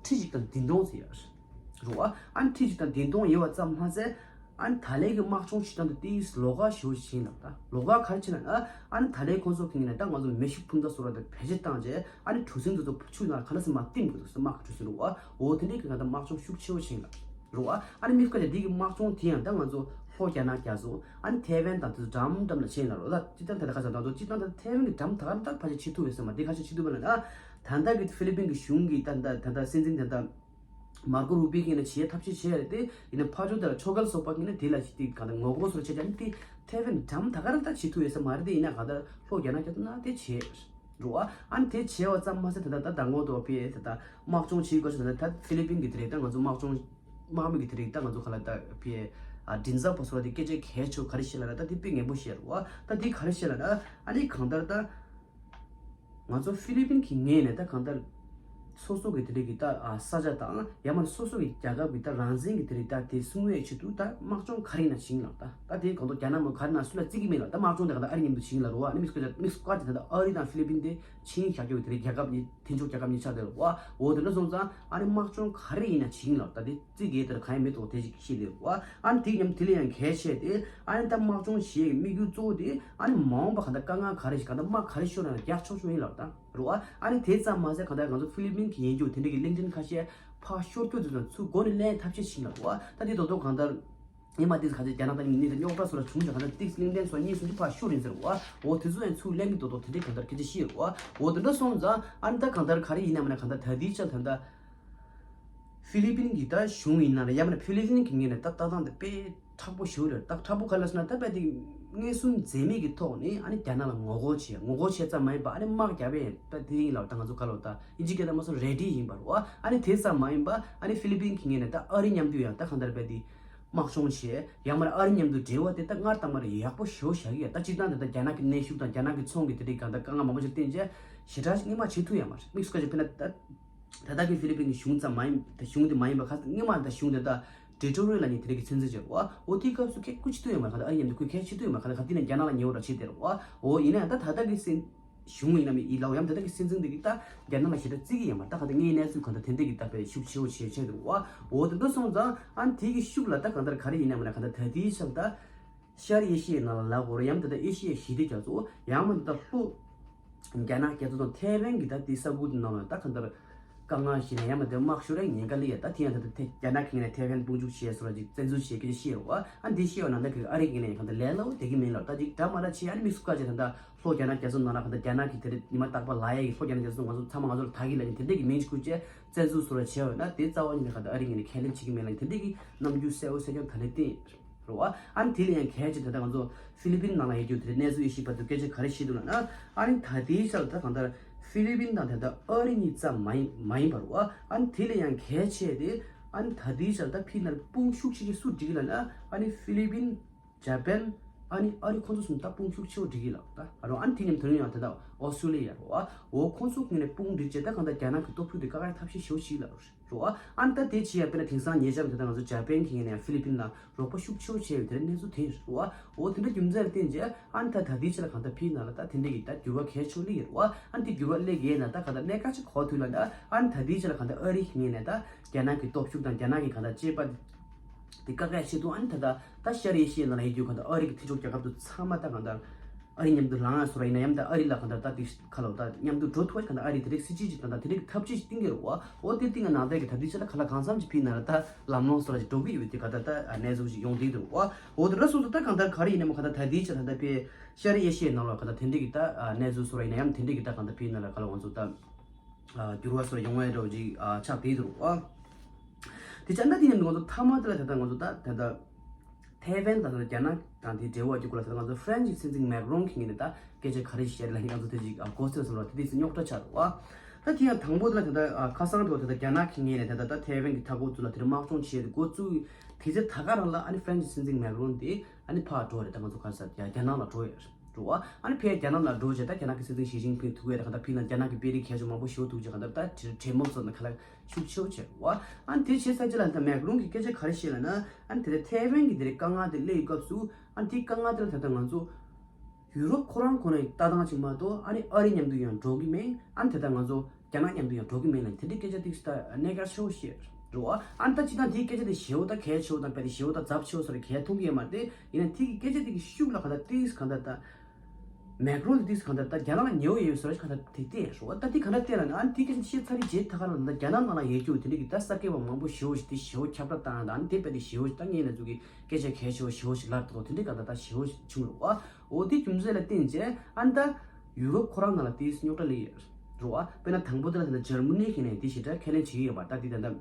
ཁྲི་གཅིག་དང་བདུན་སྟོང་ཟེར་ཡ་རེད་བ། ཨ་ནི་ཁྲི་གཅིག་དང་བདུན་སྟོང་ཡོད་པ་ཙམ་མ་ཟད། ཨ་ནི་ད་ལས་ཀྱི་དམག་སྦྱོང་བྱེད་སྟངས་དེ་ཏིས་ལོགས་ཀ་ཞེ་པོ་ཞིག་ཡིན་ལབ་ད། ལོགས་ཀ་ག་རེ་བྱས་ན་ཨ་ནི་ད་ལས་ཁོང་ཚོ་གི་ངོས་ནས་ད་ང་ཚོ་མེ་ཤུགས་འཕུར་མདའ་བཟོ་འདྲ་དེ་བེད་སྤྱོད་བཏང་རྗེས་ཨ་ནི་གྲུ་གཟིངས་དེ་ཚོ་ཆུ་ནང་ག་འདྲ་སེ་མར་བསྟིམ་དགོས་འདུག་ཟེར། དམག་གི་གྲུ་གཟིངས་རེད་བ། འོ་དེ་འདྲའི་གི་ག་ད་དམག་སྦྱོང་ཤུགས་ཆེ་བོ་ཞིག་ཡིན་ལབ་རེད་བ། ཨ་ནི་མི་ཁ་ཅིག་འདི་གི་དམག་སྦྱོང་དེ་ཡང་ད་ང་ཚོ་ལྷོ་རྒྱ་ནག་རྒྱ་མཚོ་ཨ་ནི་ཐའེ་ཝན་དང་དེ་ཚོ་འགྲམ་འགྲམ་ལ་བྱས་ཡིན་ལབ་རེད་བ། ད་སྤྱིར་བཏང་ད་ལྟ་ཁ་སང་ད་ང་ཚོ་སྤྱིར་བཏང་ད་ཐའེ་ཝན་གི་འགྲམ་ད་ག་ད་ཕལ་ཆེར་བྱེད་ཐུབ་ཡོད་ས་མ་རེད། འདི་ག་ཤེད་བྱེད་ཐུབ་པ་ལབ་ན་ད་ལྟ་གི་ཧྥི་ལི་པིན་གི་གཞུང་གི་ད་ད་ད་ད་སྲིད་འཛིན་ད་ད། མར་ཀོ་རུ་བི་གིས་ནི་བྱེད་ཐབས་ཤེས་བྱས་རེད་དེ། ཡིན་ན་ཕར་ཕྱོགས་དེ་ལ་ཕྱོགས་འགལ་ཚོགས་པ་གིས་ནི་དེ་ལ་ཞིག་དེ་གང་ལྟར་ངོ་རྒོལ་སོགས་བྱས་ཀྱང་དེ་ཐེ་ཝན་འགྲམ་ད་ག་རང་ད་བྱེད་ཐུབ་ཡོད་ས་མ་རེད་དེ། ཡིན་ན་གང་ལྟར་ལྷོ་རྒྱ་ནག་རྒྱ་མཚོ་ནང་དེ་བྱས་འགྲོ་བ། ཨ་ནི་དེ་བྱས་པ་ཙམ་མ་ཟད་ད་ལྟ་ད་མདང་དགོང་དུ་ཕི་ད་ལྟ་དམག་སྦྱོང་བྱེད་དགོས་ཟེར་ད་ལྟ་ད་ཧྥི་ལི་པིན་གི་དེ་རེད། ད་ང་ཚོ་དམག་སྦྱོང་དམག་མི་གི་དེ་རེད། ད་ང་ཚོ་ག་ལ་ད་ཕི་མགྲིན་ཚབ་པ་སོགས་ལ་དེ་སྐད་ཆ་གལ་ཆེ་བ་ག་རེ་བཤད་ལ་ད་དེ་དཔེ་ངན་པོ་བཤད་རེད་བ། ད་དེ་ག་རེ་བཤད་ལ་ད་ཨ་ནི་གང་ལྟར་ད། ང་ཚོ་ཧྥི་ལི་པིན་གྱི་ངོས་ནས་ད་གང་ལྟར་སོ་སོ་གི་དེ་འདྲ་གི་ད་ཨ་ས་ཆ་དང་ཡང་མིན་སོ་སོ་གི་རྒྱལ་ཁབ་ཀྱི་ད་རང་བཙན་གྱི་དེ་རིགས་ད་དེ་སྲུང་བའི་ཆེད་དུ་ད་དམག་སྦྱོང་ག་རེ་ཡིན་ན་བྱེད་ཀྱི་ལགས། ད་ད་དེ་གང་ལྟར་རྒྱ་ནག་མོ་ག་རེ་ན་སུ་ལ་བརྩི་གི་མེད་ལགས། ད་དམག་སྦྱོང་དེ་གང་ལྟར་ཨ་རི་མཉམ་དུ་བྱེད་ཀྱི་ལགས་རེད་བ། ཨ་ནི་མི་སྐོར་མི་སྐོར་དེ་ད་ཨ་རི་དང་ཧྥི་ལི་པིན་དེ་ཆིངས་བཞག་རྒྱུ་གི་དེ་རིགས་རྒྱལ་ཁབ་གཉིས་མཐུན་ཕྱོགས་རྒྱལ་ཁབ་གཉིས་ཆགས་བསྡད་རེད་བ། འོ་དེ་འདྲ་སོང་ཙང་ཨ་ནི་དམག་སྦྱོང་ག་རེ་ཡིན་ན་བྱེད་ཀྱི་ལགས། ད་དེ་བརྩི་གི་དེར་གང་ཡང་མེད་དོ་དེ་ཞིག་ཤེས་དེ་རེད་བ། ཨ་ནི་དེ་མཉམ་དེ་ལས་ཡང་གལ་ཆེ་དེ་ཨ་ནི་ད་དམག་སྦྱོང་བྱེད་ཀྱི་དམིགས་ཡུལ་གཙོ་བོ་དེ་ཨ་ནི་མ་འོངས་པ་གང་ལྟར་དཀའ་ངལ་ག་རེ་ཞིག་གང་ལྟར་དམག་ག་རེ་ཤོར་ན་རྒྱག་ཆོག་ཆོག་ཡིན་ལབ་ད་རེད་བ། ཨ་ནི་དེ་ཙམ་མ་ཟད་གང་ལྟར་ང་ཚོ་ཧྥི་ལི་པིན་གྱི་ཡན་གྱི་དེ་འདྲ་གི་གླིང་ཕྲན་ཁ་ཤས་ཕར་ཤོར་རྒྱུ་དེ་ཚོ་ཚུར་མགོ་ནས་ལེན་ཐབས་ཤེས་བྱེད་ལབ་རེད་བ། ད་དེ་ཏོག་ཏོག་གང་ལྟར་ཉི་མ་དེ་ག་ཚོད་རྒྱ་ནག་དང་ནི་རྙོག་དྲ་སོགས་ལ་བྱུང་ཞིང་གང་ལྟར་ཏིག་གླིང་ཕྲན་སོགས་གཉིས་གསུམ་གྱི་ཕར་ཤོར་ཡིན་ཟེར་བ། འོ་དེ་ཚོ་ཡང་ཚུར་ལེན་གྱི་ཏོག་ཏོག་དེ་འདྲའི་གང་ལྟར་སྐད་ཆ་བཤད་རེད་བ། འོ་དེ་འདྲ་སོང་ཙང་ཨ་ནི་ད་གང་ལྟར་ག་རེ་ཡིན་ན་མིན་ན་གང་ལྟར་ད་ལྟའི་ཆར་ད་ལྟ་ཧྥི་ལི་པིན་གྱི་ད་གཞུང་ཡིན་ན་ལ་ཡང་མིན་ན་ཧྥི་ལི་པིན་གྱི་ངོས་ནས་ད་ལྟ་སྟངས་དེ་དཔེ་མཁྲེགས་པོ་ཞེ་པོ་རེད། ད་མཁྲེགས་པོ་ག་ལ་ཟེར་ན་ད་དཔེ་དེ་མངོན་སུམ་འཛེམ་མེད་ཀྱི་ཐོག་ནས་ཨ་ནི་རྒྱ་ནག་ལ་ངོ་རྒོལ་བྱས། ངོ་རྒོལ་བྱས་ཙམ་མ་ཡིན་པ་ཨ་ནི་དམག་རྒྱག་པའི་ད་དེ་ཡིན་ལ་ད་ང་ཚོ་ག་ལ་ད་ཨིན་ཇི་སྐད་ལ་མ་སོང་རེ་ཌི་ཡིན་པ་རེད་བ། ཨ་ནི་དེ་ཙམ་མ་ཡིན་པ་ཨ་ནི་ཧྥི་ལི་པིན་གྱི་ངོས་ནས་ད་ཨ་རི་མཉམ་དུ་ཡང་ད་གང་ལྟར་དཔེ་དེ་དམག་སྦྱོང་བྱས། ཡང་མིན་ན་ཨ་རི་མཉམ་དུ་འབྲེལ་བ་དེ་ད་སྔར་དང་མ་རེད་ཡག་པོ་ཞེ་པོ་བཞག་གི་ཡོད། ད་སྤྱིར་བཏང་དེ་ད་རྒྱ་ནག་གི་གནོན་ཤུགས་དང་རྒྱ་ནག་གི་ཚོང་གི་དེ་རིགས་གང་ལྟར་དཀའ་ངལ་མང་པོ་ཞིག་བསྟན་རྗེས་ཞེ་དྲག་ཞིག་སྔོན་མ་བྱེད་ཐུབ་ཡོད་མ་རེད། དམིགས་སུ་བཀར་ཅིག་དཔེར་ན་ད་ད་ལྟ་གི་ཧྥི་ལི་པིན་གྱི་གཞུང་ཙམ་མ་ཡིན་ད་གཞུང་དེ་མ་ཡིན་པ་ཁ་སྔོན་མ་ད་གཞུང་དེ་ད་ཏྲི་ཊོ་རི་ལབ་མཁན་དེ་རིགས་ཀྱི་ཚན་རྩལ་བྱས་པ། འོ་དེའི་སྐབས་སུ་ཁེ་ཁུ་ཆེ་ཐུབ་ཡོད་མ་རེད། ཁ་ད་ཨ་རི་མཉམ་དུ་ཁུ་ཁེ་ཆེ་ཐུབ་ཡོད་མ་རེད། ཁ་ད་ཁ་དེ་ནས་རྒྱ་ནག་ལ་ཉེ་བོ་ར་བྱེད་དེ་རེད་བ། འོ་ཡིན་ན་ཡང་ད་ད་ལྟ་གི་སྲིད་གཞུང་ཡིན་ནམ་ཡིན་ལའོ་ཡང་ད་ལྟ་གི་སྲིད་འཛིན་དེ་གི་ད་རྒྱ་ནག་ལ་ཞེ་དྲག་བརྩི་གི་ཡོད་མ་རེད། ད་ཁ་ད་དངོས་གནས་ཚུལ་གང་ད་དེ་འདྲས་གི་ད་དཔེ་ཤུགས་ཆེ་བོ་བྱས་བྱས་འདུག་བ། འོ་དེ་འདྲ་སོང་ཙང་ཨ་ནི་དེ་གི་ཤུགས་ལ་ད་གང་ལྟར་ག་རེ་ཡིན་ནམ་ན་གང་ལྟར་ད་ལྟའི་ཆར་ད་ཤར་ཨེ་ཤི་ཡའི་ནང་ལ་ལབ་དགོས་རེད། ཡང་ད་ལྟ་ཨེ་ཤི་ཡའི་ཞི་བདེ་རྒྱ་མཚོ་ཡང་མིན་ད་ལྟ་ལྷོ་རྒྱ་ནག་རྒྱ་མཚོ་དང་ཐེ་ཝན་གི་ད་དེ་ས་ཁུལ་དེ་ནང་ལ་ད་གང་ལྟར་དཀའ་ངལ་ཞིག་ན་ཡང་མིན་ད་དམག་ཤོར་ཡ་ཉེན་ཁ་སླེབས་ཡ། ད་དེ་ཡང་ད་ལྟ་ཐེ་རྒྱ་ནག་གི་ངོས་ནས་ཐེ་ཝན་དཔུང་འཇུག་བྱས་སོ་ར་ཅིག་བཙན་འཛུལ་བྱས་སྐད་ཆ་བཤད་རེད་བ། ཨ་འདི་བཤད་པ་ན་ད་གི་ཨ་རི་གི་ངོས་ནས་གང་ལྟར་ལས་སླ་བོ་དེ་གི་མིན་ལ་ད་ཅིག་འདྲ་མ་འདྲ་བྱས། ཨ་ནི་དམིགས་སུ་བཀར་བྱས་ད་ལྟ་ལྷོ་རྒྱ་ནག་རྒྱ་མཚོ་ནང་ལ་གང་ལྟར་རྒྱ་ནག་གི་དེ་རིང་ཉི་མ་རྟག་པར་ལབ་ཡ་གི་ལྷོ་རྒྱ་ནག་རྒྱ་མཚོ་ང་ཚོ་ཚང་མ་ང་ཚོ་ལ་ད་གི་ལབ་ནི་དེ་འདྲས་གི་མིང་ཅིག་བཀོལ་བྱས་བཙན་འཛུལ་སོ་ར་བྱས་པ་ན་དེ་རྩ་བ་ཉིད་ནས་གང་ལྟར་ཨ་རི་ངོས་ནས་ཁས་ལེན་བྱེད་ཀྱི་མེད་ལ་དེ་འདྲས་གི་རྣམ་འགྱུར་གསལ་བོ་གསལ་རྐྱང་ད་ལས་བསྟན། རེད་བ། ཨ་ནི་དེ་ལས་ཡང་གལ་ཆེ་ད་ལྟ་ང་ཚོ་ཧྥི་ལི་པིན་ནང་ལ་ཡོད་རྒྱུ་དེ་རིང་གནས་ཚུལ་དབྱེ་ཞིབ་པ་ཚོས་སྐད་ཆ་ག་རེ་བཤད་འདུག་ལབ་ན། ཨ་ནི་ད་ལྟའི་ཆར་ད་གང་ལྟར་ཧྥི་ལི་པིན་དང་ད་ལྟ་ཨ་རི་གཉིས་ཙམ་མ་ཡིན་མ་ཡིན་པ་རེད་བ། ཨ་ནི་དེ་ལས་ཡང་གལ་ཆེ་དེ་ཨ་ནི་ད་ལྟའི་ཆར་ད་ཕི་ནར་དཔུང་ཤུགས་ཆེ་ཆེ་སུ་སྒྲིག་གི་ལབ་ན། ཨ་ནི་ཧྥི་ལི་པིན། ཇ་པན། ཨ་ནི་ཨ་རི་ཁོང་ཚོ་གསུམ་ད་དཔུང་ཤུགས་ཆེ་བོ་སྒྲིག་གི་ལབ་ད་རེད་བ། ཨ་ནི་དེ་མཉམ་དུ་ཡང་ད་ལྟ་ཨོ་སི་ཀྲོ་ལི་ཡ་རེད་བ། འོ་ཁོང་ཚོ་ངོས་ནས་དཔུང་སྒྲིག་བྱས་ད་གང་ལྟར་རྒྱ་ནག་གི་སྟོབས་ཤུགས་དེ་བཀག་ཡ་ཐབས་ཤེས་ཞེ་པོ་ཞིག་ལ་རེད་བ། ཨ་ནི་ད་དེ་བྱེད་ཡ་དཔེར་ན་དེང་སང་ཉེ་ཆར་དེ་ད་ང་ཚོ་ཇ་པན་གྱི་ངོས་ནས་ཧྥི་ལི་པིན་ལ་རོགས་པ་ཤུགས་ཆེ་བོ་བྱས་ཡོད་དེ་འདྲའི་གནས་ཚུལ་དེ་རེད་བ། འོ་དེ་འདྲ་རྒྱུ་མཚན་ལ་བརྟེན་བྱས་ཨ་ནི་ད་ད་ལྟའི་ཆ་ལ་གང་ལྟར་ཕིའི་ནང་ལ་ད་དེ་འདྲ་གི་ད་འགྱུར་བ་གལ་ཆེ་བོ་སླེབས་ཡོད་རེད་བ། ཨ་ནི་དེ་འགྱུར་བ་སླེབས་ཡས་ན་ད་གང་ལྟར་གནད་འགག་ཅིག་གོ་ཐུབ་ལ་ད་ཨ་ནི་ད་ལྟའི་ཆ་ལ་གང་ལྟར་ཨ་རི་གི་ངོས་ནས་ད་རྒྱ་ནག་གི་སྟོབས་ཤུགས་དང་རྒྱ་ནག་གི་གང་ལྟར་དཔྱད་པ་དེ་བཀག་ཡ་ཆེད་དུ་ཨ་ནི་ད་ད་ད་ཤར་ཨེ་ཤི་ཡའི་ནང་ལ་ཡོད་རྒྱུ་གང་ལྟར་ཨ་རི་གི་མཐུན་ཕྱོགས་རྒྱལ་ཁབ་ཚོ་ཚང་མ་ད་གང་ལྟར་ཨ་རི་མཉམ་དུ་ལངས་ཡ་སོ་ར་ཡིན་ན་ཡང་ད་ཨ་རི་ལ་གང་ལྟར་ད་དེ་ཁ་ལོ་ད་མཉམ་དུ་འགྲོ་ཐུབ་པ་གང་ལྟར་ཨ་རི་དེ་རིགས་སྲིད་ཇུས་ཅིག་གང་ལྟར་དེ་རིགས་ཐབས་ཇུས་ཅིག་བཏིང་གི་རེད་བ། འོ་དེ་བཏིང་ཡ་ནང་ལྟར་གི་ད་དེ་ཆ་ལ་ག་ལ་གང་འཚམ་ཅིག་ཕིའི་ནང་ལ་ད་ལམ་ལྷོང་སོ་ར་ཅིག་འགྲོ་གི་ཡོད་དེ་ག་ད་ད་གནས་ཚུལ་ཅིག་ཡོང་བསྡད་འདུག་བ། འོ་དེ་འདྲ་སོང་ཙང་ད་གང་ལྟར་ག་རེ་ཡིན་ན་མ་གང་ལྟར་ད་དེ་ཆ་ད་ད་ཕི་ཤར་ཨེ་ཤི་ཡའི་ནང་ལ་གང་ལྟར་དེ་འདྲ་གི་ད་གནས་ཚུལ་སོ་ར་ཡིན་ན་ཡང་དེ་འདྲ་གི་ད་གང་ལྟར་ཕིའི་ནང་ལ་ག་ལ་ང་ཚོ་ད། འགྱུར་བ་སོགས་ཡོང་བའི་འགྲོ་ཅིག་ཆགས་བསྡད་འདུག་ཨ། དེ་ཆ་ན་དེ་ནས་ང་ཚོ་མཐའ་མ་དེ་ལ་ད་ལྟ་ང་ཚོ་ད་ད་ལྟ་ཐའེ་ཝན་དང་ད་ལྟ་རྒྱ་ནག་དང་དེ་འབྲེལ་བ་རྒྱུ་སྐོར་ལ་ད་ལྟ་ང་ཚོ་ཧྥ་རན་སི་སྲིད་འཛིན་མེག་རོན་གྱི་ངོས་ནས་ད་སྐད་ཆ་ག་རེ་བཤད་ལ་ང་ཚོ་དེ་ཅིག་གོ་སྲོལ་སོང་ལ་དེ་དུས་སུ་རྙོག་དྲ་ཆགས་འདུག་ཨ། ད་དེ་ཡང་དང་པོ་དེ་ལ་ད་ལྟ་ཁ་སང་དུ་ད་ལྟ་རྒྱ་ནག་གི་ངོས་ནས་ད་ལྟ་ད་ཐའེ་ཝན་གྱི་མཐའ་འཁོར་ཚོ་ལ་དེ་རིང་དམག་སྦྱོང་བྱས་ཏེ་འགོ་བཙུགས་དེ་ཚེ་ད་ག་རང་ལ་ཨ་ནི་ཧྥ་རན་སི་སྲིད་འཛིན་མེག་རོན་དེ་ཨ་ནི་ཕར་འགྲོ་རེད། ད་ང་ཚོ་ག་རེ་ཟེར་རྒྱ་རྒྱ་ནག་ལ་འགྲོ་ཡོད་རེད། འགྲོ་བ། ཨ་ནི་ཕར་རྒྱ་ནག་ལ་འགྲོ་བྱས་ད་རྒྱ་ནག་གི་སྲིད་འཛིན་ཞི་ཅིན་ཕིང་ཐུག་ཡས་ད་གང་ལྟར་ཕིན་ལ་རྒྱ་ནག་གི་དཔོན་རིགས་གལ་ཆེ་མང་པོ་ཞེ་པོ་ཐུག་རྗེས་གང་ལྟར་ད་དྲི་དྲན་མོ་ཚོ་ནི་ཁ་ལག་ཤུགས་ཆེ་བོ་བྱས་རེད་བ། ཨ་ནི་དེ་བྱས་ཚར་རྗེས་ལ་ད་མེག་རོན་གྱིས་སྐད་ཆ་ག་རེ་བཤད་ལབ་ན། ཨ་ནི་དེ་ལྟར་ཐའེ་ཝན་གྱི་དེ་རིང་དཀའ་ངལ་དེ་སླེབས་ཡོད་སྐབས་སུ་ཨ་ནི་དེའི་དཀའ་ངལ་དེ་ལ་ད་ལྟ་ང་ཚོ་ཡུ་རོབ་ཁོ་རང་ཁོ་ནའི་ལྟ་སྟངས་ཅིག་མ་གཏོགས་ཨ་ནི་ཨ་རི་མཉམ་དུ་ཡང་འགྲོ་གི་མེད། ཨ་ནི་དེ་ལྟར་ང་ཚོ་རྒྱ་ནག་མཉམ་དུ་ཡང་འགྲོ་གི་མེད་ལབ་དེ་འདྲའི་སྐད་ཆ་ཏིག་ཙམ་ད་གནད་འགག་ཆེ་བོ་བཤད་རེད་བ། ཨ་ནི་ད་སྤྱིར་བཏང་དེའི་སྐད་ཆ་དེ་ཞེ་པོ་ད་གལ་ཆེ་བོ་དང་དཔེ་དེ་ཞེ་པོ་ད་ཚབས་ཆེ་བོ་སོགས་ལ་གལ་མཐོང་གི་ཡོད་མ་རེད་དེ། ཡིན་ན་དེ་གི་སྐད་ཆ་དེ་གི་ཤུགས་ལ་གང་ལྟར་ཏིག་ཙམ་གང་ལྟར་ད། མེག་རོན་དེ་དུས་གང་ལྟར་ད་རྒྱ་ནག་ལ་ཉེ་བོ་ཡོད་ཟེར་བ་ཞིག་གང་ལྟར་དེ་བསྟན་ཡོད་རེད་བ། ད་དེ་གང་ལྟར་བསྟན་ལ་ནི་ཨ་ནི་དེ་སྐད་ཆ་བཤད་ཚར་རེད་བྱས་ད་ག་རང་ད་རྒྱ་ནག་ནང་ལ་ཡོད་རྒྱུ་དེ་འདྲ་གི་ད་གསར་སྐལ་བ་མང་པོ་ཞེ་པོ་ཞིག་དེ་ཞེ་པོ་ཁྱབ་བསྒྲགས་བཏང་ཡ་ད་ཨ་ནི་དེ་དཔེ་དེ་ཞེ་པོ་ཞིག་ད་ངས་ན་ཚོ་གི་སྐད་ཆ་གལ་ཆེ་བོ་ཞེ་པོ་ཞིག་ལབ་འདུག་དེ་འདྲ་གང་ལྟར་ད་ཞེ་པོ་ཞིག་བྱུང་རེད་བ། འོ་དེ་རྒྱུ་མཚན་ལ་བརྟེན་བྱས་ཨ་ནི་ད་ཡུ་རོབ་ཁོ་རང་ནང་ལ་དེ་རྙོག་དྲ་སླེབས་ཡོད་རེད་བ། དཔེར་ན་དང་པོ་དེ་ལ་ད་ལྟ་འཇར་མ་ནི་གི་ནས་དེ་ཞེ་དྲག་ཁས་ལེན་བྱེད་ཀྱི་ཡོད་པ་ད་དེ་ད་ལྟ།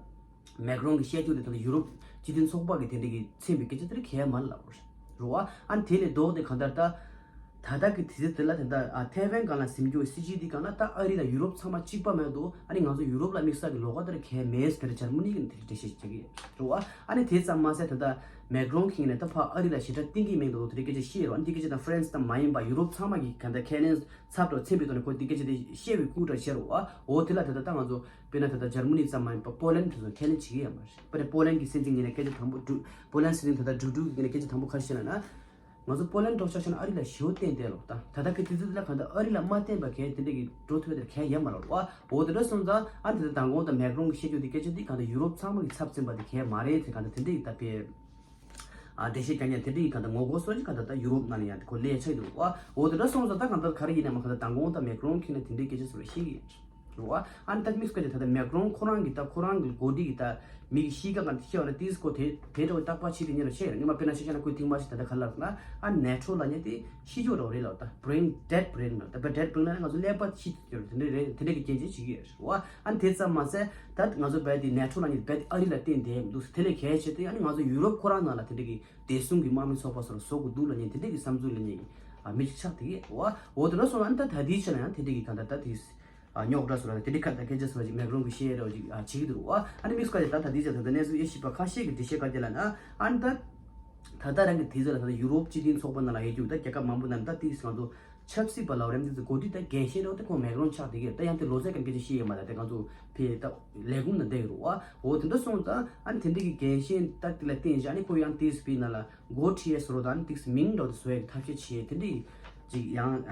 མེག་རོན་གྱིས་བཤད་རྒྱུ་དེ་ད་ལྟ་ཡུ་རོབ་སྤྱི་མཐུན་ཚོགས་པ་གི་དེ་འདྲ་གི་མཚན་པའི་སྐད་ཆ་དེ་རིགས་གལ་མ་ལབ་རེད་བ། ཨ་ནི་དེ་ནས་ལྡོག་སྟེ་གང་ལྟར་ད། ད་ལྟ་གི་དུས་ཚོད་དེ་ལ་ད་ལྟ་ཨ་ཐའེ་ཝན་སྒང་ལ་འཛིན་རྒྱུ་སྲིད་ཇུས་འདི་སྒང་ལ་ད་ཨ་རི་དང་ཡུ་རོབ་ཚང་མ་གཅིག་པ་མེད་དོ། ཨ་ནི་ང་ཚོ་ཡུ་རོབ་ལ་དམིགས་བསལ་གྱི་ལོགས་ཀ་དེ་རིགས་གལ་མེད་ཟེར་འཇར་མ་ནི་གི་དེ་འགྲེལ་བཤད་བྱེད་ཀྱི་ཡོད་རེད་བ། ཨ་ནི་དེ་ཙམ་མ་ཟད་ད་ལྟ་མེག་རོན་གྱིས་ནས་ད་ཕར་ཨ་རི་ལ་ཞེ་དྲག་གཏིང་གི་མིང་དུ་དེ་འདྲའི་སྐད་ཆ་བཤད་ཡོད་རེད་བ། ཨ་ནི་དེ་སྐད་ཆ་དང་ཧྥ་རན་སི་ཙམ་མ་ཡིན་པ་ཡུ་རོབ་ཚང་མ་གི་གང་ལྟར་ཁས་ལེན་ཚབ་ཏུ་ཚིམ་པའི་ཐོག་ནས་ཁོ་དེ་སྐད་ཆ་དེ་བཤད་པའི་སྐུལ་དྲག་བྱས་རེད་བ། འོ་དེ་ལ་ད་ལྟ་ད་ང་ཚོ་དཔེར་ན་ད་ལྟ་འཇར་མ་ནི་ཙམ་མ་ཡིན་པ་པོ་ལན་དེ་ཚོ་ཁས་ལེན་བྱེད་ཀྱི་ཡོད་མ་རེད། དཔེར་ན་པོ་ལན་གྱི་སྲིད་འཛིན་ངོས་ནས་སྐད་ཆ་དང་པོ་སྒྲུ་པོ་ལན་སྲིད་འཛིན་ད་ལྟ་སྒྲུ་སྒྲུ་གི་ངོས་ནས་སྐད་ཆ་དང་པོ་ག་རེ་བཤད་ལབ་ན། ང་ཚོ་པོ་ལན་འགྲོ་ཆ་བཞག་ན་ཨ་རི་ལ་ཞེ་པོ་བརྟེན་བསྡད་ལོ། ད་ད་ལྟ་གི་དུས་ཚོད་འདི་ལ་གང་ལྟར་ཨ་རི་ལ་མ་བརྟེན་པ་གལ་དེ་འདྲ་གི་འགྲོ་ཐུབ་པ་དེ་གལ་ཡོད་མ་རེད་བ། འོ་དེ་འདྲ་སོང་ཙང་ཨ་ནི་ད་ལྟ་མདང་དགོང་ད་མེག་རོན་གྱིས་བཤད་རྒྱུ་དེ་སྐད་ཆ་འདི་གང་ལྟར་ཡུ་རོབ་ཚང་མ་གི་ཚབ་ཚིམ་པ་དེ་གལ་མ་རེད་ཟེར་གང་ལྟར་དེ་འདྲ་གི་ད་དཔེ་ཨ་འགྲེལ་བཤད་རྒྱག་མཁན་དེ་འདྲ་གི་གང་ལྟར་ངོ་རྒོལ་སོགས་ཀྱི་གང་ལྟར་ད་ཡུ་རོབ་ནང་ལ་ཡང་དེ་ཁོ་སླེབས་ཆགས་ཀྱི་འདུག་བ། འོ་དེ་འདྲ་སོང་ཙང་ད་གང་ལྟར་ག་རེ་ཡིན་ནའང་གང་ལྟར་མདང་དགོང་ད་མེག་རོན་གྱིས་ནས་དེ་འདྲའི་སྐད་ཆ་ཟེར་བ་ཤེས་ཀྱི་ཡིན། རེད་བ། ཨ་ནི་ད་དམིགས་བཀར་གྱི་ད་ལྟ་མེག་རོན་ཁོ་རང་གི་ད་ཁོ་རང་གི་འགོ་ཁྲིད་ཀྱི་ད་མི་གི་གཤིས་ཀ་གང་ཤེས་བ་ན་ཏིས་ཁོ་དེ་དེ་འདྲ་བའི་རྟག་པར་བྱེད་དེ་ཉེ་རུ་ཤེས་རེད། ངས་མ་དཔེར་ན་ཤེས་ཤེས་ན་ཁོའི་ཐེངས་མ་ཞིག་ད་ལྟ་ག་ལབ་ན་ཨ་ནེ་ཊོ་ལབ་མཁན་དེ་ཤི་ཆོག་འགྲོ་རེད་ལབ། ད་brain dead brain ལབ། ད་dead brain ལབ་ན་ང་ཚོ་ཀླད་པ་ཤི་ཆོག་རེད། དེ་འདྲ་རེད། དེ་འདྲ་གི་རྐྱེན་ཅིག་བྱེད་ཀྱི་ཡོད་རེད་བ། ཨ་ནི་དེ་ཙམ་མ་ཟད་ད་ང་ཚོ་རྦད་དེ་ནེ་ཊོ་ལབ་མཁན་དེ་རྦད་དེ་ཨ་རི་ལ་བརྟེན་བསྡད་མི་འདུག་དེ་ལས་གལ་ཆེ་དེ་ཨ་ནི་ང་ཚོ་ཡུ་རོབ་ཁོ་རང་ནང་ལ་དེ་འདྲ་གི་བདེ་སྲུང་གི་དམག་མི་ཚོགས་པ་སོགས་ལ་བཟོ་དགོས་འདུག་ལབ་མཁན་དེ་འདྲ་གི་བསམ་ཚུལ་ལབ་མཁན་གྱི་ཨ་མི་ཅིག་ཆགས་བསྡད་ཀྱི་ཡོད་རེད་བ། འོ་དེ་འདྲ་སོང་ན་ཨ་ནི་ད་ད་ལྟའི་ཆ་ལ་ཡང་དེ་འདྲ་གི་གང་ལྟར་ད་དེ། ཨ་རྙོག་དྲ་སོགས་ལ་དེ་འདྲའི་ཁ་ད་སྐད་ཆ་སོགས་ཅིག་མེག་རོན་གྱིས་བཤད་རོགས་ཅིག་ཨ་བྱེད་ཀྱི་འདུག་བ། ཨ་ནི་དམིགས་བཀར་གྱི་ད་ད་ལྟའི་ཆ་ད་ལྟ་གནས་ཚུལ་དབྱེ་ཞིབ་པ་ཁ་ཤས་ཀྱིས་འགྲེལ་བཤད་ག་རེ་ལབ་ན། ཨ་ནི་ད་ད་ལྟ་རང་གི་དུས་ཚོད་ལ་ད་ལྟ་ཡུ་རོབ་སྤྱི་མཐུན་ཚོགས་པ་ནང་ལ་ཡོད་རྒྱུ་ད་རྒྱལ་ཁབ་མང་པོ་ནང་ད་ཏིས་ང་ཚོ་ཆབ་སྲིད་པ་ལབ་རེད། འདི་ཚོ་འགོ་ཁྲིད་ད་འགན་བཞེས་རོགས་དེ་ཁོང་མེག་རོན་ཆགས་བསྡད་ཀྱི་ཡོད། ད་ཡང་དེ་ལོ་ཚད་ཀྱི་སྐད་ཆ་བཤད་ཡོད་མ་རེད། དེ་ང་ཚོ་ཕེ་ད་ལས་ཁུངས་ནང་བསྡད་ཡོད་རེད་བ། འོ་དེ་འདྲ་སོང་ཙང་ཨ་ནི་དེ་འདྲ་གི་འགན་བཞེས་ད་དེ་ལ་བརྟེན་བཞག་ཨ་ནི་ཁོ་ཡང་ཏིས་པའི་ནང་ལ་འགོ་ཁྲིད་ཡས་བཟོ་རོགས་དང་ཏིས་མིང་འདྲ་བོ་དེ་བཟོ་ཡས་ཐབས་ཤེས་བྱས་དེ་འདྲ་ཅིག་ཡང་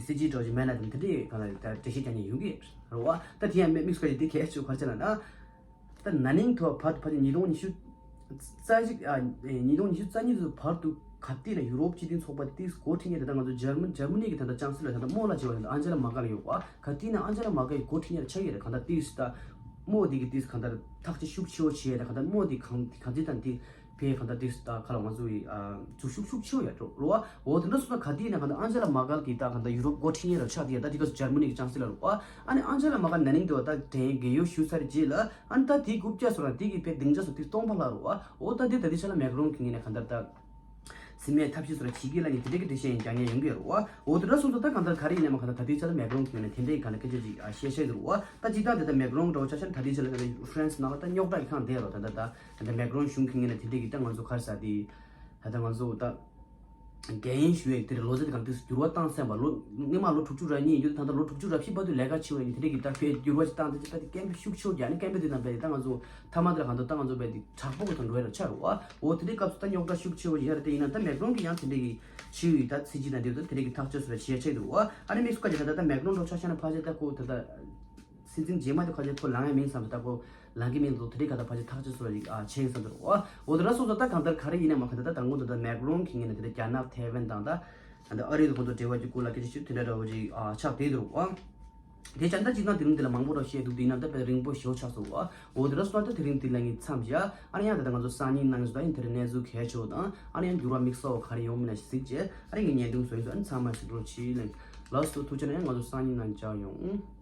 སྲིད་ཇུས་འདྲ་བོ་ཅིག་མེད་ན་དེ་འདྲ་གང་ལ་འགྲེལ་བཤད་རྒྱག་མཁན་ཡོང་གི་རེད་བ། ད་དེ་ཡང་དམིགས་བཀར་གྱི་དེ་གལ་ཆེ་བ་ག་རེ་ལབ་ན། ད་ན་ནིང་དུ་བར་དུ་ཕལ་ཆེར་ཉིས་སྟོང་ཉི་ཤུ་རྩ་གཅིག་ཨ་ཉིས་སྟོང་ཉི་ཤུ་རྩ་གཉིས་དུ་བར་དུ་ག་དུས་ན་ཡུ་རོབ་སྤྱི་མཐུན་ཚོགས་པ་དེ་འགོ་ཁྲིད་མཁན་དེ་ད་ང་ཚོ་འཇར་མ་འཇར་མ་ནི་གི་ད་ལྟ་ཅང་སི་ལར་ད་ལྟ་རྨོ་ལབ་བྱས་པ་ད་ལྟ་ཨན་ཇེ་ལ་མར་ཀེལ་ཡོད་བ། ག་དུས་ན་ཨན་ཇེ་ལ་མར་ཀེལ་གི་འགོ་ཁྲིད་མཁན་ཆགས་ཡོད་རེད། གང་ལྟར་ཏིས་ད་རྨོ་དེ་གི་ཏིས་གང་ལྟར་ཐག་གཅོད་ཤུགས་ཆེ་བོ་བྱས་ད་གང་ལྟར་རྨོ་དེ་གང་གང་ཅི་དང་དེ། ཕའི་གང་ལྟར་ཏིས་ད་ཁ་ལ་ང་ཚོ་ཡི་ཨ་ཚུགས་ཤུགས་ཤུགས་ཆེ་བོ་ཡོད་འགྲོ་རོ་བ། འོ་དེ་འདྲ་སོང་ཙང་ག་དུས་ན་གང་ལྟར་ཨན་ཇེ་ལ་མར་ཀེལ་གི་ད་གང་ལྟར་ཡུ་རོབ་འགོ་ཁྲིད་མཁན་ར་ཆགས་དེ་ཡ་ད་དེ་ག་ཇར་མ་ནི་གི་ཅང་སི་ལར་རོ་བ། ཨ་ནི་ཨན་ཇེ་ལ་མར་ཀེལ་ན་ནིང་དུ་བ་ད་དྲན་རྒས་ཡོལ་ཞུ་ཚར་རྗེས་ལ་ཨ་ནི་ད་དེ་རྐུབ་བཀྱག་སོ་ར་དེ་གི་ཕའི་སྡིངས་ཆ་སོ་དེ་སྟོང་པ་ལ་རོ་བ། འོ་ད་དེ་ད་དེ་ཆ་ལ་མེག་རོན་གི་ངོས་ནས་གང་ལྟར་ད། སི་མེ་ཐབས་ཤེས་སོ་ར་བྱེད་ཀྱི་ལ་ནི་དེ་འདྲ་གི་འགྲེལ་བཤད་ཡང་རྒྱག་མཁན་ཡོང་གི་རོ་བ། འོ་དེ་འདྲ་སོང་ཙང་ད་གང་ལྟར་ག་རེ་ཡིན་ནའང་གང་ལྟར་ད་དེ་ཆ་ལ་མེག་རོན་གི་ངོས་ནས་དེ་འདྲ་གི་གང་ལ་སྐད་ཆ་ཅིག་ཨ་བཤད་བཤད་འདུག་རོ་བ། ད་ཅི་ད་དེ་ད་མེག་རོན་འདྲ་བོ་ཆ་ཤར་ད་དེ་ཆ་ལ་ད་ཧྥ་རན་སི་ནང་ལ་ད་རྙོག་དྲ་གི་ཁང་བསྡད་རོ། ད་ད་ད་ད་མེག་རོན་གཞུང་གི་ངོས་ནས་དེ་འདྲ་གི་ད་ང་ཚོ་ག་རེ་ཟ་དེ་ད་ད་ང་ཚོ་ད། འགན་ཞུ་ཡས་དེར་ལོ་ཚད་གང་དུས་འགྱུར་བ་བཏང་སེམས་པ་ལོ་སྔོན་མ་ལོ་དྲུག་ཅུ་རེ་གཉིས་ཡིན་རྒྱུ་དེ་ད་ལྟ་ལོ་དྲུག་ཅུ་རེ་བཞི་བར་དུ་ལས་ཀ་བྱེད་པ་ཡིན། དེ་འདྲ་གི་ད་ཕའི་འགྱུར་བ་ཞིག་བཏང་དེ་ད་སྐད་འབོད་ཤུགས་ཆེ་བོ་རྒྱག་ནས་སྐད་འབོད་དེ་ནང་པའི་ད་ང་ཚོ་ཐ་མ་དེ་ལ་གང་ལྟར་ད་ང་ཚོ་བས་དེ་དྲག་པོ་གི་དང་འགྲོ་ཡ་ར་ཆགས་རུ་བ། འོ་དེ་འདྲའི་སྐབས་སུ་ད་རྙོག་དྲ་ཤུགས་ཆེ་བོ་ཡར་དེ་ཡིན་ན་ད་མེག་རོན་གི་ཡང་དེ་འདྲ་གི་ཕྱིའི་ད་ཚིག་ཅིག་དང་འདི་ད་དེ་འདྲ་གི་ཐག་གཅོད་སོ་ར་བྱེད་ཡ་ཆགས་འདུག་བ། ཨ་ནི་དམིགས་སུ་བཀར་གྱི་ད་ད་ད་མེག་རོན་འགྲོ་ཆ་ཤ་ན་ཕལ་ཆེར་ད་ཁོ་ད་ད། སྲིད་འཛིན་རྗེས་མ་དེ་ཁ་ཆེ་ཁོ་ལངས་ཡ་མིན་བསམ་ད་ཁོ་ལངས་ཀྱི་མིན་འདུག་དེ་རིང་ག་ད་ཕལ་ཆེར་ཐག་གཅོད་སོགས་ཡིག་ཨ་ཆེན་བསམ་འདུག་ཨོ། འོ་དེ་འདྲ་སོང་ཙང་ད་གང་ལྟར་ག་རེ་ཡིན་ན་མ་གང་ལྟར་ད་དང་པོ་ད་ད་མེག་རོན་གྱི་ངོས་ནས་དེ་འདྲ་རྒྱ་ནག་ཐའེ་ཝན་དང་ད་ད་ཨ་རི་དང་ཁོང་ཚོ་འབྲེལ་བ་གྱི་སྐོར་ལ་སྐད་ཆ་ཞུ་དེ་འདྲ་འདྲ་བོ་ཅིག་ཨ་ཆགས་བསྡད་འདུག་ཨ། དེ་ཅང་ད་སྤྱིར་བཏང་དེ་རིང་འདི་ལ་མང་པོ་ར་བཤད་འདུག་དེ་ཡིན་ན་ད་དཔེ་རིང་པོ་ཞེ་པོ་ཆགས་སོང་ཨ། འོ་དེ་འདྲ་སོང་ཙང་ད་དེ་རིང་འདི་ལ་ངས་མཚམས་བཞག་ཨ་ནི་ཡང་ད་ད་ང་ཚོ་སང་ཉིན་གནངས་ཚེ་ད་ཡིན་དེ་རིང་གནས་ཚུལ་གལ་ཆེ་བོ་དང་ཨ་ནི་ཡང་འགྱུར་བ་དམིགས་བསལ་བ་ག་རེ་ཡོང་མིན་ལ་གཟིགས་རྗེས་ཨ་ནི་ངས་བརྙན་ཐུང་བཟོས་ཡིན་ཚོ། ཨ་ནི་ཚང་མ་གཟིགས་རོགས་གྱིས་ལན། ལགས་སོ། ཐུགས་རྗེ་གནང་། ཡང་ང་ཚོ་སང་ཉིན་ནང་མཇལ་ཡོང་།